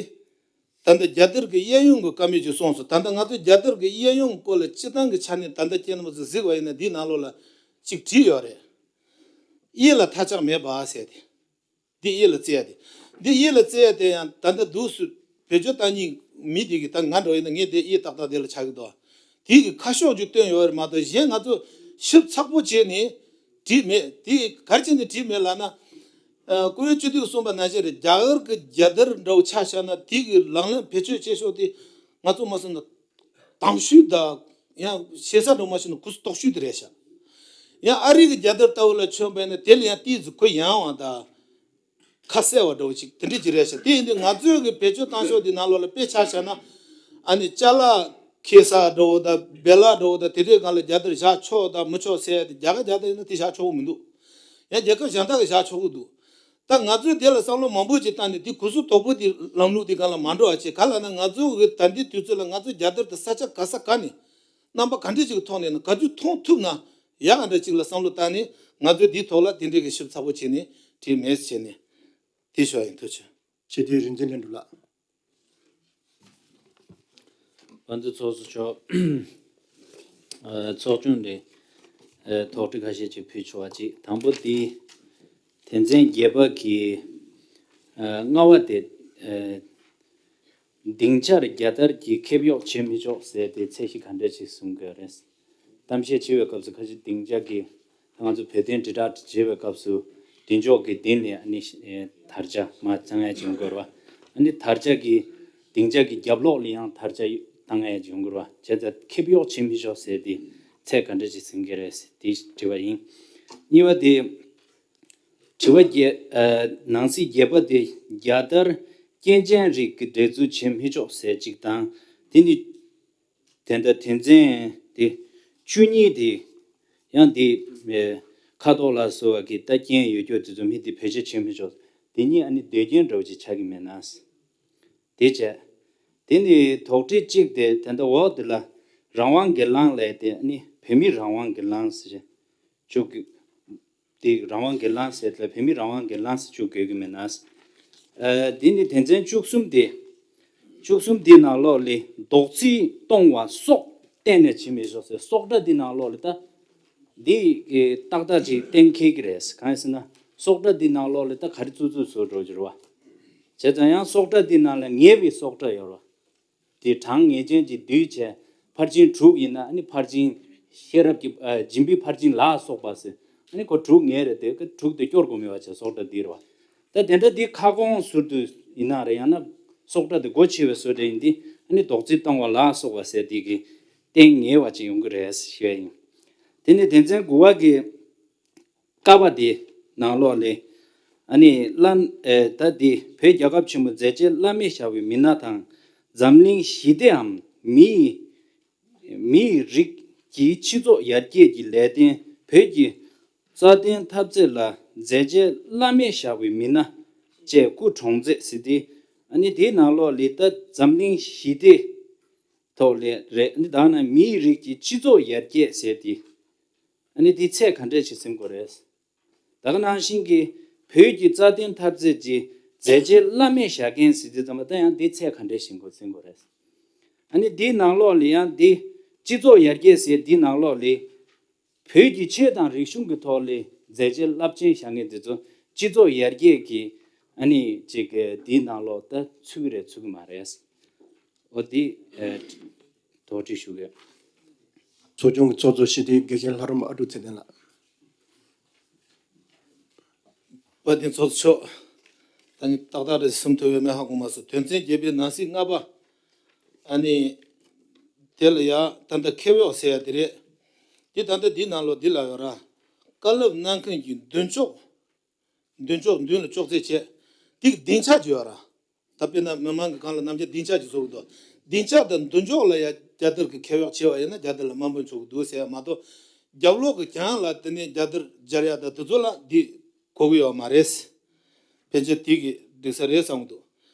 ད་ལྟ་རྒྱལ་དར་གྱི་གཡས་གཡོན་གྱི་བཀའ་མོལ་ཅིག་གསུངས་སོང་། ད་ལྟ་ང་ཚོ་རྒྱལ་དར་གྱི་གཡས་གཡོན་སྐོར་ལ་སྤྱིར་བཏང་གི་ཆ་ནས་ད་ལྟ་ཁྱེད་རྣམ་པ་ཚོ་གཟིགས་པ་ཡིན་ན་འདིའི་ནང་ལོགས་ལ་གཅིག་བྲིས་ཡོད་རེད། གཡས་ལ་མཐའ་ལྕགས་མེད་པ་ཟེར་ཏེ། འདི་གཡས་ལ་བརྩི་ཡ་དེ། འདི་གཡས་ལ་བརྩི་ཡ་དེ་ཡང་ད་ལྟ་འདུག་སུ་བེད་སྤྱོད་བཏང་མཁན་མི་དེ་གི་ད་ང་འདྲ་བ་ཡིན་ན་ངས་དེ་གཡས་ཏག་ཏག་དེ་ལ་ཆགས་ཀྱི་འདུག་དེ་གི་ཁ་ཕྱོགས་ཅིག་སྟོན་ཡོད་རེད་མ་གཏོགས་གཞན་ང་ཚོ་ཞིབ་ཚགས་པོ་བྱས་ནས་བྲིས་མེད། དེ་ག་རེ་བྱས་ནས་བྲིས་མེད་ལབ་ན། ཨ་བཀུར་འོས་སྤྱི་འཐུས་གསུངས་པ་ནང་བཞིན་རེད། རྒྱ་གར་གྱི་རྒྱལ་དར་འདྲ་བོ་ཆ་བཞག་ན་དེ་གི་ལག་ལེན་བེད་སྤྱོད་བྱེད་ཕྱོགས་དེ་ང་ཚོ་མ་སོང་ན། དམ་ཤུགས་དང་ཡང་ཞེ་ས་འགྲོ་མ་ཤེས་ན་གུ་སུ་དོག་ཤུས་དེ་རེད་ཤག་ཡང་ཨ་རི་གི་རྒྱལ་དར་ལྟ་བུ་ལ་མཚོན་པ་ཡིན་ན་དེ་ལ་ཡང་ཏིས་ཀུ་ཡང་བ་དང་ཁ་གསལ་བ་འདྲ་བོ་ཅིག་དེ་འདྲ་ཅིག་རེད་ཤག་དེ་ཡིན་དུས་ང་ཚོའི་གི་བེད་སྤྱོད་བཏང་ཕྱོགས་དེ་ནང་ལོགས་ལ་དཔེ་ཆ་བཞག་ན། ཨ་ནི་ཅ་ལག་ཁེ་ས་འདྲ་བོ་དང་བེ་ལ་འདྲ་བོ་དང་དེ་འདྲའི་སྒང་ལ་རྒྱལ་དར་བཞག་ཆོག་དང་མི་ཆོག་ཟེར་ཡ་དེ་རྒྱ་གར་རྒྱལ་དར་ཡིན་ན་དེ་བཞག་ཆོག་གི་མི་འདུག་ཡང་རྒྱལ་ཁབ་གཞན་དག་གིས་བཞག་ཆོག་གི་འདུག་ད་ང་ཚོས་དེ་ལ་བསམ་བློ་མང་པོ་ཅིག་བཏང་ནས་དེ་གུ་སུ་དོག་པོ་དེ་ལམ་ལུགས་དེ་སྒང་ལ་མ་འགྲོ་བ་བྱེད་ག་ལ་ན། ང་ཚོ་གི་ད་ལྟའི་དུས་ཚོད་ལ་ང་ཚོ་རྒྱལ་དར་དེ་ས་ཆ་ག་ས་ག་ནས་རྣམ་པ་ག་འདྲ་ཅིག་གི་ཐོག་ནས་ན་ག་དུས་མཐོང་ཐུབ་ན་ཡག་ག་འདྲ་ཅིག་ལ་བསམ་བློ་བཏང་ནས་ང་ཚོས་དེའི་ཐོག་ལ་དེ་འདྲའི་གི་ཞིབ་ཚགས་པོ་བྱས་ནས་བྲིས་མེད་བྱས་ནས་དེ་ཞུ་བ་ཡིན། ཐུགས་རྗེ་ཆེ། སྤྱི་འཐུས་རིག་འཛིན་ལྷུན་གྲུབ་ལགས། དཔལ་ལྡན་ཚོགས་གཙོ་མཆོག་ཨ་ཚོགས་ཆུང་ནས་ཨ་དོགས་འདྲི་ཁ་ཤས་ཅིག་ཕུལ་ཆོག་པ་ཅིག་དང་པོ་དེ་དོན་ཚན་བརྒྱད་པ་གི་ཨ་ལྔ་པ་དེ་ཨ་སྡིངས་ཆར་རྒྱལ་དར་གྱི་ཁེབས་གཡོགས་བྱེད་མི་ཆོག་ཟེར་ཏེ་ཚད་གཞི་ག་འདྲ་ཞིག་གསུང་གི་ཡོད་རེད། གཏམ་བཤད་བྱེད་པའི་སྐབས་སུ་ཁ་ཤས་སྡིངས་ཆ་གི་ང་ཚོ་བོད་དོན་དྲིལ་བསྒྲགས་བྱེད་པའི་སྐབས་སུ་མདུན་ཅོག་གི་མདུན་ནས་ཨ་ནི་དར་ཆ་མར་བཏང་ཡ་ཅིག་ཡོང་གི་རེད་བ། ཨ་ནི་དར་ཆ་གི་སྡིངས་ཆ་གི་རྒྱབ་ལོགས་ལ་ཡང་དར་ཆ་བཏང་ཡ་ཅིག་ཡོང་གི་རེད་བ། བྱས་ཙང་ཁེབས་གཡོགས་བྱེད་མི་ཆོག་ཟེར་ཏེ་ཚད་ག་འདྲ་ཞིག་ཟིན་གྱི་རེད་ཟེར་དེ་དྲི་བ་ཡིན། གཉིས་པ་དེ་དྲི་བ་བརྒྱད་ཨ་ནང་གསེས་བརྒྱད་པ་དེ་རྒྱལ་དར་སྐྱོན་ཅན་རིགས་ཀྱི་འགྲན་བཙུགས་བྱེད་མི་ཆོག་ཟེར་གཅིག་དང་དེ་ནི། དེ་འདྲ་དོན་ཚན་དེ་བཅུ་གཉིས་དེ་ཡང་དེ་ཨེ་ཁ་དོག་ལ་སོགས་པ་གི་ལྟ་རྐྱེན་ཡོད་རྒྱུ་དེ་ཚོ་མི་དེ་བེད་སྤྱོད་བྱེད་མི་ཆོག་དེ་གཉིས་ཨ་ནི་འདོད་རྒྱན་འདྲ་བོ་ཅིག་ཆགས་ཀྱི་མེད་ན། དེ་བྱས། དེ་ནི་དོགས་འདྲི་གཅིག་དེ་དེ་འདྲ་འོག་དེ་ལ་རང་དབང་གི་ལམ་ལས་དེ་ཨ་ནི་བོད་མིའི་རང་དབང་གི་ལམ་ཟེར་བཅུག་གི་དེ་རང་དབང་གི་ལམ་ཟེར་ལ་བོད་མི་རང་དབང་གི་ལམ་ཟེར་བཅུག་དགོས་ཀྱི་མེད་ན། ཨ་འདི་ནི་དོན་ཚན་བཅུ་གསུམ་དེ། བཅུ་གསུམ་དེའི་ནང་ལོགས་ལས་རྡོག་རྫིས་གཏོང་བ་སོགས་གཏན་ནས་བྱེད་མི་ཆོག་ཟེར་སོགས་སྒྲ་འདི་ནང་ལོགས་ལས་ད། འདི་གི་ཏག་ཏག་ཅིག་གཏན་འཁེལ་གྱི་རེད། གང་ཡིན་ཟེར་ན་སོགས་སྒྲ་འདི་ནང་ལོགས་ལས་ད་ག་རེ་བཙུགས་བཙུགས་བཟོ་འགྲོ་གི་རེད་བ། བྱས་ཙང་ཡང་སོགས་སྒྲ་འདི་ནང་ལ་ངེས་པའི་སོགས་སྒྲ་ཡོད་རེད་བ། དེ་གྲངས་ངེས་ཅན་གྱི་བསྡུས་བྱས་ཕར་ཕྱིན་དྲུག་ཡིན་ན་ཨ་ནི་ཕར་ཕྱིན་ཤེས་རབ་ཀྱི་ཨ་སྦྱིན་པའི་ཕར་ཕྱིན་ལ་སོགས་པ་ཟེར་ ཨ་ནི་ཁོ་དྲུག་ངེས་རེད་དེ། ཁོ་དྲུག་དེ་སྐྱོར་དགོས་མེད་པ་བྱས་སོག་གྲ་འདི་རེད་བ། ད་དེ་འདྲ་འདི་ཁ་སྐོང་ཟུར་དུ་ཡིན་ན་རེད། ཡང་ན་སོག་གྲ་དེ་སྒོ་ཕྱེ་བའི་བཟོ་འདྲ་ཡིན་དེ། ཨ་ནི་རྡོག་རྫིས་གཏོང་བ་ལ་སོགས་པ་ཟེར་དེ་གི་སྟེང་ངེས་པ་ཅིག་ཡོང་གི་རེད་ཞུ་ཡ་ཡིན། དེ་ནི་དོན་ཚན་དགུ་པ་གི་ཀ་པ་དེ་ནང་ལོགས་ལས། ཨ་ནི་བླ། ཨེ། ད་འདི་བོད་རྒྱལ་ཁབ་ཆེན་པོ་མཛད་རྗེས་བླ་མེད་བཞག་པའི་མི་སྣ་དང་། འཛམ་གླིང་ཞི་བདེའམ་མིའི། མིའི་རིགས་ཀྱི་སྤྱི་ཚོགས་ཡར་རྒྱས་ཀྱི་ལས་དོན། བོད་ཀྱི་རྩ་དོན་འཐབ་རྩོད་ལ་མཛད་རྗེས་བླ་མེད་བཞག་པའི་མི་སྣ་བཅས་སྐུ་གྲོངས་མཛད་ཟེར་ཏེ། ཨ་ནི་དེའི་ནང་ལོགས་ལས་ད་འཛམ་གླིང་ཞི་བདེ་ཐོག་ལས་རེད། ཨ་ནི་ད་ནང་མིའི་རིགས་ཀྱི་སྤྱི་ཚོགས་ཡར་རྒྱས་ཟེར་ཏེ། ཨ་ནི་དེའི་ཚད་ག་འདྲས་ཞིག་ཟིན་དགོས་རེད། ད་ག་ནང་བཞིན་གྱི་བོད་ཀྱི་རྩ་དོན་འཐབ་རྩོད་ཀྱི་མཛད་རྗེས་བླ་མེད་བཞག་མཁན་ཟེར་དུས་ཙམ་པ་ད་ཡང་འདི་ཚད་ག་འདྲས་ཞིག་གོ་ཟིན་དགོས་རེད། ཨ་ནི་འདིའི་ནང་ལོགས་ལ་ཡང་འདི་སྤྱི་ཚོགས་ཡར་རྒྱས་ཟེར་འདིའི་ནང་ལོགས་ལ་བོད་ཀྱི་ཆོས་དང་རིག་གཞུང་གི་ཐོག་ལ་མཛད་རྗེས་རླབས་ཆེན་བཞག་མཁན་འདི་ཚོ་སྤྱི་ཚོགས་ཡར་རྒྱས་ཀྱི་ཨ་ནི་ཅིག་འདིའི་ནང་ལོགས་ད་ཚུད་ཀྱི་རེད་ཚུད་ཀྱི་མ་རེད། འོ་འདི་ཨེ། དོགས་འདྲི་ཞུ་གི། ཚོགས་ཆུང་གི་ཚོགས་གཙོ་སྤྱི་འཐུས་དགེ་བཤེས་ལྷ་རམས་པ་ཨ་ཀྲུག་ཚེ་བརྟན་ལགས། དཔལ་ལྡན་ཚོགས་གཙོ་མཆོག་ད་ནི་ཏག་ཏག་རེ་གསུང་ཐུབ་ཡོད་མེད་ཧ་གོ་མ་སོང་། དོན་ཚན་བརྒྱད་པའི་ནང་གསེས་ལྔ་པ། ཨ་ནི་དེ་ལ་ཡ་ད་ལྟ་ཁེ་ཝེ་ཟེར་ཡ་དེ་རེད། དེ་ད་ལྟ་འདི་ནང་ལོགས་འདི་ལ་ཡོད་ར། བཀའ་སློབ་གནང་མཁན་གྱི་མདུན་ཅོག་མདུན་ཅོག་མདུན་ལ་ཅོག་ཙེ་བྱས། དེ་གི་སྡིངས་ཆ་ཅིག་ཡོད་ར། ད་དཔེར་ན་མི་མང་གི་སྒང་ལ་ནམ་རྒྱུན་སྡིངས་ཆ་ཅིག་བཟོ་གི་འདུག་སྡིངས་ཆ་དང་མདུན་ཅོག་ལ་ཡ་རྒྱལ་དར་གྱི་ཁེ་གཡོག་བྱས་པ་ཡིན་ན་རྒྱལ་དར་ལ་དམའ་འབེབས་བྱེད་ཀྱི་འདུག་ཟེར་ཡ་མ་གཏོགས། རྒྱབ་ལོགས་ཀྱི་གྱང་ལ་དེ་ནས་རྒྱལ་དར་སྦྱར་ཡ་དང་དེ་ཚོ་ལ་འདི་གོ་གི་ཡོད་མ་རེད། ཕན་ཆད་དེ་གི་འགྲིག་ས་རེད་བསམ་གི་འདུག་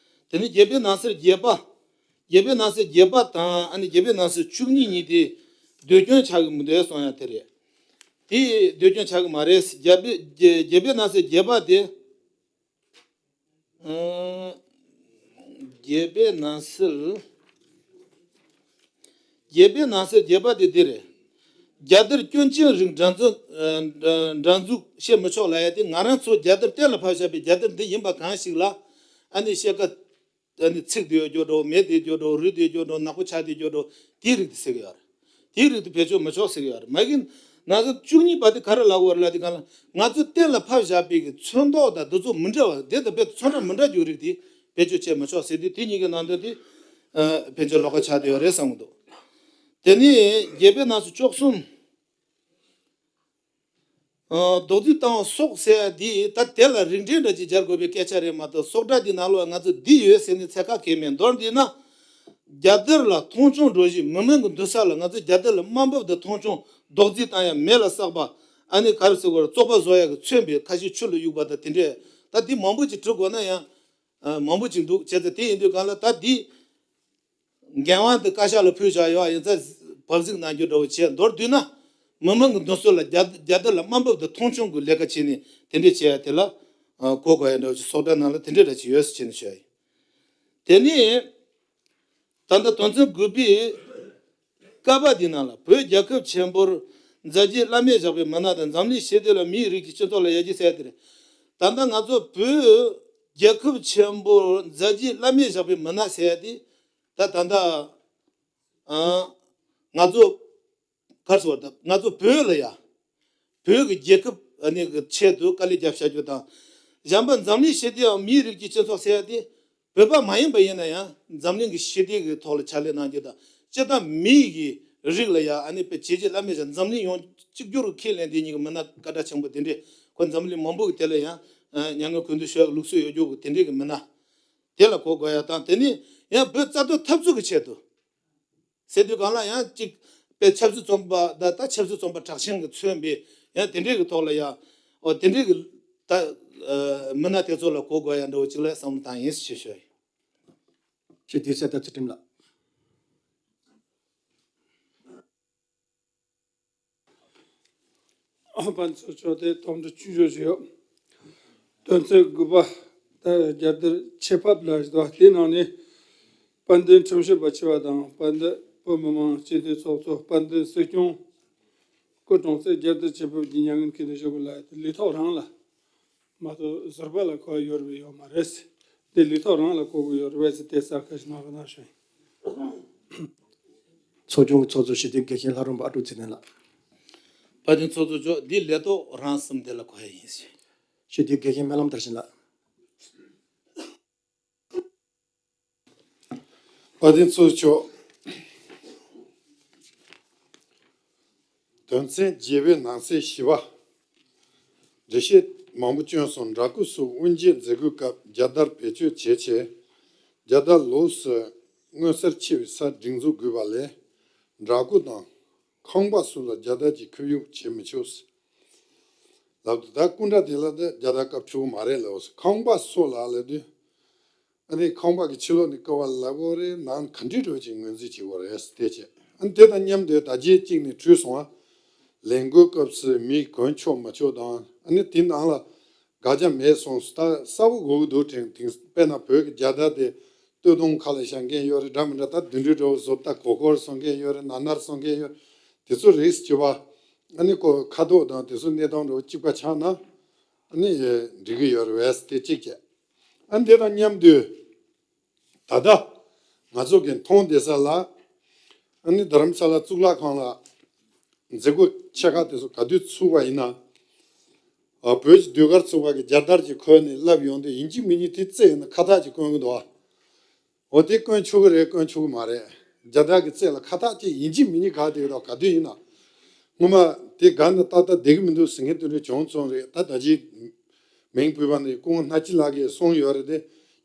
དེ་ནས་བརྒྱད་པའི་ནང་གསེས་བརྒྱད་པ། བརྒྱད་པའི་ནང་གསེས་བརྒྱད་པ་དང་ཨ་ནི་བརྒྱད་པའི་ནང་གསེས་བཅུ་གཉིས་གཉིས་དེ་ཟློས་སྐྱོན་ཆགས་ཀྱི་མི་འདུག་གསུང་ཡ་དེ་རེད། དེ་ཟློས་སྐྱོན་ཆགས་ཀྱི་མ་རེད། བརྒྱད་པའི་བརྒྱད་པའི་ནང་གསེས་བརྒྱད་པ་དེ། ཨ། བརྒྱད་པའི་ནང་གསེས། བརྒྱད་པའི་ནང་གསེས་བརྒྱད་པ་དེ་འདི་རེད། རྒྱལ་དར་སྐྱོན་ཅན་རིགས་འདྲ་འཛུགས། ཨ། འདྲ་འཛུགས་བྱེད་མི་ཆོག་ལབ་ཡ་དེ། ང་རང་ཚོ་རྒྱལ་དར་གཏན་ལ་ཕབ་བཞག་པའི་རྒྱལ་དར་འདི་ཡིན་པ་གང་ཞིག་ལ་ཨ་ནི་ཕྱེད་ཀ་ཨ་ནི་ཚིག་དེ་ཡོད་རྒྱུ་འགྲོ། མེད་དེ་རྒྱུ་འགྲོ། རུལ་དེ་རྒྱུ་འགྲོ། ནག་པོ་ཆགས་དེ་རྒྱུ་འགྲོ། དེའི་རིགས་དེ་ཟེར་གི་ཡོད་རེད། དེའི་རིགས་དེ་བེད་སྤྱོད་མི་ཆོག་ཟེར་གི་ཡོད་རེད། མ་གི་ནང་གསེས་བཅུ་གཉིས་པ་དེ་ག་རེ་ལབ་དགོས་རེད་ལབ་དུས་སྒང་ལ། ང་ཚོས་གཏན་ལ་ཕབ་བཞག་པའི་གི་ཚོན་མདོག་དང་དེ་ཚོ་མི་འདྲ་བ། དེ་དང་རྦད་དེ་ཚོན་ཁྲ་མི་འདྲ་རྒྱུ་རིགས་དེ་བེད་སྤྱོད་བྱེད་མི་ཆོག་ཟེར་དུས། དེ་གཉིས་ཀྱི་ནང་དོན་དེ་ཨ་ཕན་ཆད་ལོགས་ཀ་ཆགས་བསྡད་ཡོད་རེད་བསམ་གི་འདུག་དེ་ནས་བརྒྱད་པའི་ནང་གསེས་བཅུ་གསུམ། ཨ། རྡོག་རྫིས་བཏང་བ་སོགས་ཟེར་ཡ་འདི་ད་དེ་ལ་རིགས་འགྲེ་འདྲ་ཅིག་སྦྱར་དགོས་པའི་སྐད་ཆ་རེད་མ་གཏོགས། སོག་གྲ་འདི་ནང་ལོགས་ང་ཚོ་འདི་ཡོད་ཟེར་ནས་ཚད་བཀག་གང་ཡང་མེད། མདོར་བསྡུས་ན། རྒྱལ་དར་ལ་མཐོང་ཆུང་འགྲོ་བཞིན་མི་མང་གི་འདུན་ས་ལ་ང་ཚོས་རྒྱལ་དར་ལ་དམའ་འབེབས་དང་མཐོང་ཆུང་རྡོག་རྫིས་བཏང་ཡ་མེད་ལ་བསགས་པ། ཨ་ནི་ག་རེ་ཟེར་དགོས་རེད། བཙོག་པ་བཟོ་ཡ་གི་མཚོན་པའི་ཁ་ཤས་ཆུ་ལ་གཡུགས་པ་དང་དེ་འདྲས། ད་འདི་མང་པོ་ཅིག་འབྲི་དགོས་ན་ཡང་ཨ་མང་པོ་ཅིག་འདུག་བྱས་ཙང་དེ་ཡིན་དུས་སྒང་ལ་ད་འདི་འགན་དབང་དེ་བཀའ་ཤག་ལ་ཕུལ་བཞག་ཡོད། ཡིན་ཙང་བབ་གཟིགས་གནང་རྒྱུ་འདྲ་བོ་བྱས། མདོར་བསྡུས་ན་མི་མང་གི་འདུན་ས་ལ་རྒྱལ་རྒྱལ་དར་ལ་དམའ་འབེབས་དང་མཐོང་ཆུང་གི་ལས་ཀ་བྱས་ནས་དེ་འདྲས་བྱས་ཡ་དེ་ལ་ཨ་གོ་དགོས་ཡ་འདྲ་བོ་ཅིག་སོག་གྲ་ནང་ལ་དེ་འདྲས་འདྲ་ཅིག་ཡོད་ཟེར་བྱས་ནས་ཞུ་ཡ་ཡིན། དེ་ནས་ད་ལྟ་དོན་ཚན་དགུ་པའི་ཀ་པ་འདི་ནང་ལ། བོད་རྒྱལ་ཁབ་ཆེན་པོར་མཛད་རྗེས་བླ་མེད་བཞག་པའི་མི་སྣ་དང་། འཛམ་གླིང་ཞི་བདེ་ལ་མིའི་རིགས་ཀྱི་སྤྱི་ཚོགས་ལ་ཡར་རྒྱས་ཟེར་ཡ་དེ་རེད། ད་ལྟ་ང་ཚོ་བོད་རྒྱལ་ཁབ་ཆེན་པོར་མཛད་རྗེས་བླ་མེད་བཞག་པའི་མི་སྣ་ཟེར་ཡ་དེ། ད་ད་ལྟ་ཨ་ང་ཚོ་ག་རེ་ཟེར་བ། ད་ང་ཚོ་བོད་ལ་ཡ། བོད་ཀྱི་རྒྱལ་ཁབ་ཨ་ནི་གི་ཆེད་དུ་དཀའ་ལས་བརྒྱབ་བཞག་རྒྱུ་དང་། གཞན་པ་འཛམ་གླིང་ཞི་བདེའམ་མིའི་རིགས་ཀྱི་སྤྱི་ཚོགས་ཟེར་ཡ་དེ། བོད་པ་མ་ཡིན་པ་ཡིན་ན་ཡང་འཛམ་གླིང་གི་ཞི་བདེ་གི་ཐོག་ལ་ཕྱག་ལས་གནང་རྒྱུ་དང་། སྤྱིར་བཏང་མི་གི་རིགས་ལ་ཡ་ཨ་ནི་དཔེ་བྱས་རྗེས་བླ་མེད་བཞག། འཛམ་གླིང་ཡོངས་གཅིག་གྱུར་གྱི་ཁས་ལེན་དེ་གཉིས་ཀྱི་མི་སྣ་སྐད་གྲགས་ཆེན་པོ་དེ་འདྲས། ཁོ་འཛམ་གླིང་མང་པོ་གི་དེ་ལ་ཡང་ཨ་མྱ་ངན་གུས་འདུད་ཞུ་ཡག་ལུགས་སྲོལ་ཡོད་རྒྱུ་གི་དེ་འདྲས་ཀྱི་མི་སྣ་དེ་ལ་གོ་དགོས་ཡ་དང་། དེ་ནས་ཡང་བོད་རྩ་དོན་འཐབ་རྩོད་ཀྱི་ཆེད་དུ་ཟེར་དུས་སྒང་ལ་ཡང་གཅིག་དཔེ་ཆབ་སྲིད་བཙོན་པ། ད་ད་ཆབ་སྲིད་བཙོན་པ་དྲག་ཞན་གྱིས་མཚོན་པའི་ཡང་དེ་འདྲས་ཀྱི་ཐོག་ལ་ཡ། འོ་དེ་འདྲས་ཀྱི་ད་ཨ་མི་སྣ་དེ་ཚོ་ལ་གོ་དགོས་ཡ་འདྲ་བོ་ཅིག་ལ་བསམ་བློ་བཏང་ཡིན་ཞེས་ཞུ་ཡ་ཡིན། ཞེས་དེའི་གསལ་བརྡ་ཚུལ་ཁྲིམས་ལགས། ཨ་པ་ཚོ་ཆོག་སྟེ་དོགས་འདྲི་ཆུང་ཆུང་ཞིག་ཡོད། དོན་ཚན་དགུ་པ། ད་རྒྱལ་དར་ཆེ་ཕབ་ལ་ཞིག་འདུག་དེའི་ནང་ནས་དཔལ་ལྡན་ཁྲིམས་ཞིབ་པ་ཆེ་བ་དང་། དཔལ་ལྡན་བོད་མི་མང་སྤྱི་འཐུས་ཚོགས་གཙོ། དཔལ་ལྡན་སྲིད་སྐྱོང་སྐུ་གྲོངས་ཚེ་རྒྱལ་དར་ཆེ་ཕབ་ཀྱི་མྱ་ངན་ཁྱེར་ནས་བཞུགས་པ་ལ་ལུས་ཐོག་རང་ལ་མ་གཏོགས་ཟུར་པ་ལ་གོ་བ་ཡོད་རེད་ཡོད་མ་རེད། དེ་ལུས་ཐོག་རང་ལ་གོ་དགོས་ཡོད་རེད་ཟེར་དེ་གསལ་ཁ་ཞིག་གནང་རོགས་གནང་ཞུ་ཡིན། ཚོགས་ཆུང་གི་ཚོགས་གཙོ་སྤྱི་འཐུས་དགེ་བཤེས་ལྷ་རམས་པ་ཨ་ཀྲུག་ཚེ་བརྟན་ལགས། དཔལ་ལྡན་ཚོགས་གཙོ་མཆོག་འདི་ལས་ཐོག་རང་གསུམ་དེ་ལ་གོ་ཡ་ཡིན་ཞེས། ཞུ་དེ་དགེ་རྒན་སྨོན་ལམ་དར་ཞིང་ལགས། དཔལ་ལྡན་ཚོགས་གཙོ་མཆོག་དོན་ཚན་བརྒྱད་པའི་ནང་གསེས་བཞི་པ། འགྲེལ་བཤད་མང་པོ་བསྐྱོན་སོང་། འདྲ་སྐུ་སོགས་དབུ་འབྱེད་མཛད་སྒོའི་སྐབས་རྒྱལ་དར་བེད་སྤྱོད་བྱེད་ཆེད། རྒྱལ་དར་ལོགས་སུ་མངོན་གསལ་ཆེ་བའི་སར་སྒྲིག་འཛུགས་དགོས་པ་ལས། འདྲ་སྐུ་དང་ཁང་པ་སོགས་ལ་རྒྱལ་དར་གྱི་ཁོར་ཡུག་བྱེད་མི་ཆོག་ལབ་དུས། ད་སྐུ་འདྲ་དེ་ལ་ད་རྒྱལ་དར་བཀབ་ཆོག་གི་མ་རེད་ལབ་སོང་། ཁང་པ་སོགས་ལ་ལབ་དུས། ཨ་ནི་ཁང་པ་གི་ཕྱི་ལོགས་ནས་བཀབ་པ་ལབ་དགོས་རེད། ནང་ག་འདྲའི་འགྲོ་ཅིག་ངོས་འཛིན་བྱེད་དགོས་རེད་དེ་བྱས། ཨ་ནི་དེ་དང་མཉམ་དུ་ད་རྗེས་གཅིག་ནས་བྲིས་སོང་བ། ལས་འགུལ་སྐབས་སུ་མི་གོན་ཆོག་མ་ཆོག་དང་། ཨ་ནི་དེ་ནང་ལ་དགག་བྱ་མེད་སོང་། ད་གསལ་པོ་གོ་གི་འདུག་དྲན་དེང་། དཔེར་ན་བོད་ཀྱི་རྒྱལ་དར་དེ་སྟོད་ཐུང་ཁ་ལ་བཞག་མཁན་ཡོད་རེད། འདྲ་མི་འདྲ་ད་དེ་འདྲའི་འདྲ་བོ་བཟོ་ལྟ་གོར་གོར་བཟོ་མཁན་ཡོད་རེད། ནར་ནར་བཟོ་མཁན་ཡོད་རེད། དེ་ཚོ་རིགས་བྱེད་པ། ཨ་ནི་ཁོ་ཁ་དོག་དང་དེ་ཚོ་གནས་སྟངས་འདྲ་བོ་གཅིག་པ་ཆགས་ན། ཨ་ནི་འགྲིག་གི་ཡོད་རེད་བས་དེ་གཅིག་བྱས། ཨ་ནི་དེ་དང་མཉམ་དུ། ད་ལྟ་ང་ཚོ་གི་མཐོང་བསྡད་ས་ལ། ཨ་ནི་རྡ་རམ་ས་ལ་གཙུག་ལག་ཁང་ལ་མཛད་སྒོ་ཆེ་ཁག་དེ་ཚོ་ག་དུས་ཚུགས་པ་ཡིན་ན། ཨ། བོད་ཀྱི་ཟློས་གར་ཚོགས་པ་གི་རྒྱལ་དར་གྱི་ཁོལ་ནས་བརླབས་ཡོང་དུས་ཡིན་གཅིག་མིན་གཉིས་དེ་རྩེ་ཡིན་ན་ཁ་བཏགས་ཅིག་བསྐོན་གི་འདུག་ཨ། འོ་དེ་བསྐོན་ཆོག་གི་རེད། བསྐོན་ཆོག་གི་མ་རེད། རྒྱལ་དར་གྱི་རྩེ་ལ་ཁ་བཏགས་ཅིག་ཡིན་གཅིག་མིན་གཉིས་ག་དེ་གི་དོག་ག་དུས་ཡིན་ན། སྔོན་མ་དེ་ག་ནས་ཏག་ཏག་བསྡད་ཀྱི་མི་འདུག་ཟེར་མཁན་དེ་འདྲ་བྱུང་སོང་རེད། ད་ད་ཅི་མིང་འབོད་པ་ནས་སྐུ་ངོ་སྣ་སྐྱིད་ལགས་ཀྱིས་གསུངས་ཡོད་རེད་དེ།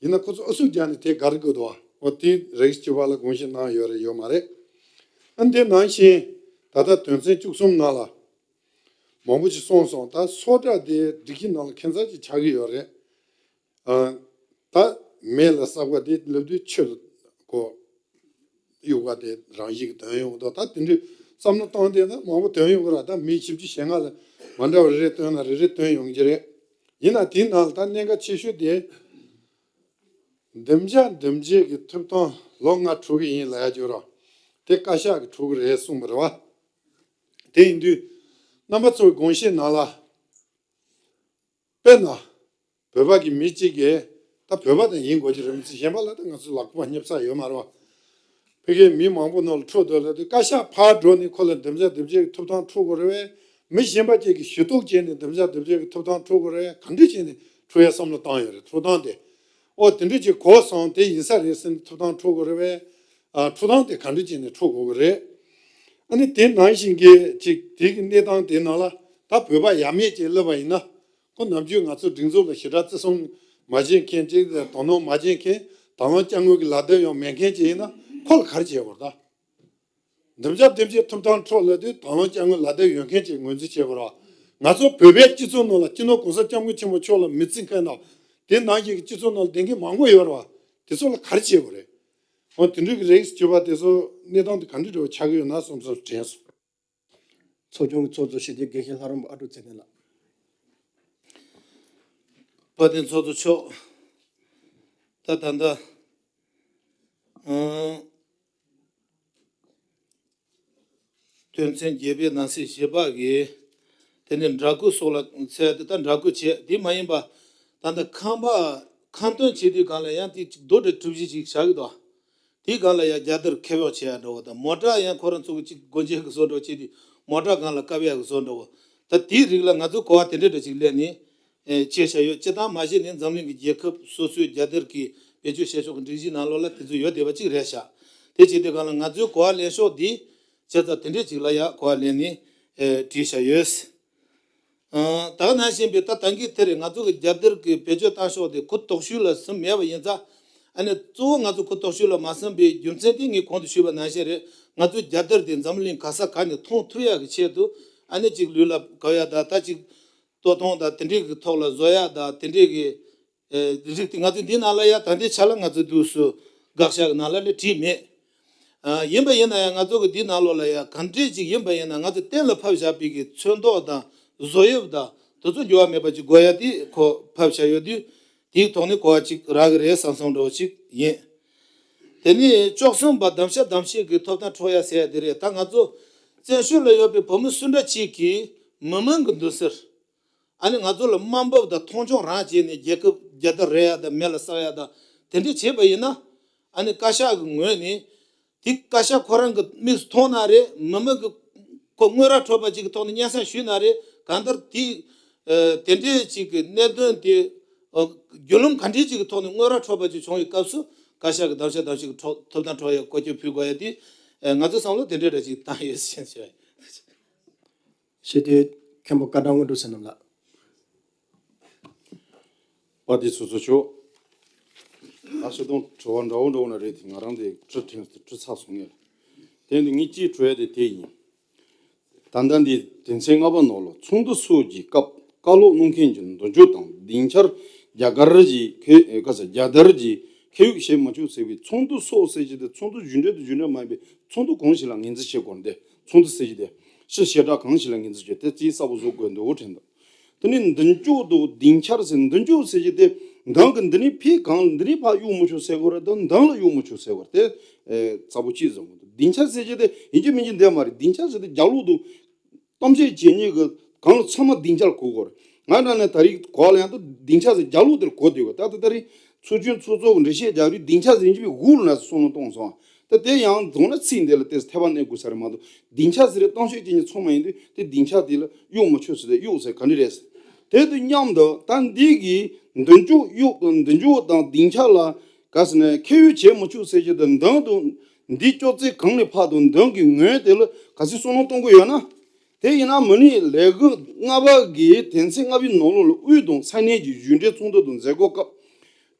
ཡིན་ན་ཁོ་ཚོ་ཨུ་ཚུགས་རྒྱག་ནས་དེ་ག་རེ་དགོས་འདུག་བ། འོ་དེ་རིགས་གཅིག་པ་ལ་དགོངས་བཞེས་གནང་ཡོད་རེད་ཡོད་མ་རེད། ཨ་འདི་ནང་བཞིན་ད་ལྟ་དོན་ཚན་བཅུ་གསུམ་ནང་ལ་མང་པོ་ཞིག་གསུངས་སོང་། ད་སོ་ཊ་དེ་སྒྲིག་གཞི་ནང་ལ་ཁྱད་མཚར་ཅིག་ཆགས་ཀྱི་ཡོད་རེད། ཨ། ད་མེ་ལ་བསྲེགས་པ་དེ་ལབ་དུས་ཆུ་ལ་གོ་གཡུག་པ་དེ་རང་བཞིན་གྱིས་དོན་ཡོང་གི་འདུག་ད་དེ་འདྲའི་བསམ་བློ་བཏང་བསྡད་ན་མང་པོ་དོན་ཡོང་གི་རེད། ད་མི་བཞི་བཅུ་ཞེ་ལྔ་ལ་མ་འདྲ་བ་རེ་རེ་བཏོན་ན་རེ་རེ་དོན་ཡོང་གི་རེད། ཡིན་ན་དེའི་ནང་ལ་ད་གནད་འགག་ཆེ་ཤོས་དེ། བདེ་འཇགས་འདེམས་བྱེད་ཀྱི་ཐོབ་ཐང་ལོ་ལྔ་འཕྲོག་གི་ཡིན་ལབ་ཡ་ཅིག་ཡོད་རེད། དེ་བཀའ་ཤག་གིས་འཕྲོག་གི་རེད་གསུངས་པ་རེད་བ། དེ་ཡིན་དུས་རྣམ་པ་ཚོའི་དགོངས་བཞེས་ནང་ལ། དཔེར་ན། བོད་པ་གི་མི་གཅིག་གིས། ད་བོད་པ་དང་ཡིན་དགོས་ཀྱི་རེད། མི་ཚེ་གཞན་པ་ལ་ད་ང་ཚོ་ལག་པ་སྙེབ་ས་ཡོད་མ་རེད་བ། ཕ་གིའི་མི་མང་པོ་ནང་ལ་འཕྲོག་འདོད་ལ་དེ་བཀའ་ཤག་ཕར་འགྲོ་ནས་ཁོ་ལ་བདེ་འཇགས་འདེམས་བྱེད་ཀྱི་ཐོབ་ཐང་འཕྲོག་དགོས་རེད་བས། མི་གཞན་པ་ཅིག་གིས་ཞུ་གཏུག་བྱས་ནས་བདེ་འཇགས་འདེམས་བྱེད་ཀྱི་ཐོབ་ཐང་འཕྲོག་དགོས་རེད་བས། ག་འདྲ་བྱས་ནས་འཕྲོག་ཡ་བསམ་བློ་བཏང་ཡོད་རེད། ཐོབ་ཐང་དེ། ཨོ་དེ་འདྲ་ཅིག་གོ་སོང་། དེ་ཡིན་ས་རེད་ཟེར་ནས་ཐོབ་ཐང་འཕྲོག་དགོས་རེད་བས། ཨ། འཕྲོག་ཐང་དེ་ག་འདྲ་བྱས་ནས་འཕྲོག་དགོས་ཀྱི་རེད། ཨ་ནི་དེ་ནང་བཞིན་གྱི་ཅིག་དེ་གི་གནས་སྟངས་དེ་ནང་ལ་ད་བོད་པ་ཡ་མེད་ཅིག་སླེབས་པ་ཡིན་ན། ཁོ་ནམ་རྒྱུན་ང་ཚོ་སྒྲིག་འཛུགས་ལ་ཞེ་དྲག་བརྩི་སྲུང་མ་བྱེད་མཁན་ཅིག་དོ་སྣང་མ་བྱེད་མཁན། དང་བླངས་དཔྱ་དངུལ་གྱི་ལག་དེབ་ཡང་མེད་མཁན་ཅིག་ཡིན་ན་ཁོ་ལ་ག་རེ་བྱེད་དགོས་རེད་ད། བདེ་འཇགས་འདེམས་བྱེད་ཐོབ་ཐང་འཕྲོག་ལབ་དུས་དང་བླངས་དཔྱ་དངུལ་ལག་དེབ་ཡོད་མཁན་ཅིག་ངོས་འཛིན་བྱེད་དགོས་རེད་བ། ང་ཚོ་བོད་པའི་སྤྱི་ཚོགས་ནང་ལ་སྤྱི་ནོར་༸གོང་ས་༸སྐྱབས་མགོན་ཆེན་པོ་མཆོག་ལ་མི་བརྩི་མཁན་དང་། དེ་ནང་བཞིན་གྱི་སྤྱི་ཚོགས་ནང་ལ་བསྡད་མཁན་མང་པོ་ཡོད་རེད་བ། དེ་ཚོ་ལ་ག་རེ་བྱེད་དགོས་རེད། འོ་དེ་འདྲའི་གི་རིགས་བྱེད་པ་དེ་ཚོ་གནས་སྟངས་དེ་ག་འདྲ་འདྲ་བོ་ཆགས་ཀྱི་ཡོད་ན་བསམ་བསམ་དྲན་སོང་། ཚོགས་ཆུང་གི་ཚོགས་གཙོ་ཞི་བདེ་དགེ་བཤེས་ལྷ་རམས་པ་ཨ་ཀྲུག་ཚེ་བརྟན་ལགས། དཔལ་ལྡན་ཚོགས་གཙོ་མཆོག་ད་ད་ལྟ། ཨང་། དོན་ཚན་བརྒྱད་པའི་ནང་གསེས་བཞི་པ་གི། དེ་ནས་འདྲ་སྐུ་སོགས་ལ་ཚད་དེ་ལྟར་འདྲ་སྐུ་བྱས། དེ་མ་ཡིན་པ། ད་ལྟ་ཁང་པ་ཁང་སྟོན་བྱེད་དུས་སྒང་ལ་ཡང་དེ་གཅིག་རྡོ་དྲིལ་གྲུ་བཞི་ཅིག་བཞག་གི་འདུག་དེའི་སྒང་ལ་ཡང་རྒྱལ་དར་ཁེབས་གཡོག་བྱེད་ཡ་འདྲ་བོ་དང་། མོ་ཊ་ཡང་ཁོ་རང་ཚོ་གི་གཅིག་སྒོ་འབྱེད་ཀྱི་བཟོ་འདྲ་བོ་བྱེད་དུས་མོ་ཊ་སྒང་ལ་བཀབ་ཡ་གི་བཟོ་འདྲ་བོ། ད་དེའི་རིགས་ལ་ང་ཚོས་གོ་བ་དེ་འདྲ་འདྲ་ཅིག་ལེན་ནས། ཨེ། བྱས་བཞག་ཡོད། སྤྱིར་བཏང་མ་གཞི་ནས་འཛམ་གླིང་གི་རྒྱལ་ཁབ་སོ་སོའི་རྒྱལ་དར་གྱི་བེད་སྤྱོད་བྱེད་ཕྱོགས་ཀྱི་སྒྲིག་གཞི་ནང་ལོགས་ལ་དེ་ཚོ་ཡོད་བསྡད་པ་ཅིག་རེད་ཤག་དེ་བྱེད་དུས་སྒང་ལ་ང་ཚོའི་གོ་བ་ལེན་ཕྱོགས་འདི་བྱས་ཙང་དེ་འདྲས་ཅིག་ལ་ཡ་གོ་བ་ལེན་ནས། ཨེ། བྲིས་བཞག་ཡོད། ཨང་། ད་ག་ནང་བཞིན་པའི་ད་ད་གིན་དེ་རེད། ང་ཚོ་གི་རྒྱལ་དར་གྱི་བེད་སྤྱོད་བཏང་ཕྱོགས་དེ་གུ་དོག་ཤོས་ལ་ཟིན་མེད་པ་ཡིན་ཙང་། ཨ་ནི་གཙོ་བོ་ང་ཚོ་གུ་དོག་ཤོས་ལ་མ་ཟིན་པའི་རྒྱུ་མཚན་དེ་ངས་གོང་དུ་ཞུས་པ་ནང་བཞིན་རེད། ང་ཚོའི་རྒྱལ་དར་དེ་འཛམ་གླིང་ག་ས་ག་ནས་མཐོང་ཐུབ་ཡག་གི་ཆེད་དུ། ཨ་ནི་གཅིག་ལུས་ལ་གབ་ཡ་དང་། ད་གཅིག་ལྟོ་ཐུང་དང་དེ་འདྲས་ཀྱི་ཐོག་ལ་བཟོ་ཡ་དང་། དེ་འདྲས་ཀྱི། ཨེ། རིགས་དེ་ང་ཚོས་འདི་ནང་ལ་ཡ་ད་ལྟའི་ཆ་ལ་ང་ཚོས་དུས་སུ་དགག་བྱ་གི་ནང་ལ་ལས་བྲིས་མེད། ཨ། ཡིན་པ་ཡིན་ན་ཡང་ང་ཚོ་གི་འདི་ནང་ལོགས་ལ་ཡ་གང་འདྲས་ཅིག་ཡིན་པ་ཡིན་ན། ང་ཚོས་གཏན་ལ་ཕབ་བཞག་པའི་གི་ཚོན་མདོག་དང་བཟོ་དབྱིབས་དང་དེ་ཚོ་འགྱུར་བ་མེད་པ་ཅིག་དགོས་ཡ་དེ་ཁོ་ཕབ་བཞག་ཡོད་དུས། དེའི་ཐོག་ནས་གོ་བ་ཅིག་རག་གི་རེད་བསམ་བསམ་འདྲ་བོ་ཅིག་ཡིན། དེ་ནས་བཅུ་གསུམ་པ་གདམ་བྱ་གདམ་བྱེད་ཀྱི་ཐོབ་ཐང་འཕྲོག་ཡ་ཟེར་ཡ་དེ་རེད། ད་ང་ཚོ་བཙན་བྱོལ་ལ་ཡོད་པའི་བོད་མི་སུ་འདྲ་ཅིག་གིས་མི་མང་གི་མདུན་སར། ཨ་ནི་ང་ཚོ་ལ་དམའ་འབེབས་དང་མཐོང་ཆུང་རང་བྱས་ནས་རྒྱལ་ཁབ་རྒྱལ་དར་རལ་ཡ་དང་མེ་ལ་བསྲེག་ཡ་དང་དེ་འདྲས་བྱས་པ་ཡིན་ན། ཨ་ནི་བཀའ་ཤག་གི་ངོས་ནས་དེ་བཀའ་ཤག་ཁོ་རང་གི་མིག་སུ་མཐོང་ན་རེད། མི་མང་གི་ ཁོ་དངོས་ར་འཕྲོད་པ་ཅིག་གི་ཐོག་ནས་སྙན་སེང་ཞུས་ན་རེད། གང་ལྟར་དེ་ཨ་དེ་འདྲའི་ཅིག་གི་གནད་དོན་དེ་ཨ་བརྒྱུད་ལམ་ག་འདྲའི་ཅིག་གི་ཐོག་ནས་དངོས་ར་འཕྲོད་པ་ཅིག་བྱུང་བའི་སྐབས་སུ་བཀའ་ཤག་གི་བདམས་ཤ་བདམས་ཤིག་གི་ཐོག་ཐོབ་ཐང་འཕྲོག་ཡའི་བཀའ་བཀྱོན་ཕུལ་དགོས་ཡ་དེ་ཨ་ང་ཚོའི་བསམ་བློ་དེ་འདྲའི་འདྲ་ཅིག་བཏང་ཡོད་ཟེར་ཞུ་ཡ་ཡིན། ཞེས་དེ་མཁན་པོ་བཀའ་དྲང་དངོས་གྲུབ་བསོད་ནམས་ལགས། དཔལ་ལྡན་ཚོགས་གཙོ་མཆོག་ད་ཤོད་དོན་དྲི་བ་འདྲ་བོ་འདྲ་བོ་ན་རེད་དེ། ང་རང་དེ་དྲི་དྲན་དྲི་ཚར་སོང་ངས། དེ་འདི་ངས་གཅིག་དྲི་ཡ་དེ་དེ་ཡིན། ད་ལྟ་འདི་དོན་ཚན་ལྔ་པ་ནང་ལ་ཚོགས་འདུ་སོགས་ཀྱི་སྐབས་བཀའ་སློབ་གནང་མཁན་གྱི་མདུན་སྐྱོད་དང་སྡིངས་ཆར་རྒྱ་གར་གྱི་ཁེ་ཨེ་ག་ས་རྒྱལ་དར་གྱི་ཁེ་གཡོགས་བྱེད་མ་ཆོག་ཟེར་བའི་ཚོགས་འདུ་སོགས་ཟེར་གྱི་དེ་ཚོགས་འདུ་རྒྱུན་འབྲས་དང་རྒྱུན་འབྲས་མ་ཡིན་པའི་ཚོགས་འདུ་གང་ཞིག་ལ་ངོས་འཛིན་བྱེད་དགོས་རེད། དེ་ཚོགས་འདུ་ཟེར་གྱི་དེ་ཕྱི་བྱེ་བྲག་གང་ཞིག་ལ་ངོས་འཛིན་བྱེད་དེ་རྩིས་གསལ་པོ་བཟོ་དགོས་འདུག་དྲན་འདུག་དེ་ནས་མདུན་སྐྱོད་དང་སྡིངས་ཆར་ཟེར། མདུན་སྐྱོད་ཟེར་གྱི་དེ་མདུན་གྱི་འདི་ནས་ཕའི་གང་ལ་འདི་ནས་ཕར་གཡུག་མི་ཆོག་ཟེར་དགོས་རེད་དམ། མདུན་ལ་གཡུག་མི་ཆོག་ཟེར་དགོས་རེད། དེ་ཨེ་གསལ་པོ་ཅིག་བཟོ་དགོས་འདུག་སྡིངས་ཆ་ཟེར་གྱི་དེ་ཡིན་གཅིག་མིན་གཅིག་འདི་མ་རེད། སྡིངས་ཆ་ཟེར་དེ་རྒྱབ་ལོགས་དང་གཏམ་བཤད་བྱེད་མཁན་གྱི་གང་ལ་ཚང་མ་སྡིངས་ཆར་གོ་དགོས་རེད། ང་འདྲ་ནས་ད་རེས་གོ་ལ་ཡང་ད་སྡིངས་ཆ་ཟེར་རྒྱབ་ལོགས་དེར་གོ་བསྡད་དགོས། ད་ད་ད་རེས་ཚོགས་ཆུང་ཚོགས་གཙོ་གི་འགྲེལ་བཤད་རྒྱག་རེས་སྡིངས་ཆ་ཟེར་ཡིན་གཅིག་པའི་གུག་ལ་ན་སོང་ལ་གཏོང་སོང་། ད་དེ་ཡང་དོན་ལ་ཚིག་འདི་ལ་དེ་ཐེ་བ་གནས་དགོས་ས་རེད་མ་གཏོགས། སྡིངས་ཆ་ཟེར་རེད་གཏམ་བཤད་བྱེད་མཁན་ཚང་མ་ཡིན་དུས་དེ་སྡིངས་ཆ་དེ་ལ་གཡུག་མི་ཆོག་ཟེར་ཏེ་གཡུག་ཟེར་ག་འདྲ་རེད་ཟེར། དེ་དང་མཉམ་དུ་ད་འདི་གི་མདུན་སྐྱོད་གཡུག་མདུན་སྐྱོད་དང་སྡིངས་ཆ་ལ་ག་ཟེར་ན་ཁེ་གཡོགས་བྱེད་མི་ཆོག་ཟེར་གྱི་དེ་མདུན་དུ་འདི་ཅོག་ཙེ་གང་ནས་ཕར་དང་མདུན་གྱི་ངོས་དེ་ལ་ག་ཚོད་བསམ་བློ་གཏོང་གི་ཡོད་ན། དེ་ཡིན་ན་མི་ནི་ལས་འགུལ་ལྔ་པ་གི་དོན་ཚན་ལྔ་པའི་ནང་ལོགས་ལ་དབུས་དང་ས་གནས་ཀྱི་རྒྱུན་འབྲས་ཚོགས་འདུ་དང་མཛད་སྒོ་སྐབས།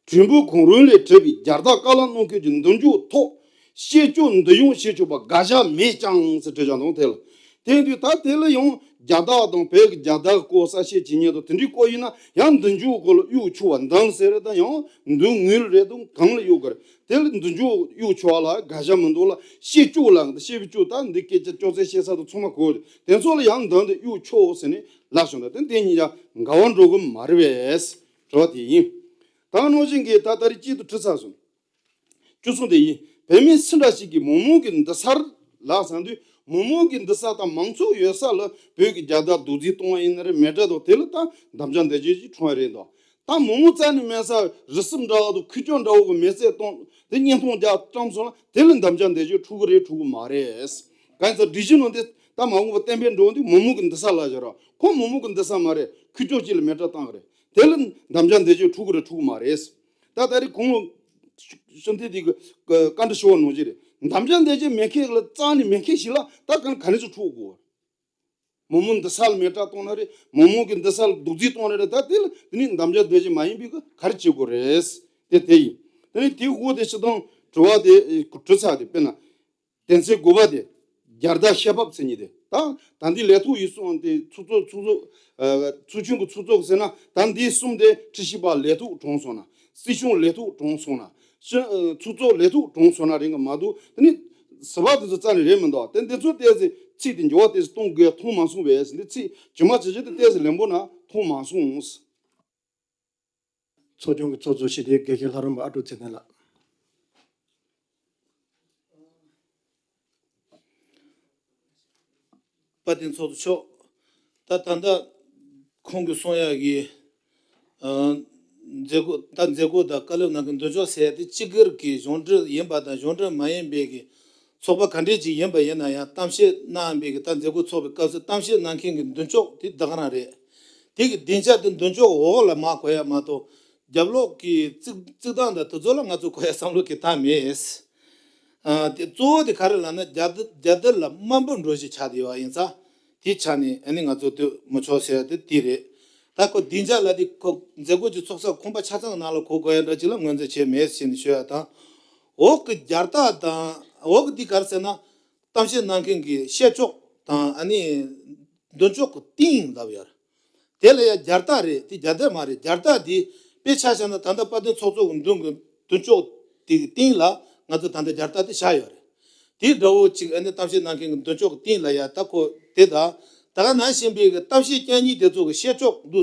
གྲོས་འབུལ་གང་རུང་ལས་གྲུབ་པའི་རྒྱལ་དར་བཀའ་སློབ་གནང་མཁན་གྱི་མདུན་སྐྱོད་ཐོག་བཤད་ཕྱོགས་འདུ་ཡོང་བྱེད་ཆོག་པ་དགག་བྱ་མེད་ཀྱང་ཟེར་བྲིས་བཞག་འདུག་དེ་ལ། དེ་དུས་ད་དེ་ལ་ཡང་རྒྱལ་དར་དང་བོད་ཀྱི་རྒྱལ་དར་བཀོད་གསལ་བཤད་བྱེད་མཁན་དང་དེ་འདྲའི་བཀོད་ཡིན་ན་ཡང་མདུན་སྐྱོད་སྐོར་ལ་གཡུག་ཆོག་པ་མདུན་ཟེར་རེད་དང་ཡང་མདུན་ངོས་རེད་དང་གང་ལ་གཡུག་གི་རེད། དེ་ལ་མདུན་སྐྱོད་གཡུག་ཆོག་པ་ལ་དགག་བྱ་མི་འདུག་ལ། བཤད་ཕྱོགས་ལ་བཤད་པའི་ཕྱོགས་ད་འདི་སྐད་ཆ་ཅོག་ཙེ་བཤད་ས་དང་ཚང་མ་གོ་རེད། དེ་ཚོ་ལ་ཡང་མདུན་དུ་གཡུག་ཆོག་ཟེར་ནས་ལབ་བྱུང་། ད་དེ་དེ་གཉིས་ཀ་འགལ་བ་འགྲོ་གི་མ་རེད་པས། དྲི་བ་དེ་ཡིན། ད་ནང་བཞིན་གྱི་ད་ད་རེས་གཅིག་ཏུ་དྲི་ཚར་སོང་། བཅུ་གསུམ་དེ་ཡིན། བོད་མི་སུ་འདྲ་ཞིག་གིས་མི་མང་གི་མདུན་སར་ལ་ཟེར་དུས་མི་མང་གི་མདུན་ས་དང་མང་ཚོགས་ཡོད་ས་ལ་བོད་ཀྱི་རྒྱལ་དར་རྡོག་རྫིས་གཏོང་བ་ཡིན་ན་རེད། མེ་སྲེག་དང་དེ་ལ་ད་དམ་བཅའ་འདེགས་འཇོག་ཅིག་འཁྲུངས་པ་རེད་འདུག་ད་མི་མང་རྩ་ནས་མེད་ས་རི་སུབ་འདྲ་བ་དང་ཁུག་ཀྱོག་འདྲ་བོ་གི་མེ་སྲེག་གཏོང་དེ་བརྙན་ཐུང་རྒྱག་བཀྲམ་སོང་ན་དེ་ལ་དམ་བཅའ་འདེགས་འཇོག་འཁྲུག་གི་རེད་འཁྲུག་གི་མ་རེད། གང་ཡིན་ཟེར་སྒྲིག་གཞི་ནང་དེ་ད་མ་འོངས་པ་གཏན་འབེབས་འགྲོ་དུས་མི་མང་གི་མདུན་ས་ལ་བཞག་ར། ཁོ་མི་མང་གི་མདུན་ས་མ་རེད། ཁུག་ཀྱོག་ཅིག་ལ་མེ་སྲེག་བཏང་གི་རེད། དེ་ལ་དམ་བཅའ་འདེགས་འཇོག་འཁྲུག་གི་རེད་འཁྲུག་གི་མ་རེད། ད་ད་རེས་གོང་ལ་ཤོམ་ཐིག་དེ་གི་བཀའ་འདྲི་ཞུ་བ་ནང་བཞིན་རེད། དམ་བཅའ་འདེགས་འཇོག་མེད་མཁན་ལ་རྩ་ནས་མེད་མཁན་ཞིག་ལ་ད་ག་ག་ནས་ཚུར་འཁྲུག་དགོས། མི་མང་མདུན་ས་ལ་མེ་སྲེག་གཏོང་ན་རེད། མི་མང་གི་མདུན་ས་ལ་རྡོག་རྫིས་གཏོང་ན་རེད། ད་དེ་ལ་དེ་ནི་དམ་བཅའ་འདེགས་འཇོག་མ་ཡིན་པའི་གི་ག་རེ་བྱེད་དགོས་རེད། དེ་དེ་ཡིན། དེ་ནི་དེའི་འོག་དེ་སྤྱིར་བཏང་དྲི་བ་དེ་དྲི་ཚར་དེ་དཔེར་ན། དོན་ཚན་དགུ་པ་དེ། རྒྱལ་དར་བཤད་འབབ་ཟེར་མཁན་དེ། ད་ད་འདི་ལས་ཐོག་ཡིན་སོང་དེ་ཚོགས་གཙོ་ཚོགས་གཙོ་ཨ་ཚོགས་ཆུང་གི་ཚོགས་གཙོ་ཟེར་ན་ད་འདི་གསུམ་དེ་ཁྲི་བཞི་པ་ལས་ཐོག་གྲོངས་སོང་ན། སྲིད་སྐྱོང་ལས་ཐོག་གྲོངས་སོང་ན། སྤྱི་ཨ་ཚོགས་གཙོ་ལས་ཐོག་གྲོངས་སོང་ན་རེད་གི་མ་གཏོགས་དེ་ནི་ཟུར་པ་དེ་ཚོ་རྩ་ནས་རེད་མི་འདུག་དེ་འདི་ཚོ་ཏོག་ཙམ་ཚིག་དེ་འགྱུར་བ་ཏོག་ཙམ་གཏོང་དགོས་མཐོང་མ་སོང་བས། འདི་ཚིག་ཇི་མ་ཇི་བཞིན་དུ་ཏོག་ཙམ་ལེན་པོ་ན་མཐོང་མ་སོང་། ཚོགས་ཆུང་གི་ཚོགས་གཙོ་ཞི་བདེའི་དགེ་བཤེས་ལྷ་རམས་པ་ཨ་ཀྲུག་ཚེ་བརྟན་ལགས། དཔལ་ལྡན་ཚོགས་གཙོ་མཆོག་ད་ད་ལྟ་ཁོང་གིས་གསུང་ཡག་གི་ཨ་མཛད་སྒོ་ད་མཛད་སྒོ་དང་བཀའ་སློབ་གནང་གི་མདུན་ཅོག་ཟེར་ཡག་དེ་སྤྱི་སྒེར་གྱི་གཞུང་འབྲེལ་ཡིན་པ་དང་གཞུང་འབྲེལ་མ་ཡིན་པའི་གི་ཚོགས་པ་ག་འདྲས་ཅིག་ཡིན་པ་ཡིན་ན་ཡང་གཏམ་བཤད་གནང་བའི་གི་ད་མཛད་སྒོ་ཚོགས་པའི་སྐབས་སུ་གཏམ་བཤད་གནང་མཁན་གྱི་མདུན་ཅོག་དེ་ད་ག་རང་རེད། དེ་གི་སྡིངས་ཆ་དེ་མདུན་ཅོག་འོག་ལ་མར་གོ་ཡག་མ་གཏོགས་རྒྱབ་ལོགས་ཀྱི་བརྩིགས་བརྩིགས་སྟངས་དང་དེ་ཚོ་ལ་ང་ཚོ་གོ་ཡག་བསམ་བློ་གི་བཏང་མེད། ཨ་དེ་གཙོ་བོ་དེ་ག་རེ་ལབ་ན་རྒྱལ་དར་རྒྱལ་དར་ལ་དམར་པོ་འགྲོ་གཞི་ཆགས་བསྡད་ཡོད་པ་ཡིན་ཙང་དེ་ཆ་ནས་ཨ་ནི་ང་ཚོ་སྡོད་མི་ཆོག་ཟེར་ཡག་དེ་དེ་རེད། ད་ཁོ་སྡིངས་ཆ་ལ་དེ་ཁོ་མཛད་སྒོ་ཀྱི་ཚོགས་ས་ཁང་པ་ཆ་ཚང་ནང་ལ་གོ་དགོས་ཡག་འདྲ་ཅིག་ལ་ངོས་འཛིན་བྱས་མེད་ཟེར་ནས་ཤོད་ཡག་དང་། འོག་གི་རྒྱལ་དར་དང་འོག་གི་དེ་ག་རེ་ཟེར་ན། གཏམ་བཤད་གནང་མཁན་གྱི་བཤད་ཕྱོགས་དང་ཨ་ནི་མདུན་ཅོག་གི་སྟེང་ལབ་ཡོད་རེད། དེ་ལ་ཡང་རྒྱལ་དར་རེད་དེ་རྒྱལ་དར་མ་རེད། རྒྱལ་དར་དེ་དཔེ་ཆ་བཞག་ན་ད་ལྟ་དཔལ་ལྡན་ཚོགས་གཙོ་གི་མདུན་གྱི་མདུན་ཅོག་དེ་གི་སྟེང་ལ་ང་ཚོ་ད་ལྟ་རྒྱལ་དར་དེ་བཞག་ཡོད་རེད། དེ་འདྲ་བོ་ཅིག་ཨ་ནི་གཏམ་བཤད་གནང་མཁན་གྱི་མདུན་ཅོག་གི་སྟེང་ལ་ཡང་ད་ཁོ་དེ་དང་ད་ག་ནང་བཞིན་པའི་གི་གཏམ་བཤད་རྐྱང་གཉིས་དེ་ཚོ་གི་བཤད་ཕྱོགས་འདུ་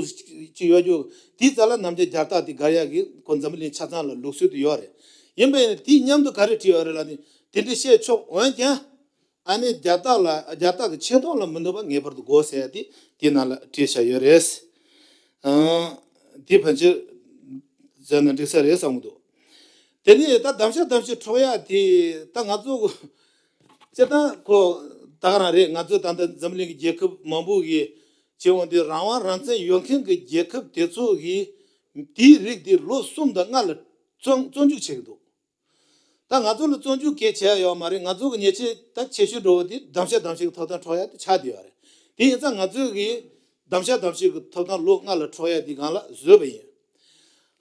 ཅིག་ཡོད་རྒྱུ་དེའི་རྩ་ལ་ནམ་རྒྱུན་རྒྱལ་དར་དེ་དགར་ཡག་གི་ཁོ་འཛམ་བུ་གླིང་ཆ་ཚང་ལ་ལུགས་སྲོལ་དེ་ཡོད་རེད། ཡིན་པ་ཡིན་ན་དེའི་མཉམ་དུ་ག་རེ་བྲིས་ཡོད་རེད་ལབ་ནི་དེ་འདྲའི་བཤད་ཕྱོགས་འོན་ཀྱང་། ཨ་ནི་རྒྱལ་དར་ལ་རྒྱལ་དར་གྱི་ཆེ་མཐོང་ལ་མི་གནོད་པ་ངེས་པར་དུ་དགོས་ཟེར་ཡག་དེ་དེའི་ནང་ལ་བྲིས་བཞག་ཡོད་རེད། ཨང་། དེ་ཕལ་ཆེར་བྱས་ན་འགྲིག་ས་རེད་བསམ་གྱི་འདུག་དེ་ནས་ད་གཏམ་བཤད་གཏམ་བཤད་འཕྲོག་ཡག་དེ་ད་ང་ཚོ་སྤྱིར་བཏང་ཁོ་ ད་ག་རང་རེད། ང་ཚོ་ད་ལྟ་འཛམ་གླིང་གི་རྒྱལ་ཁབ་མང་པོ་གིས་བྱེད་འོང་དུས་རང་དབང་རང་བཙན་ཡོད་མཁན་གྱི་རྒྱལ་ཁབ་དེ་ཚོ་གིས་དེའི་རིགས་དེ་ལོ་གསུམ་དང་ལྔ་ལ་བཙོན་བཙོན་འཇུག་བྱེད་ཀྱི་འདུག་ད་ང་ཚོ་ལ་བཙོན་འཇུག་གལ་ཆེ་ཡ་ཡོད་མ་རེད། ང་ཚོ་གི་ཉེས་ཆད་ད་ཆེ་ཤོས་འགྲོ་བ་དེ་གདམ་གཤིས་གདམ་གཤིས་ཀྱི་ཐོབ་ཐང་འཕྲོག་ཡ་དེ་ཆགས་བསྡད་ཡོད་རེད། དེ་ཡིན་ཙང་ང་ཚོ་གིས་གདམ་གཤིས་གདམ་གཤིས་ཀྱི་ཐོབ་ཐང་ལོ་ལྔ་ལ་འཕྲོག་ཡ་དེ་སྒང་ལ་བཟོས་པ་ཡིན།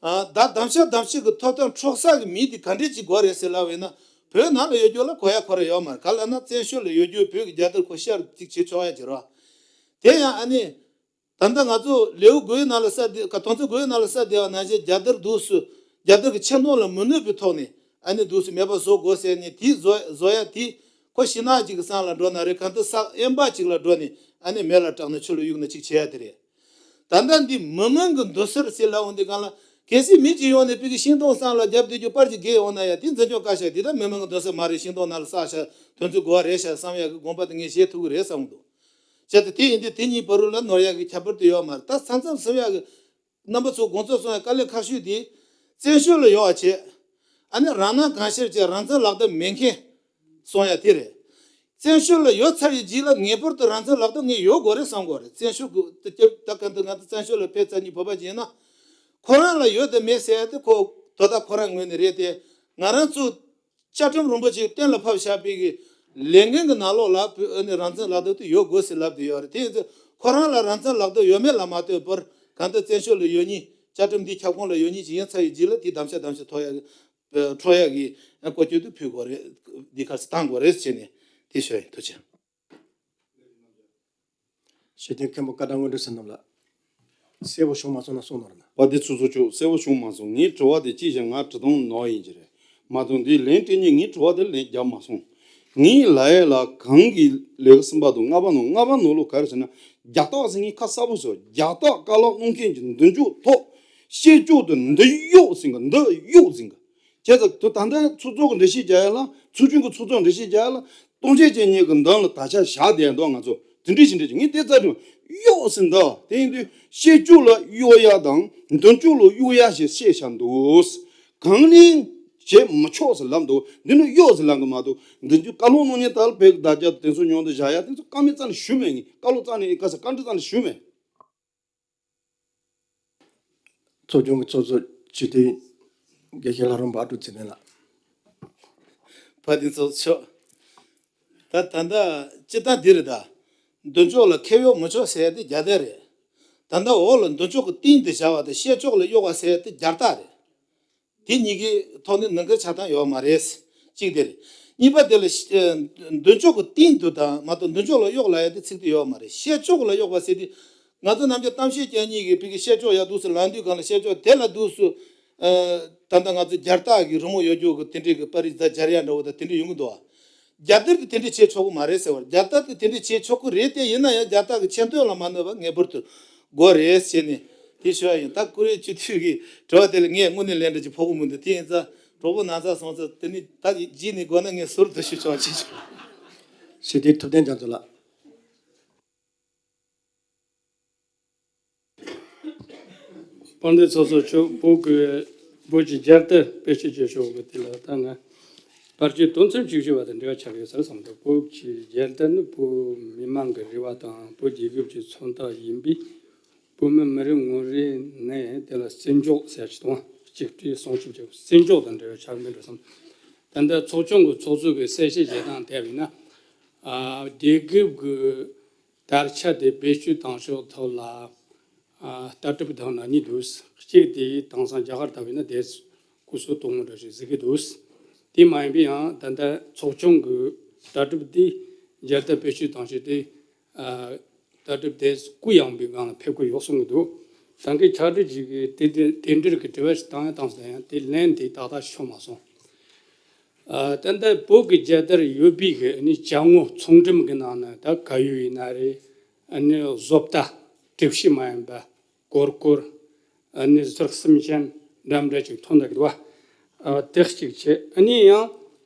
ཨ། ད་གདམ་གཤིས་གདམ་གཤིས་ཀྱི་ཐོབ་ཐང་འཕྲོག་ས་གི་མི་དེ་ག་འདྲས་ཅིག་དགོས་རེད་ཟེར་ལབ་པ་ཡིན་ན། བོད་ནང་ལ་ཡོད་རྒྱུ་ལ་གོ་ཡ་ཁོ་ར་ཡོད་མ་རེད། ག་ལབ་ན་བཙན་བྱོལ་ལ་ཡོད་རྒྱུ་བོད་ཀྱི་རྒྱལ་དར་ཁོ་ཤར་ཅིག་བྱེད་ཆོག་ཡ་ཅིག་རེད་བ། དེ་ཡང་ཨ་ནི། ད་ལྟ་ང་ཚོ་ལེའུ་དགུའི་ནང་ལ་གསལ་བསྡད། ཀ་དོན་ཚན་དགུའི་ནང་ལ་གསལ་བསྡད་པ་ནང་བཞིན་རྒྱལ་དར་འདུག་སུ། རྒྱལ་དར་གྱི་ཆེ་མཐོང་ལ་མི་གནོད་པའི་ཐོག་ནས་ཨ་ནི་འདུག་སུ་མེད་པ་བཟོ་དགོས་ཟེར་ནས། དེ་བཟོ་བཟོ་ཡ་དེ་ཁོ་ཤིང་ནགས་ཅིག་གི་སང་ལ་འགྲོ་ན་རེད། གང་ལྟར་ས་དབེན་པ་ཅིག་ལ་འགྲོ་ནས་ཨ་ནི་མེ་ལ་སྲེག་ནས་ཆུ་ལ་གཡུག་ན་ཅིག་བྱེད་ཡ་དེ་རེད། ད་ལྟ་འདི་མི་མང་གི་མདུན་སར་ཟེར་ལབ་འོང་དུས་སྒང་ལ། གལ་སྲིད་མི་གཅིག་ཡོང་ནས་ཕ་གི་ཤིང་སྡོང་སང་ལ་རྒྱབ་སྡོད་རྒྱུ་པར་གཅིག་བརྒལ་ཡོང་ན་ཡ་དེ་འཛིན་སྐྱོང་བཀའ་ཤག་འདི་ད་མི་མང་གི་མདུན་སར་མ་རེད། ཤིང་སྡོང་ནང་ལ་ས་བཞག་དོན་ཚུལ་གོ་བ་རེད་ཤག་བསམ་ཡ་གི་དགོངས་པ་དེ་ངས་བཞེས་ཐུབ་ཀྱི་རེད་བསམ་གྱི་འདུག་བྱས་ཙང་དེ་ཡིན་དུས་དེ་གཉིས་བར་དུ་ལ་ནོར་ཡ་གི་ཁྱད་པར་དེ་ཡོད་མ་རེད། ད་ས་མཚམས་ཟིན་ཡ་གི་རྣམ་པ་ཚོ་དགོངས་ཚུལ་གསུང་ཡ་དཀའ་ལས་ཁག་ཤོས་དེ། བཙན་བྱོལ་ལ་ཡོད་པ་བྱས། ཨ་ནི་རང་སྣང་གང་ཤར་བྱས་རང་བཙན་ལག་བསྟར་མེད་མཁན་གསུང་ཡ་དེ་རེད། བཙན་བྱོལ་ལ་ཡོད་ཚར་བའི་རྗེས་ལ་ངེས་པར་དུ་རང་བཙན་ལག་བསྟར་ངས་ཡོད་དགོས་རེད་བསམ་དགོས་རེད། བཙན་བྱོལ་གི་ད་ག་འདི་ང་ཚོ་བཙན་བྱོལ་ལ་ཕེབས་ཚར་མཁན་བོད་པ་ཅིག་ཡིན་ན། ཁོ་རང་ལ་ཡོད་དང་མེད་ཟེར་ཡ་དེ་ཁོ་དོ་བདག་ཁོ་རང་ངོས་ནས་རེད་དེ། ང་རང་ཚོ་བཅའ་ཁྲིམས་རིན་པོ་ཆེ་གཏན་ལ་ཕབ་བཞག་པའི་གི་ལས་འགན་གི་ནང་ལོགས་ལ་བོད་ཨ་ནི་རང་བཙན་ལག་བསྟར་དེ་ཡོད་དགོས་ཟེར་ལབ་བསྡད་ཡོད་རེད། དེ་ཡིན་ཚེ་ཁོ་རང་ལ་རང་བཙན་ལག་བསྟར་ཡོད་མེད་ལ་མ་ལྟོས་པར་གང་ལྟར་བཙན་བྱོལ་ལ་ཡོད་མཁན་བཅའ་ཁྲིམས་འདིའི་ཁྱབ་ཁོངས་ལ་ཡོད་མཁན་ཅིག་ཡིན་ཚར་བའི་རྗེས་ལ་དེ་གདམ་གཤིས་གདམ་གཤིས་ཐོབ་ཡ་འཕྲོག་ཡ་གི་བཀོལ་སྤྱོད་དུ་ཕུལ་དགོས་རེད། འདི་ག་ཚོད་བཏང་དགོས་རེད་ཟེར་ནས་དེ་ཞུ་ཡ་ཡིན། ཐུགས་རྗེ་ཆེ། ཞེ་བརྟན་མཁན་པོ་བཀའ་བགྲང་དངོས་གྲུབ་བསོད་ནམས་ལགས། གསལ་པོ་བྱུང་མ་སོང་ན་གསུང་ནོར་ན། པ་དེ་ཚོ་ཚོ་ཆོག་གསལ་པོ་བྱུང་མ་སོང་། ངའི་དྲི་བ་དེ་ཅི་བྱས་ང་དྲི་སྟངས་ནོར་ཡིན་གྱི་རེད་མ་གཏོགས། འདི་ལན་སྤྲད་ནས་ངའི་དྲི་བ་དེ་ལན་རྒྱབ་མ་སོང་། ངའི་ལ་ཡ་ལ་གང་གི་ལས་ཀ་གསུམ་པ་དང་ལྔ་པ་ནང་ལྔ་པ་ནང་ལོགས་ག་རེ་ཟེར་ན། རྒྱ་སྟག་ཟེར་མཁན་ཁ་གསལ་པོ་བཟོ། རྒྱ་སྟག་བཀའ་སློབ་གནང་མཁན་གྱི་མདུན་ཅོག་ཐོག་བཤད་ཕྱོགས་དེ་འདི་གཡོག་ཟིན་གི། འདི་གཡོག་ཟིན་གི། བྱས་ཙང་དུ་ད་ལྟ་ཚོགས་གཙོ་གི་འགྲེལ་བཤད་རྒྱག་ཡ་ལ། ཚོགས་ཆུང་གི་ཚོགས་གཙོ་འགྲེལ་བཤད་རྒྱག་ཡ་ལ། སྟོང་ཆད་ཅན་གཉིས་ཀྱི་མདུན་ལ་ད་ཆ་བཞག་བསྡད་འདུག་ང་ཚོ་དེ་འདྲས་ཞིག་འདྲས་ཀྱི་ངས་དེ་རྩ་དྲན་གཡོག་ཟིན་འདུག་དེ་ཡིན་དུས་བཤད་ཕྱོགས་ལ་གཡོག་ཡ་དང་མདུན་ཅོག་ལ་གཡོག་ཡ་ཞེས་བཤད་བཞག་འདུག་གང་ལེན་བྱེད་མི་ཆོག་ཟེར་ལབ་འདུག་འདི་ནི་གཡོག་ཟེར་ལབ་གི་མ་གཏོགས། འདི་ཚོ་བཀའ་སློབ་གནང་མཁན་དག་ལ་བོད་ཀྱི་དར་རྒྱས་དང་དེང་སང་མྱོང་དུ་བཞག་ཡ་དེ་ཚོ་བཀའ་མོལ་རྩ་ནས་ཞུས་མེད། ངས་བཀའ་སློབ་རྩ་ནས་བཀའ་ས་བཀའ་འདྲི་རྩ་ནས་ཞུས་མེད། ཚོགས་ཆུང་གི་ཚོགས་གཙོ་སྤྱི་འཐུས་དགེ་བཤེས་ལྷ་རམས་པ་ཨ་ཀྲུག་ཚེ་བརྟན་ལགས། བཀའ་དྲིན་ཆེ་ཞུ། ད་ད་ལྟ་སྤྱིར་བཏང་འདི་རེད་ད། མདུན་ཅོག་ལ་ཁེབས་གཡོག་མི་ཆོག་ཟེར་ཡ་དེ་རྒྱ་དར་རེད། ད་ལྟ་འོག་ལ་མདུན་ཅོག་གི་སྟེང་དུ་བཞག་པ་དང་བཤད་ཕྱོགས་ལ་གཡོག་པ་ཟེར་ཡ་དེ་རྒྱ་སྟག་རེད། དེ་གཉིས་ཀའི་ཐོག་ནས་ནང་འགལ་ཆགས་སྟངས་ཡོད་མ་རེད། གཅིག་དེ་རེད། གཉིས་པ་དེ་ལ་ཤ- ཨ་མདུན་ཅོག་གི་སྟེང་དུ་དང་མ་གཏོགས་མདུན་ཅོག་ལ་གཡོག་ལབ་ཡ་དེ་ཚིག་དེ་ཡོད་མ་རེད། བཤད་ཕྱོགས་ལ་གཡོག་པ་ཟེར་དུས། ང་ཚོ་ནམ་རྒྱུན་གཏམ་བཤད་རྒྱག་མཁན་གྱི་ཕ་གི་བཤད་ཕྱོགས་ཡར་འདུག་སེ་ལངས་དུས་སྒང་ལ་བཤད་ཕྱོགས་དེ་ལ་འདུག་སེ། ཨ་ད་ལྟ་ང་ཚོ་རྒྱ་སྟག་གི་རི་མོ་ཡོད་རྒྱུ་གི་དེ་འདྲའི་གི་པར་རིས་ད་སྦྱར་ཡ་འདྲ་བོ་དང་དེ་འདྲ་ཡོང་གི་འདུག་བ། རྒྱ་དར་དེ་དེ་འདྲ་བྱེད་ཆོག་གི་མ་རེད་ཟེར་བ། རྒྱ་དར་དེ་དེ་འདྲ་བྱེད་ཆོག་གི་རེད་དེ། ཡིན་ན་ཡང་རྒྱ་སྟག་གི་ཆེ་མཐོང་ལ་མ་གནོད་པ་ངེས་པར་དུ་དགོས་རེད་ཟེར་ནས་དེ་ཞུ་ཡ་ཡིན། ད་ཀུ་རེ་སྤྱི་འཐུས་ཀྱི་དྲི་བ་དེ་ལ་ངས་དངོས་གནས་ལན་འདྲ་ཅིག་ཕོག་གི་མི་འདུག་དེ་ཡིན་ཙང་གྲོགས་པོ་ན་ཚ་སོང་ཙང་དེ་ནི་ད་རྗེས་ནས་དགོས་ན་ངས་ཟུར་དུ་ཞུ་ཆོག་ཅེས་ཞུ། ཞེ་བརྟན་ཐུབ་བསྟན་རྒྱ་མཚོ་ལགས། དཔལ་ལྡན་ཚོགས་གཙོ་མཆོག་བོད་ཀྱི་བོད་ཀྱི་རྒྱལ་དར་བེད་སྤྱོད་བྱེད་ཕྱོགས་ཀྱི་དེ་ལ་ད་ང་བར་གྱི་དོན་ཚན་བཅུ་བཞི་བ་དང་འབྲེལ་བ་ཆགས་ཡོད་ས་རེད་བསམ་འདུག་བོད་ཀྱི་རྒྱལ་དར་ནི་བོད་མི་མང་གི་རེ་བ་དང་བོད་རྒྱལ་ཁབ་ཀྱི་མཚོན་རྟགས་ཡིན་པས། བོད་མི་མི་རེ་ངོ་རེ་ནས་དེ་ལ་བརྩི་འཇོག་ཟེར་ཞིག་དང་གཅིག་སྒྲིལ་སྲུང་སྐྱོབ་བྱེད་བརྩི་འཇོག་དང་འབྲེལ་བའི་ཆགས་མིན་འགྲོ་བསམ། ད་ལྟ་ཚོགས་ཆུང་གི་ཚོགས་གཙོ་གིས་གསལ་བཤད་བྱེད་སྟངས་དེ་ཡིན་ན། ཨ་རྒྱལ་ཁབ་ཀྱི་དར་ཆ་དེ་བེད་སྤྱོད་བཏང་ཕྱོགས་ཐོག་ལ་ཨ་ལྟ་གྲུབ་དང་ན་གཉིས་འདུག་གཅིག་དེ་དེང་སང་རྒྱ་གར་ལྟ་བུ་ཡིན་ན་དེ་སྐུ་གཟུགས་སྟོང་མོ་འདྲ་ཞིག་གཟིགས་ཀྱི་འདུག་དེ་མ་ཡིན་པའི་ཡང་ད་ལྟ་ཚོགས་ཆུང་གི་ལྟ་གྲུབ་དེ་རྒྱལ་དར་བེད་སྤྱོད་བཏང་ཕྱོགས་དེ། ཨ་ལྟ་གྲུབ་དེ་སྐུ་ཡངས་པའི་སྒང་ལ་ཕེབས་ཀྱི་ཡོད་གསུང་གི་འདུག་ད་གིན་ཕྱག་སྦྲེལ་ཅིག་གིས་དེ་དེ་དེ་འདྲ་གི་དྲི་བ་ཞིག་བཏང་ཡང་བཏང་སོང་ཡང་དེ་ལན་དེ་ཏག་ཏག་ཤོར་མ་སོང་། ཨ་ད་ལྟ་བོད་ཀྱི་རྒྱལ་དར་ཡོད་པའི་གི་ནི་ཅ་དངོས་ཚོང་འགྲེམས་གི་ནང་ན་ད་ག་ཡོད་ཡིན་ན་རེད། ཨ་ནི་བཟོ་ལྟ་གྲུ་བཞི་མ་ཡིན་པ་གོར་གོར། ཨ་ནི་ཟུར་གསུམ་ཅན་འདྲ་མི་འདྲ་ཅིག་ཐོན་འདུག་གི་འདུག་བ། ཨ་དེ་གཅིག་བྱས། ཨ་ནི་ཡང་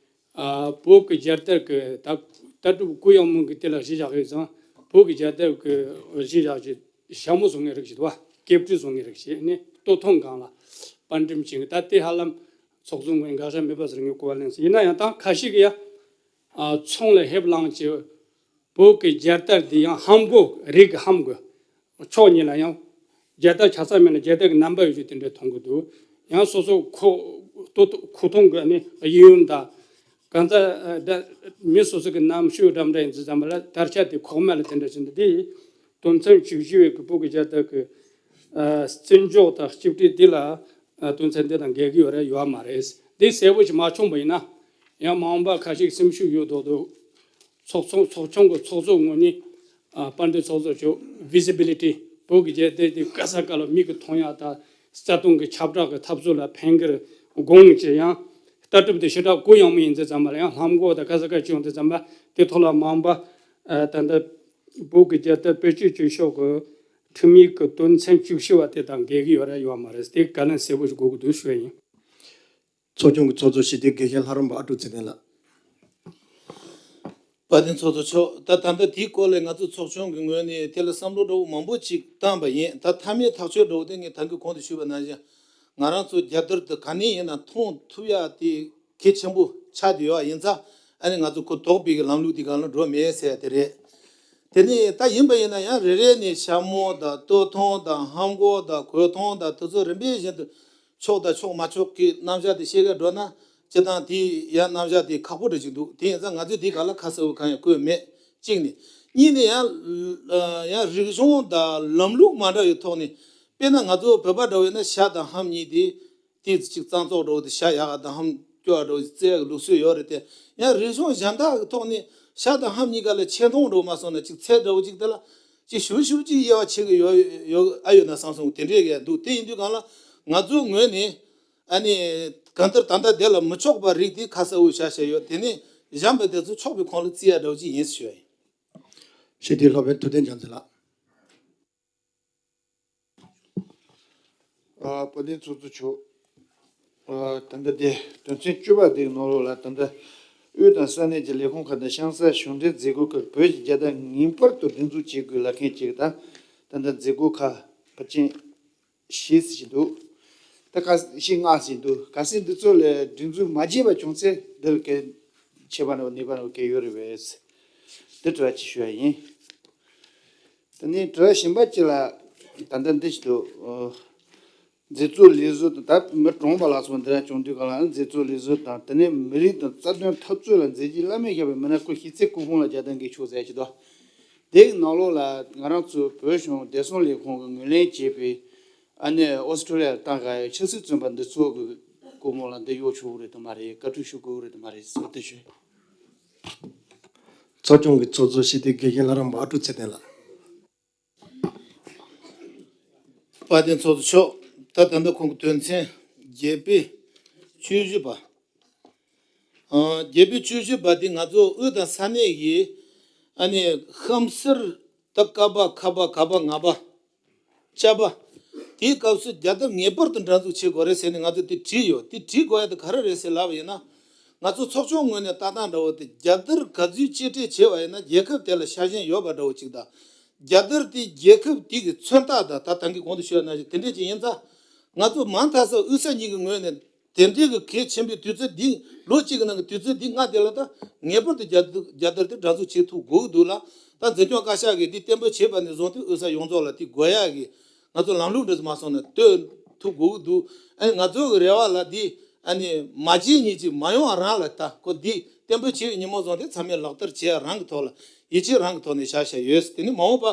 ཨ་བོད་ཀྱི་རྒྱལ་དར་གྱི་ད་ལྟ་གྲུབ་སྐུ་ཡངས་མོ་གི་དེ་ལ་གཞི་བཞག་ཡོད་ཙང་བོད་ཀྱི་རྒྱལ་དར་གྱི་གཞི་བཞག་ཅིག་ཞྭ་མོ་བཟོ་མཁན་རིགས་ཅིག་འདུག་བ། སྐེ་བྲིས་བཟོ་མཁན་རིགས་ཅིག་ནི་ལྟོ་ཐུང་སྒང་ལ་པར་འགྲེམས་བྱེད་མཁན། ད་དེ་ཧ་ལམ་ཚོགས་གཙོ་མགོན་དགག་བྱ་མེད་པ་ཟེར་ངས་གོ་བ་ལེན་སོང་། ཡིན་ན་ཡང་ད་ཁ་ཤས་ཀྱིས་ཡ་ཨ་ཚོང་ལ་ཧེབ་ལངས་ཀྱི་ བོད་ཀྱི་རྒྱལ་དར་འདི་ཡང་ཧམ་གོ་རིགས་ཀྱི་ཧམ་གོ། ཕྱོགས་གཉིས་ལ་ཡང་རྒྱལ་དར་ཆགས་ས་མེད་ན་རྒྱལ་དར་གྱི་རྣམ་པ་ཡོད་རྒྱུ་དེ་འདྲ་མཐོང་གི་འདུག། ཡང་སོ་སོ་ཁོ་ལྟོ་ཁོ་ཐོང་གི་ནི་གཡས་གཡོན་དང་གང་ལྟར་མི་སོ་སོ་གི་རྣམ་ཤེས་འདྲ་འདྲ་ཡིན་ཙང་ཙམ་པ་ལ་དར་ཆ་དེ་ཁོག་མ་ལ་དེ་འདྲ་ཞིག་འདུག། དེ་དོན་ཚན་བཅུ་བཞི་བའི་གི་བོད་ཀྱི་རྒྱལ་དར་གྱི་བརྩི་འཇོག་དང་གཅིག་སྒྲིལ་འདི་ལ་དོན་ཚན་འདི་དང་འགལ་གྱི་ཡོད་རེད་ཡོད་མ་རེད། འདི་གསལ་པོ་ཞིག་མ་བྱུང་བ་ཡིན་ན་ཡང་མ་འོངས་པ་ཁ་ཤས་སེམས་ཤུགས་ཡོད་མདོག་མདོག་ཚོགས་ཚོགས་ཚོགས་ཆུང་གི་ཚོགས་གཙོ་ངོས་ནས་ཨ་དཔལ་ལྡན་ཚོགས་གཙོ་མཆོག་ཝི་ཛི་བི་ལི་ཊི་བོད་ཀྱི་རྒྱལ་དར་དེ་ག་ས་ག་ལ་མིག་གིས་མཐོང་ཡག་དང་རྩ་དོན་གྱི་ཁྱབ་བསྒྲགས་ཀྱི་འཐབ་རྩོད་ལ་ཕན་གྱི་དགོངས་བྱས་ཡང་ལྟ་གྲུབ་དེ་ཞེ་དྲག་གུ་ཡངས་མོ་ཡིན་ཙང་ཙམ་པ་ལ་ཡང་ལྷམ་གོག་དང་ག་ས་ག་བྱུང་ཙང་ཙམ་པ་དེ་ཐོག་ལ་མ་འོངས་པ་ཨ་ད་ལྟ་བོད་ཀྱི་རྒྱལ་དར་བེད་སྤྱོད་བྱེད་ཕྱོགས་ཀྱི་ཁྲིམས་ཡིག་གི་དོན་ཚན་བཅུ་བཞི་བ་དེ་དང་འགལ་གྱི་ཡོད་རེད་ཡོད་མ་རེད། དེ་བཀའ་ལན་གསལ་པོ་ཞིག་དགོས་ཀྱི་འདུག་ཞུ་ཡ་ཡིན། ཚོགས་ཆུང་གི་ཚོགས་གཙོ་སྤྱི་འཐུས་དགེ་བཤེས་ལྷ་རམས་པ་ཨ་ཀྲུག་ཚེ་བརྟན་ལགས། དཔལ་ལྡན་ཚོགས་གཙོ་མཆོག་ད་ད་ལྟ་དེའི་སྐོར་ལ་ང་ཚོ་ཚོགས་ཆུང་གི་ངོས་ནས་དེ་ལ་བསམ་བློ་འདྲ་བོ་མང་པོ་ཅིག་བཏང་པ་ཡིན། ད་མཐའ་མའི་ཐག་གཅོད་འདྲ་བོ་དེ་ངས་ད་གིན་གོང་དུ་ཞུས་པ་ནང་བཞིན་ང་རང་ཚོ་རྒྱལ་དར་དེ་ག་ནས་ཡིན་ན་མཐོང་ཐུབ་ཡག་དེ་གལ་ཆེན་པོ་ཆགས་བསྡད་ཡོད་ཡིན་ཙང་ཨ་ནི་ང་ཚོ་གོ་དོག་པའི་གི་ལམ་ལུགས་དེ་སྒང་ལ་འགྲོ་མེད་ཟེར་ཡ་དེ་རེད། དེ་ནས་ད་ཡིན་པ་ཡིན་ན་ཡང་རེ་རེ་ནས་ཞྭ་མོ་དང་སྟོད་ཐུང་དང་ལྷམ་གོག་དང་གོས་ཐུང་དང་དེ་ཚོ་རིམ་པས་བཞིན་དུ་ཆོག་དང་ཆོག་མ་ཆོག་གི་རྣམ་གཞག་དེ་བཤད་ག་འགྲོ་ན་སྤྱིར་བཏང་དེ་ཡང་རྣམ་གཞག་དེ་ཁག་པོ་འདྲ་ཅིག་འདུག། དེ་ཡིན་ཙང་ང་ཚོས་དེའི་སྒང་ལ་ཁ་གསལ་བོ་གང་ཡང་བཀོད་མེད། གཅིག་ནས། གཉིས་ནས་ཡང་ཡང་རིག་གཞུང་དང་ལམ་ལུགས་མ་འདྲ་བའི་ཐོག་ནས་དཔེར་ན་ང་ཚོ་བོད་པ་འདྲ་བོ་ཡིན་ན་ཞྭ་དང་ལྷམ་གཉིས་དེ། དེ་ཅིག་གཙང་བཙོག་འདྲ་བོ་དེ་ཞྭ་ཡག་ག་དང་ལྷམ་སྐྱོ་བ་འདྲ་བོ་ཅིག་བཙལ་ཡག་གི་ལུགས་སྲོལ་ཡོད་རེད་དེ། ཡང་རིག་གཞུང་གཞན་དག་གི་ཐོག་ནས་ཞྭ་དང་ལྷམ་གཉིས་ཀ་ལ་ཆེ་མཐོང་འདྲ་བོ་མ་སོང་ན་ཅིག་ཚད་འདྲ་བོ་ཅིག་དེ་ལ་ཅིག་ཞུ་ཞུ་ཅིག་དབྱེ་བ་ཕྱེ་གི་ཡོད་ཡོད་ཨ་ཡོད་ན་བསམ་སོང་། དེ་འདྲས་ཀྱི་འདུག། དེ་ཡིན་དུས་སྒང་ལ་ང་ཚོའི་ངོས་ནས་ཨ་ནི་གང་ལྟར་ད་ལྟ་དེ་ལ་མི་ཆོག་པ་རིགས་དེ་ཁ་གསལ་བོ་བཞག་བཞག་ཡོད། དེ་ནས་གཞན་པ་དེ་ཚོ་ཆོག་པའི་ཁོངས་ལ་བརྩི་ཡག་འདྲ་བོ་ཅིག་ཡིན་ཞུ་ཡ་ཡིན། ཞུ་དེ་སློབ་དཔོན་ཐུབ་བསྟན་རྒྱལ་མཚན་ལགས། ཨ་དཔལ་ལྡན་ཚོགས་གཙོ་མཆོག། ཨ་ད་ལྟ་དེ་དོན་ཚན་བཅུ་པ་དེའི་ནང་ལོགས་ལ་ད་ལྟ་དབུས་དང་ས་གནས་ཀྱི་ལས་ཁུངས་ཁག་དང་ཤང་སའི་གཞུང་འབྲེལ་མཛད་སྒོ་ཁག་བོད་ཀྱི་རྒྱལ་དར་ངེས་པར་དུ་སྒྲེང་འཛུགས་བྱེད་དགོས་ལབ་མཁན་གཅིག་དང་། ད་ལྟ་མཛད་སྒོ་ཁག་ཕལ་ཆེར་བཞི་ཙམ་ཞིག་འདུག། ད་ཁ་ཤས་ལྔ་ཙམ་འདུག། གལ་སྲིད་འདི་ཚོ་ལ་སྒྲིག་འཛུགས་མ་བྱས་པ་བྱུང་ཚེ་འདི་ལ་གལ་ཆེ་བ་ནང་ནུས་པ་ནང་གལ་ཡོད་རེད་པས། འདི་དྲི་བ་གཅིག་ཞུ་བ་ཡིན། དེ་ནས་དྲི་བ་གཞན་པ་གཅིག་ལ་ད་ལྟ་འདི་ཞིག་འདུག། ཨོ། མཛད་གཙོ་ལས་བཟོ་དང་ད་མི་གྲོངས་པ་ལ་སོགས་འདི་ར་བྱུང་དུས་གང་ལ་མཛད་གཙོ་ལས་བཟོ་དང་དེ་ནས་མི་རིགས་དང་རྩ་དོན་འཐབ་རྩོད་ལ་མཛད་རྗེས་བླ་མེད་བཞག་པའི་མི་སྣ་སྐུ་གཤེགས་ཚེ་སྐུ་ཕུང་ལ་རྒྱལ་དར་འགེལ་ཆོག་ཟེར་གྱི་འདུག། དེའི་ནང་ལོགས་ལ་ང་རང་ཚོའི་བོད་གཞུང་བདེ་སྲུང་ལས་ཁུངས་ཀྱིས་ངོས་ལེན་བྱས་པའི་ཨ་ནི་ཨོ་སི་ཀྲོ་ལི་ཡར་བཏང་ག་ཡོད་ཆབ་སྲིད་བཙོན་པ་འདི་ཚོ་གི་སྐུ་ཕུང་ལ་འདི་གཡོག་ཆོག་གི་རེད་དམ་མ་རེད། བཀའ་འཁྲོལ་ཞུ་དགོས་ཀྱི་རེད་དམ་མ་རེད་ཟེར་དེ་ཞུ། ཚོགས་ཆུང་གི་ཚོགས་གཙོ་སྤྱི་འཐུས་དགེ་བཤེས་ལྷ་རམས་པ་ཨ་ཀྲུག་ཚེ་བརྟན་ལགས། དཔལ་ལྡན་ཚོགས་གཙོ་མཆོག། ད་ད་ལྟ་ཁོང་གི་དོན་ཚན་བརྒྱད་པའི་བཅུ་བཞི་པ། ཨ་བརྒྱད་པའི་བཅུ་བཞི་པ་དེ་ང་ཚོ་དབུས་དང་ས་གནས་ཀྱི་ཨ་ནི་གཤམ་གསལ་ད་ཀ་པ་ཁ་པ་ག་པ་ང་པ་ཅ་པ་དེའི་སྐབས་སུ་རྒྱལ་དར་ངེས་པར་དུ་འདྲ་འཛུགས་བྱེད་དགོས་རེད་ཟེར་ནས་ང་ཚོ་དེ་བྲིས་ཡོད། དེ་བྲིས་དགོས་ཡ་དེ་ག་རེ་རེད་ཟེར་ལབ་པ་ཡིན་ན། ང་ཚོ་ཚོགས་ཆུང་ངོས་ནས་ལྟ་སྟངས་འདྲ་བོ་དེ་རྒྱལ་དར་ག་ཚོད་གཅིག་སྒྲིལ་བྱས་པ་ཡིན་ན་རྒྱལ་ཁབ་དེ་ལ་ཤ་ཞེན་ཡོད་པ་འདྲ་བོ་གཅིག་དང་། རྒྱལ་དར་དེ་རྒྱལ་ཁབ་དེ་གི་མཚོན་རྟགས་དང་ད་ད་གིན་གོང་དུ་ཞུས་པ་ནང་བཞིན་དེ་འདྲས་ཅིག་ཡིན་ཙང་། ང་ཚོ་མ་མཐའ་ས་དབུས་ས་གཉིས་ཀྱི་ངོས་ནས་དེ་འདྲས་ཀྱི་གལ་ཆེན་པོའི་དུས་ཚོད་འདི་ལོ་གཅིག་གི་ནང་གི་དུས་ཚོད་འདི་ལྔ་དེ་ལ་ད་ངེས་པར་དུ་རྒྱལ་དར་རྒྱལ་དར་དེ་འདྲ་འཛུགས་བྱེད་ཐུབ་དགོས་ཀྱི་འདུག་ལ། ད་འཛིན་སྐྱོང་བཀའ་ཤག་གིས་འདི་གཏན་འབེབས་བྱས་པ་ནས་བཟུང་སྟེ་དབུས་ས་ཡོངས་རྫོགས་ལ་དེ་དགོས་ཡག་གི་ང་ཚོ་ལམ་ལུགས་འདྲ་ཟེར་མ་སོང་ན་གཏོད་ཐུབ་དགོས་ཀྱི་འདུག། ཨ་ནི་ང་ཚོ་གི་རེ་བ་ལ་འདི་ཨ་ནི་མ་བྱས་ཉིན་གཅིག་མ་ཡོང་རང་ལ་ད་ཁོ་འདི་གཏན་འབེབས་བྱས་ཉིན་མོ་བཟུང་སྟེ་ཚང་མས་ལག་བསྟར་བྱེད་ཡ་རང་གི་ཐོག་ལ་ཡིད་ཆེས་རང་གི་ཐོག་ནས་བཞག་བཞག་ཡོད། དེ་ནི་མ་འོངས་པ་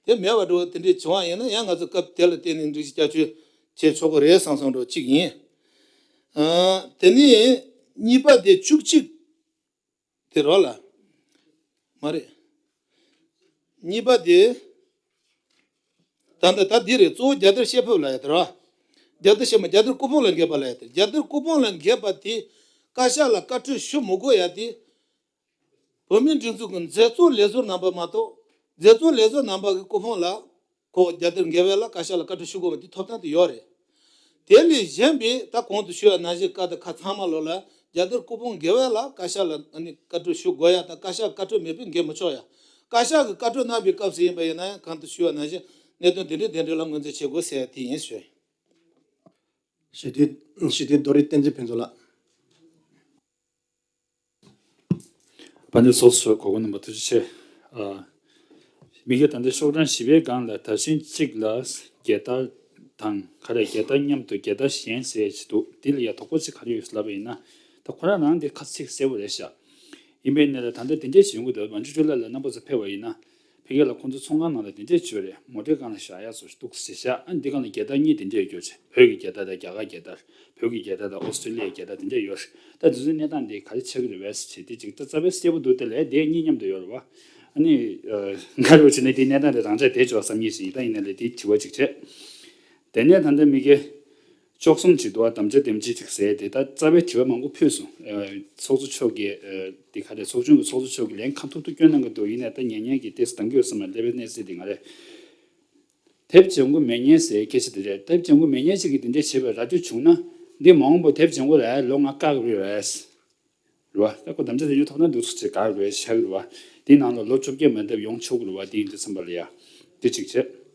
དེ་མེད་པ་འགྲོ་དེ་འདྲས་བྱུང་བ་ཡིན་ན་ཡང་ང་ཚོ་སྐབས་དེ་ལ་བརྟེན་ནས་འགྲིག་གཞི་བསྐྱར་བཅོས་བྱེད་ཆོག་གི་རེད་བསམ་བསམ་འགྲོ་གཅིག་ཡིན། ཨ་དེ་ནས་གཉིས་པ་དེ་བཅུ་གཅིག་དེ་རོ་ལ། མ་རེད། གཉིས་པ་དེ། ད་ལྟ་ད་འདི་རེད། གཙོ་བོ་རྒྱལ་དར་བཤད་ཕེབས་ལ་ཡ་དེ་རོ། རྒྱལ་དར་བཤད་མ་རྒྱལ་དར་སྐུ་ཕུང་ལ་འགེབས་པ་ལ་ཡ་དེ། རྒྱལ་དར་སྐུ་ཕུང་ལ་འགེབས་པ་དེ་བཀའ་ཤག་ལ་བཀའ་འཁྲོལ་ཞུ་མི་དགོས་ཡ་དེ། བོད་མིའི་སྒྲིག་འཛུགས་ཀྱི་མཛད་གཙོ་ལས་བཟོ་རྣམ་པ་མ་གཏོགས། མཛད་གཙོ་ལས་བཟོ་རྣམ་པ་གི་སྐུ་ཕུང་ལ་ཁོ་རྒྱལ་དར་འགེབས་པ་ལ་བཀའ་ཤག་ལ་བཀའ་འཁྲོལ་ཞུ་དགོས་པ་འདི་ཐོབ་ཐང་དེ་ཡོད་རེད། དེ་ལས་གཞན་པའི་ད་གོང་དུ་ཞུས་པ་ནང་བཞིན་བཀའ་དང་ཁ་ཚང་མ་ལོ་ལ་རྒྱལ་དར་སྐུ་ཕུང་འགེབས་པ་ལ་བཀའ་ཤག་ལ་ཨ་ནི་བཀའ་འཁྲོལ་ཞུ་དགོས་ཡ་དང་། བཀའ་ཤག་བཀའ་འཁྲོལ་མེད་པའི་འགེབས་མི་ཆོག་ཡ། བཀའ་ཤག་གི་བཀའ་འཁྲོལ་གནང་བའི་སྐབས་སུ་ཡིན་པ་ཡིན་ན་ཡང་གོང་དུ་ཞུས་པ་ནང་བཞིན་གནད་དོན་དེ་འདྲ་དེ་འདྲ་ལ་ངོས་འཛིན་བྱེད་དགོས་ཟེར་ཡ་དེ་ཡིན་ཞུ། ཞུ་དེ་ཞུ་དེ་རྡོ་རིང་བསྟན་འཛིན་ཕུན་ཚོགས་ལགས། དཔལ་ལྡན་ཚོགས་གཙོ་མཆོག་གོ་སྐབས་གནང་བར་ཐུགས་རྗེ་ཆེ། ཨ། མི་སྒེར་ད་ལྟ་ཤོག་གྲངས་བཞི་པའི་སྒང་ལ་དར་ཤིང་གཅིག་ལ་རྒྱལ་དར་དང་ག་རེ་རྒྱལ་དར་མཉམ་དུ་རྒྱལ་དར་གཞན་ཟེར་ཅིག་འདུག་འདི་ལ་ཡ་དོགས་པ་ཅིག་ག་རེ་ཡོད་ལབ་པ་ཡིན་ན། ད་ཁོ་རང་རང་འདི་ཁ་ཚིག་གསལ་པོ་རེད་ཤག་ཡིན་པའི་ནས་ལ་ད་ལྟ་འདི་འདྲས་བྱེད་ཡོང་གི་འདུག་མ་འཇུ་ཇུ་ལ་ལ་རྣམ་པ་ཚོ་ཕེབས་པ་ཡིན་ན། ཕ་གི་ལ་ཁོང་ཚོ་ཚོང་ཁང་ནང་ལ་དེ་འདྲས་བྱོས་རེད། མོ་ཊའི་སྒང་ལ་བཞག་ཡག་བཟོ་འདུག་ཟེར་བཞག་ཨ་འདི་སྒང་ལ་རྒྱལ་དར་གཉིས་དེ་འདྲས་ཡོད་ཅེ། བོད་ཀྱི་རྒྱལ་དར་དང་རྒྱ་གར་རྒྱལ་དར། བོད་ཀྱི་རྒྱལ་དར་དང་ཨོ་སི་ཀྲི་ལི་ཡའི་རྒྱལ་དར་དེ་འདྲས་ཡོད་རེད། ད་དེ་ཚོའི་གནས་སྟངས་དེ་ག་རེ་ཆགས་ཀྱི་རེད་བས་ཟེར་དེ་ཅིག་ད་རྩ་བའི་གསལ་པོ་འདུག་དེ་ལས་དེ་གཉིས་མཉམ་དུ་ཡོད་རེད་བ། ཨ་ནི་ག་རེ་བྱས་ནས་དེའི་གནས་སྟངས་དེ་རང་འཇགས་བསྡད་ཆོག་བསམ་ཡིན་ཞིག་ད་ཡིན་ན་ལས་དེ་དྲི་བ་ཅིག་བྱས། དེ་ནས་ད་ལྟ་མི་སྒེར། བཅུ་གསུམ་བྱེད་དུ་བ་དམ་བཅའ་དེམ་ཅིག་ཅིག་ཟེར་དེ་ད་རྩ་བའི་དྲི་བ་མང་པོ་ཕུལ་སོང་། ཨ། ཚོགས་གཙོ་མཆོག་གིས་ཨ། དེ་ག་རེ་ཚོགས་ཆུང་གི་ཚོགས་གཙོ་མཆོག་གིས་ལན་ཁ་ཐུག་ཐུག་སྐྱོན་གནང་གི་འདུག་ཡིན་ནའི་ད་ཉན་ཉན་གྱིས་ཏེས་འདང་གི་ཡོད་ས་མ་རེད། སླེབས་པའི་གནས་ཚུལ་དེ་ང་རེད། དེབ་ལྗང་གུ་མེད་མཁན་ཟེར་སྐད་ཆ་དེ་རེད། དེབ་ལྗང་གུ་མེད་མཁན་ཞིག་གིས་དེ་འདྲས་བྱས་པའི་ར་སྤྲོད་བྱུང་ན་འདི་མ་འོངས་པ་དེབ་ལྗང་གུ་ལ་ལོ་ལྔ་བཀག་གི་རེད། རེད་བ། ད་ཁོ་དམ་བཅའ་དེ་ཉིད་ཐོབ་ན་འདུག་ཚུགས་ཆེ་ག་རེད་ཤག་རེད་བ། དེའི་ནང་ལ་ལོ་བཅོ་བརྒྱད་མ་འདེབས་ཡོང་ཆོག་གི་རེད་བ། དེ་ཡིན་དུས་ཙམ་པ་ལ་ཡ། དེ་གཅིག་བྱས།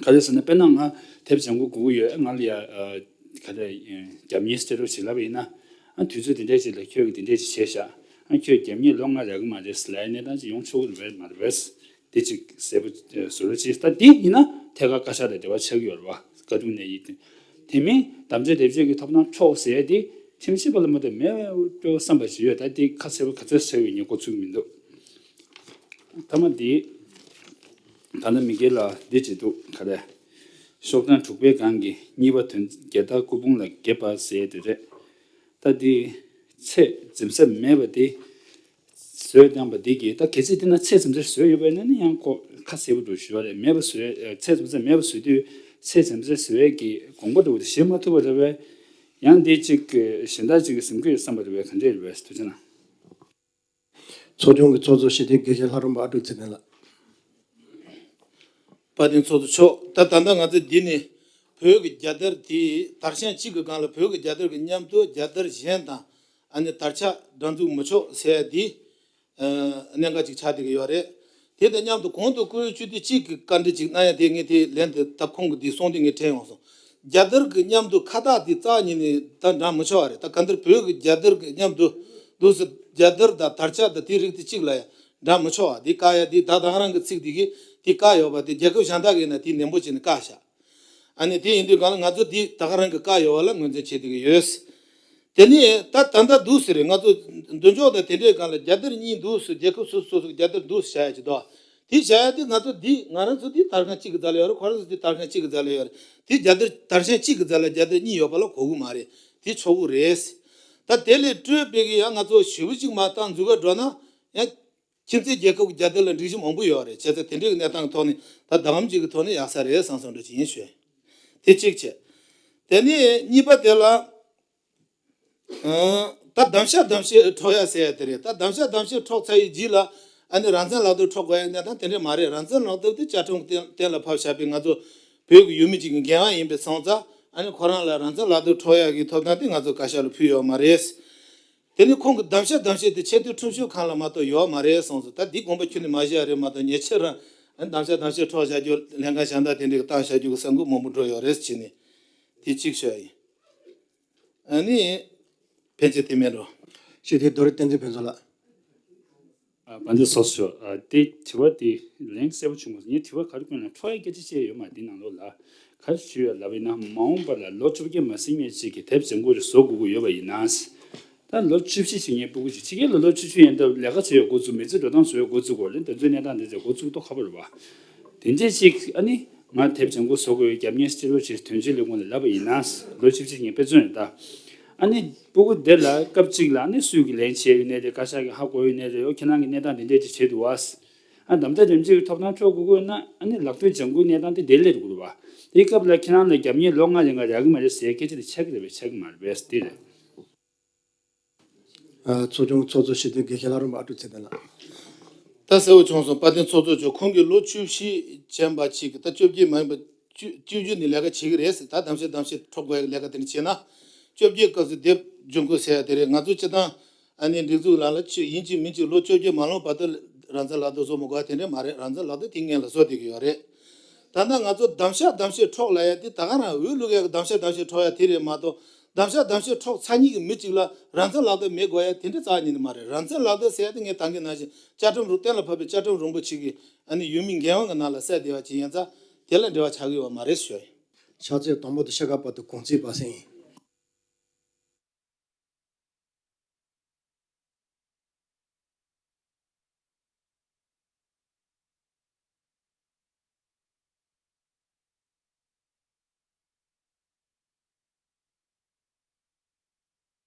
ག་རེ་ཟེར་ན་དཔེར་ན་ང་དེབ་ལྗང་གུ་དགོས་ཀྱི་ཡོད། ང་ལ་ཡ་ཨ། ག་རེ་ཨ། རྒྱབ་གཉེར་སྤྲད་རོགས་བྱེད་ལབ་པ་ཡིན་ན། ཨ། དུས་ཚོད་དེ་འདྲས་ཅིག་ལ་ཁྱོད་ཀྱིས་དེ་འདྲས་ཅིག་བྱས་ཤག་ཨ། ཁྱོད་རྒྱབ་གཉེར་ལོ་ལྔ་རག་གི་མ་རེད་ཟེར་ལབ་ཡ་གནས་སྟངས་ཅིག་ཡོང་ཆོག་གི་རེད་མ་རེད་པས། དེ་གཅིག་གསལ་པོ་བཟོ་རོགས་བྱེད། ད་དེ་ཡིན་ན་ཐད་ཀར་བཀའ་ཤག་དང་འབྲེལ་བ་ཆགས་ཀྱི་ཡོད་རེད་བ། བཀའ་དྲུང་ནས་ཡིན་ཏེ། དེ་མིན་དམ་བཅའ་དེབ་སྐྱེལ་གྱི་ཐོབ་ཐང་འཕྲོག་ཟེར་ཡ་དེ་ཁྲིམས་ཞིབ་པ་ལ་མ་གཏོགས་མེད་པའི་སྤྲོ་བསམ་པ་ཞིག་ཡོད། ད་དེ་ཁ་གསལ་པོ་ག་ཚོད་བྱ་བའི་ཉེན་ཁ་ཚུད་ཀྱི་མི་འདུག་མཐའ་མ་འདི། ད་ལྟ་མི་སྒེར་ལ་འདི་བྱེད་འདུག་ག་རེ། ཤོག་གྲངས་དྲུག་པའི་སྒང་གི་གཉིས་པ་དོན་རྒྱལ་དར་སྐུ་འབུམ་ལ་འགེབས་པ་ཟེར་དེ་རེད། ད་འདི་ཚད་འཛིན་ས་མེད་པ་དེ་བཟོས་བཏང་པ་འདི་གིས། ད་གལ་སྲིད་དེ་ན་ཚད་འཛིན་ས་བཟོས་ཡོད་པ་ཡིན་ན་ནི་ཡང་ཁོ་ཁ་གསལ་པོ་འགྲོ་ཞུ་བ་རེད། མེད་པ་བཟོས། ཚད་འཛིན་ས་མེད་པ་བཟོས་དུས་ཚད་འཛིན་ས་བཟོས་ཡས་ཀྱི་དགོངས་པ་འདྲ་བོ་དེ་བཞེས་མ་ཐུབ་པ་རེད་པས། ཡང་འདི་གཅིག་གཞན་དག་ཅིག་གིས་ཟིན་གྱི་ཡོད་བསམ་པ་རེད་པས། ག་འདྲས་རེད་པས། ཐུགས་རྗེ་གནང་། ཚོགས་ཆུང་གི་ཚོགས་གཙོ་སྤྱི་འཐུས་དགེ་བཤེས་ལྷ་རམས་པ་ཨ་ཀྲུག་ཚེ་བརྟན་ལགས། དཔལ་ལྡན་ཚོགས་གཙོ་མཆོག་ད་ད་ལྟ་ང་ཚོ་འདི་ནས་བོད་ཀྱི་རྒྱལ་དར་དེ་དར་ཤིང་གཅིག་གི་སྒང་ལ་བོད་ཀྱི་རྒྱལ་དར་གྱི་མཉམ་དུ་རྒྱལ་དར་གཞན་དང་ཨ་ནི་དར་ཆ་སྒྲེང་འཛུགས་མི་ཆོག་ཟེར་ཡ་འདི་ཨ། གནད་འགག་ཅིག་ཆགས་བསྡད་ཀྱི་ཡོད་རེད། དེ་དང་མཉམ་དུ་གོང་དུ་བཀུར་འོས་སྤྱི་འཐུས་གཅིག་གིས་བཀའ་འདྲི་ཅིག་གནང་ཡ་དེ་ངས་དེ་ལན་དེ་ད་ཁོང་གི་འདི་གསུང་དེ་ངས་དྲན་ཡོང་སོང་། རྒྱལ་དར་གྱི་མཉམ་དུ་ཁ་བཏགས་དེ་རྩ་བ་ཉིད་ནས་ད་འདྲེན་མི་ཆོག་པ་རེད། ད་གང་ལྟར་བོད་ཀྱི་རྒྱལ་དར་གྱི་མཉམ་དུ་འདུག་སེ་རྒྱལ་དར་དང་དར་ཆ་དང་དེའི་རིགས་དེ་གཅིག་ལ་ཡང་འདྲེན་མི་ཆོག་པ་དེ་བཀག་ཡ་དེ་ད་ད་ག་རང་གི་ཚིག་དེ་གིས་དེ་བཀག་ཡོད་པ་དེ་རྒྱལ་ཁབ་གཞན་དག་གིས་ན་དེ་ནན་པོ་བྱས་ནས་བཀག་བཞག་ཨ་ནི་དེ་ཡིན་དུས་གང་ལ་ང་ཚོ་དེ་ད་ག་རང་གི་བཀག་ཡོད་པ་ལ་ངོས་འཛིན་བྱེད་བསྡད་ཀྱི་ཡོད། དེ་ནས་ད་ད་ལྟ་འདུག་སེ་རེད། ང་ཚོ་མདུན་ཅོག་དང་དེ་འདྲའི་སྒང་ལ་རྒྱལ་དར་གཉིས་འདུག་སེ་རྒྱལ་ཁབ་སོ་སོ་སོ་སོ་རྒྱལ་དར་འདུག་སེ་བཞག་ཡ་ཅིག་འདུག་དེ་བཞག་ཡ་དེ་ང་ཚོ་འདི་ང་རང་ཚོ་འདི་དར་ཁང་གཅིག་གི་རྩ་ལ་ཡོད་རེད། ཁོ་རང་ཚོ་འདི་དར་ཁང་གཅིག་གི་རྩ་ལ་ཡོད་རེད། དེ་རྒྱལ་དར་དར་ཤིང་གཅིག་གི་རྩ་ལ་རྒྱལ་དར་གཉིས་ཡོད་པ་ལ་གོ་གི་མ་རེད། དེ་ཆོག་གི་རེད། ད་དེ་ལས་སྤྲོས་པའི་གི་ཡང་ང་ཚོ་ཞེ་པོ་ཅིག་མ་བཏང་འཛུགས་ག་འགྲོ་ན་ཡང་ཁྱིམ་མཚེས་རྒྱལ་ཁབ་ཀྱི་རྒྱལ་དར་ལ་སྒྲིག་གཞི་མང་པོ་ཡོད་རེད། བྱས་ཙང་དེ་འདྲའི་གི་གནས་སྟངས་ཀྱི་ཐོག་ནས་ད་ཟླ་གམ་གཅིག་གི་ཐོག་ནས་ཡག་ས་རེད་བསམ་བསམ་འདྲ་ཅིག་ཡིན་ཞུ། དེ་གཅིག་བྱས། དེ་ནས་གཉིས་པ་དེ་ལ། ཨང་། ད་གདམ་ཤ་གདམ་ཤ་འཕྲོག་ཡ་ཟེར་ཡ་དེ་རེད། ད་གདམ་ཤ་གདམ་ཤ་འཕྲོག་ཚར་ཡི་རྗེས་ལ་ཨ་ནི་རང་བཙན་ལག་དེབ་འཕྲོག་དགོས་ཡ་གནས་སྟངས་དེ་འདྲ་མ་རེད། རང་བཙན་ལག་དེབ་དེ་བཅའ་ཁྲིམས་གཏན་གཏན་ལ་ཕབ་བཞག་པའི་ང་ཚོ་བོད་ཀྱི་ཡུལ་མི་གཅིག་གི་འགན་དབང་ཡིན་པའི་སོང་ཙང་ཨ་ནི་ཁོ་རང་ལ་རང་བཙན་ལག་དེབ་འཕྲོག་ཡ་གི་ཐོབ་ཐང་དེ་ང་ཚོ་བཀའ་ཤག་ལ་ཕུལ་ཡོད་མ་རེད། དེ་ནི་ཁོང་གི་གདམ་ཤ་གདམ་ཤ་དེ་ཆེས་མཐོའི་ཁྲིམས་ཞིབ་ཁང་ལ་མ་གཏོགས་ཡོད་མ་རེད་གསུངས་སོང་། ད་འདི་དགོངས་པ་ཁྱོན་ནས་མ་བཞག་རེད་མ་གཏོགས་ཉེ་ཆར་རང་གདམ་ཤ་གདམ་ཤ་འཕྲོག་བཞག་རྒྱུ་ལྷན་ཁང་གཞན་དག་དེ་འདྲའི་བཏང་བཞག་རྒྱུ་གི་གསར་འགོད་མང་པོ་འགྲོ་ཡོད་རེད་བྱས་ནས་དེ་གཅིག་ཤོད་ཡིན། ཨ་ནི། ཕན་ཆད་དེ་མེད་འགྲོ། ཞེས་དེ་རྡོ་རི་བསྟན་འཛིན་ཕུན་ཚོགས་ལགས། ཨ། དཔལ་ལྡན་ཚོགས་གཙོ་མཆོག་ཨ། དེ་དྲི་བ་དེ་ལན་གསལ་པོ་བྱུང་མ་སོང་། ངས་དྲི་བ་ག་རེ་བཀོད་ན་འཕྲོག་ཡའི་སྐད་ཆ་བཤད་ཡོད་མ་རེད། འདི་ནང་ལོགས་ལ་ག་རེ་ཞུས་ཡོད་ལབ་ཡིན་ན། མ་འོངས་པ་ལ་ལོ་བཅོ་བརྒྱད་མ་ཟིན་མཁན་ཅིག་གིས་དེབ་ལྗང་གུ་རེ་བཟོ་དགོས་ཀྱི་ཡོད་པ་ཡིན་ན། ད་ལོ་བཅུ་བཞི་ཕྱིན་མཁན་སྤུ་གུ་ཅིག་ཕྱི་རྒྱལ་ལ་ལོ་བཅུ་བཅུ་ཡན་འདབ་ལས་ཀ་བྱེད་ཡ་འགོ་བཙུགས། མི་ཚེ་འགྲོ་སྟངས་བཟོ་ཡ་འགོ་བཙུགས་གོ་ལེ། དེ་ཚོའི་གནས་སྟངས་དེ་ཚོ་འགོ་བཙུགས་ཐོག་ཁ་པོ་རེད་བ། དེ་འདྲས་ཅིག་ཨ་ནི་ང་དེབ་ལྗང་གུ་བཟོ་དགོས་ཡོད། རྒྱབ་གཉེར་སྤྲད་རོགས་བྱེད། དོན་གཅོད་ལས་ཁུངས་ལ་ལབ་པ་ཡིན་ན། ལོ་བཅུ་བཞི་ཕྱིན་མཁན་དཔེ་མཚོན་རེད་ད། ཨ་ནི་སྤུ་གུ་དེ་ལ་སྐབས་གཅིག་ལ་ཨ་ནི་སུས་ཀྱི་ལན་བྱས་ཡོད་ནའི་རེད། བཀའ་ཤག་གིས་ཧ་གོ་ཡོད་ནའི་རེད། ཨོ་ཁྱེད་རང་གི་གནས་སྟངས་དེ་འདྲས་ཅིག་བྱས་འདུག་བ། ཨ། གདམ་ཐབས་དེ་འདྲས་ཀྱི་ཐོབ་ཐང་འཕྲོག་དགོས་དགོས་ན་ཨ་ནི་ལག་སྟོད་ལྗང་གུའི་གནས་སྟངས་དེ་དེ་སླེབས་དགོས་རེད་བ། དེའི་སྐབས་ལ་ཁྱེད་རང་ལ་རྒྱབ་གཉེར་ལོ་ལྔ་རིང་ལ་རག་གི་མ་རེད་ཟེར་སྐད་ཆ་དེ་ཆགས་ཀྱི་རེད་པས་ཆགས་ཀྱི་མ་རེད་པས་དེ་རེད། ཨ། ཚོགས་ཆུང་ཚོགས་གཙོ་སྤྱི་འཐུས་དགེ་བཤེས་ལྷ་རམས་པ་ཨ་ཀྲུག་ཚེ་བརྟན་ལགས། ད་གསལ་པོ་བྱུང་སོང་། དཔལ་ལྡན་ཚོགས་གཙོ་མཆོག་ཁོང་གིས་ལོ་བཅུ་བཞི་ཕྱིན་པ་ཅིག་གི་ད་བཅོ་བརྒྱད་མ་ཡིན་པ་བཅུ་བཅུ་བཅུ་ནས་ལས་ཀ་བྱེད་ཀྱི་རེད་ཟེར། ད་གདམ་ཤ་གདམ་ཤ་འཕྲོག་དགོས་ཡག་ལས་ཀ་དེ་འདྲ་བྱས་ན། བཅོ་བརྒྱད་སྐབས་སུ་དེབ་ལྗང་གུ་ཟེར་ཡ་དེ་རེད། ང་ཚོ་སྤྱི་བཏང་ཨ་ནི་སྒྲིག་འཛུགས་ནང་ལ་ཅི་ཡིན་གཅིག་མིན་གཅིག་ལོ་བཅོ་བརྒྱད་མ་ལོན་བར་དུ་རང་བཙན་ལག་དེབ་བཟོ་མི་དགོས་པ་དེ་འདྲ་མ་རེད། རང་བཙན་ལག་དེབ་དེ་སྔོན་ལ་བཟོ་བསྡད་ཀྱི་ཡོད་རེད། ད་ལྟ་ང་ཚོ་གདམ་ཤ་གདམ་ཤ་འཕྲོག་ལབ་ཡ་དེ་ད་ག་རང་འོས་བླུག་ཡ་གི་གདམ་ཤ་གདམ་ཤ་འཕྲོག་ཡ་དེ་རེད་མ་གཏོགས། གདམ་ཤ་གདམ་ཤ་འཕྲོག་ཚར་མཁན་གྱི་མི་གཅིག་ལ་རང་བཙན་ལག་དེབ་མེད་དགོས་ཡ་དེ་འདྲ་རྩ་བ་ཉིད་ནས་མ་རེད། རང་བཙན་ལག་དེབ་ཟེར་ཡ་དེ་ངས་ད་གིན་ནང་བཞིན་བཅའ་ཁྲིམས་རུ་གཏན་ལ་ཕབ་པའི་བཅའ་ཁྲིམས་རིན་པོ་ཆེ་གི་ཨ་ནི་ཡུལ་མི་འགན་དབང་གི་ནང་ལ་གསལ་བསྡད་པ་ཅིག་ཡིན་ཙང་དེ་ལ་འབྲེལ་བ་ཆགས་ཀྱི་ཡོད་པ་མ་རེད་ཞུ་ཡ་ཡིན། ཕྱག་ཚོད་དང་པོ་དང་ཕྱེད་ཀ་བར་དུ་གུང་ཚིགས་པ་སེང་ཡིན།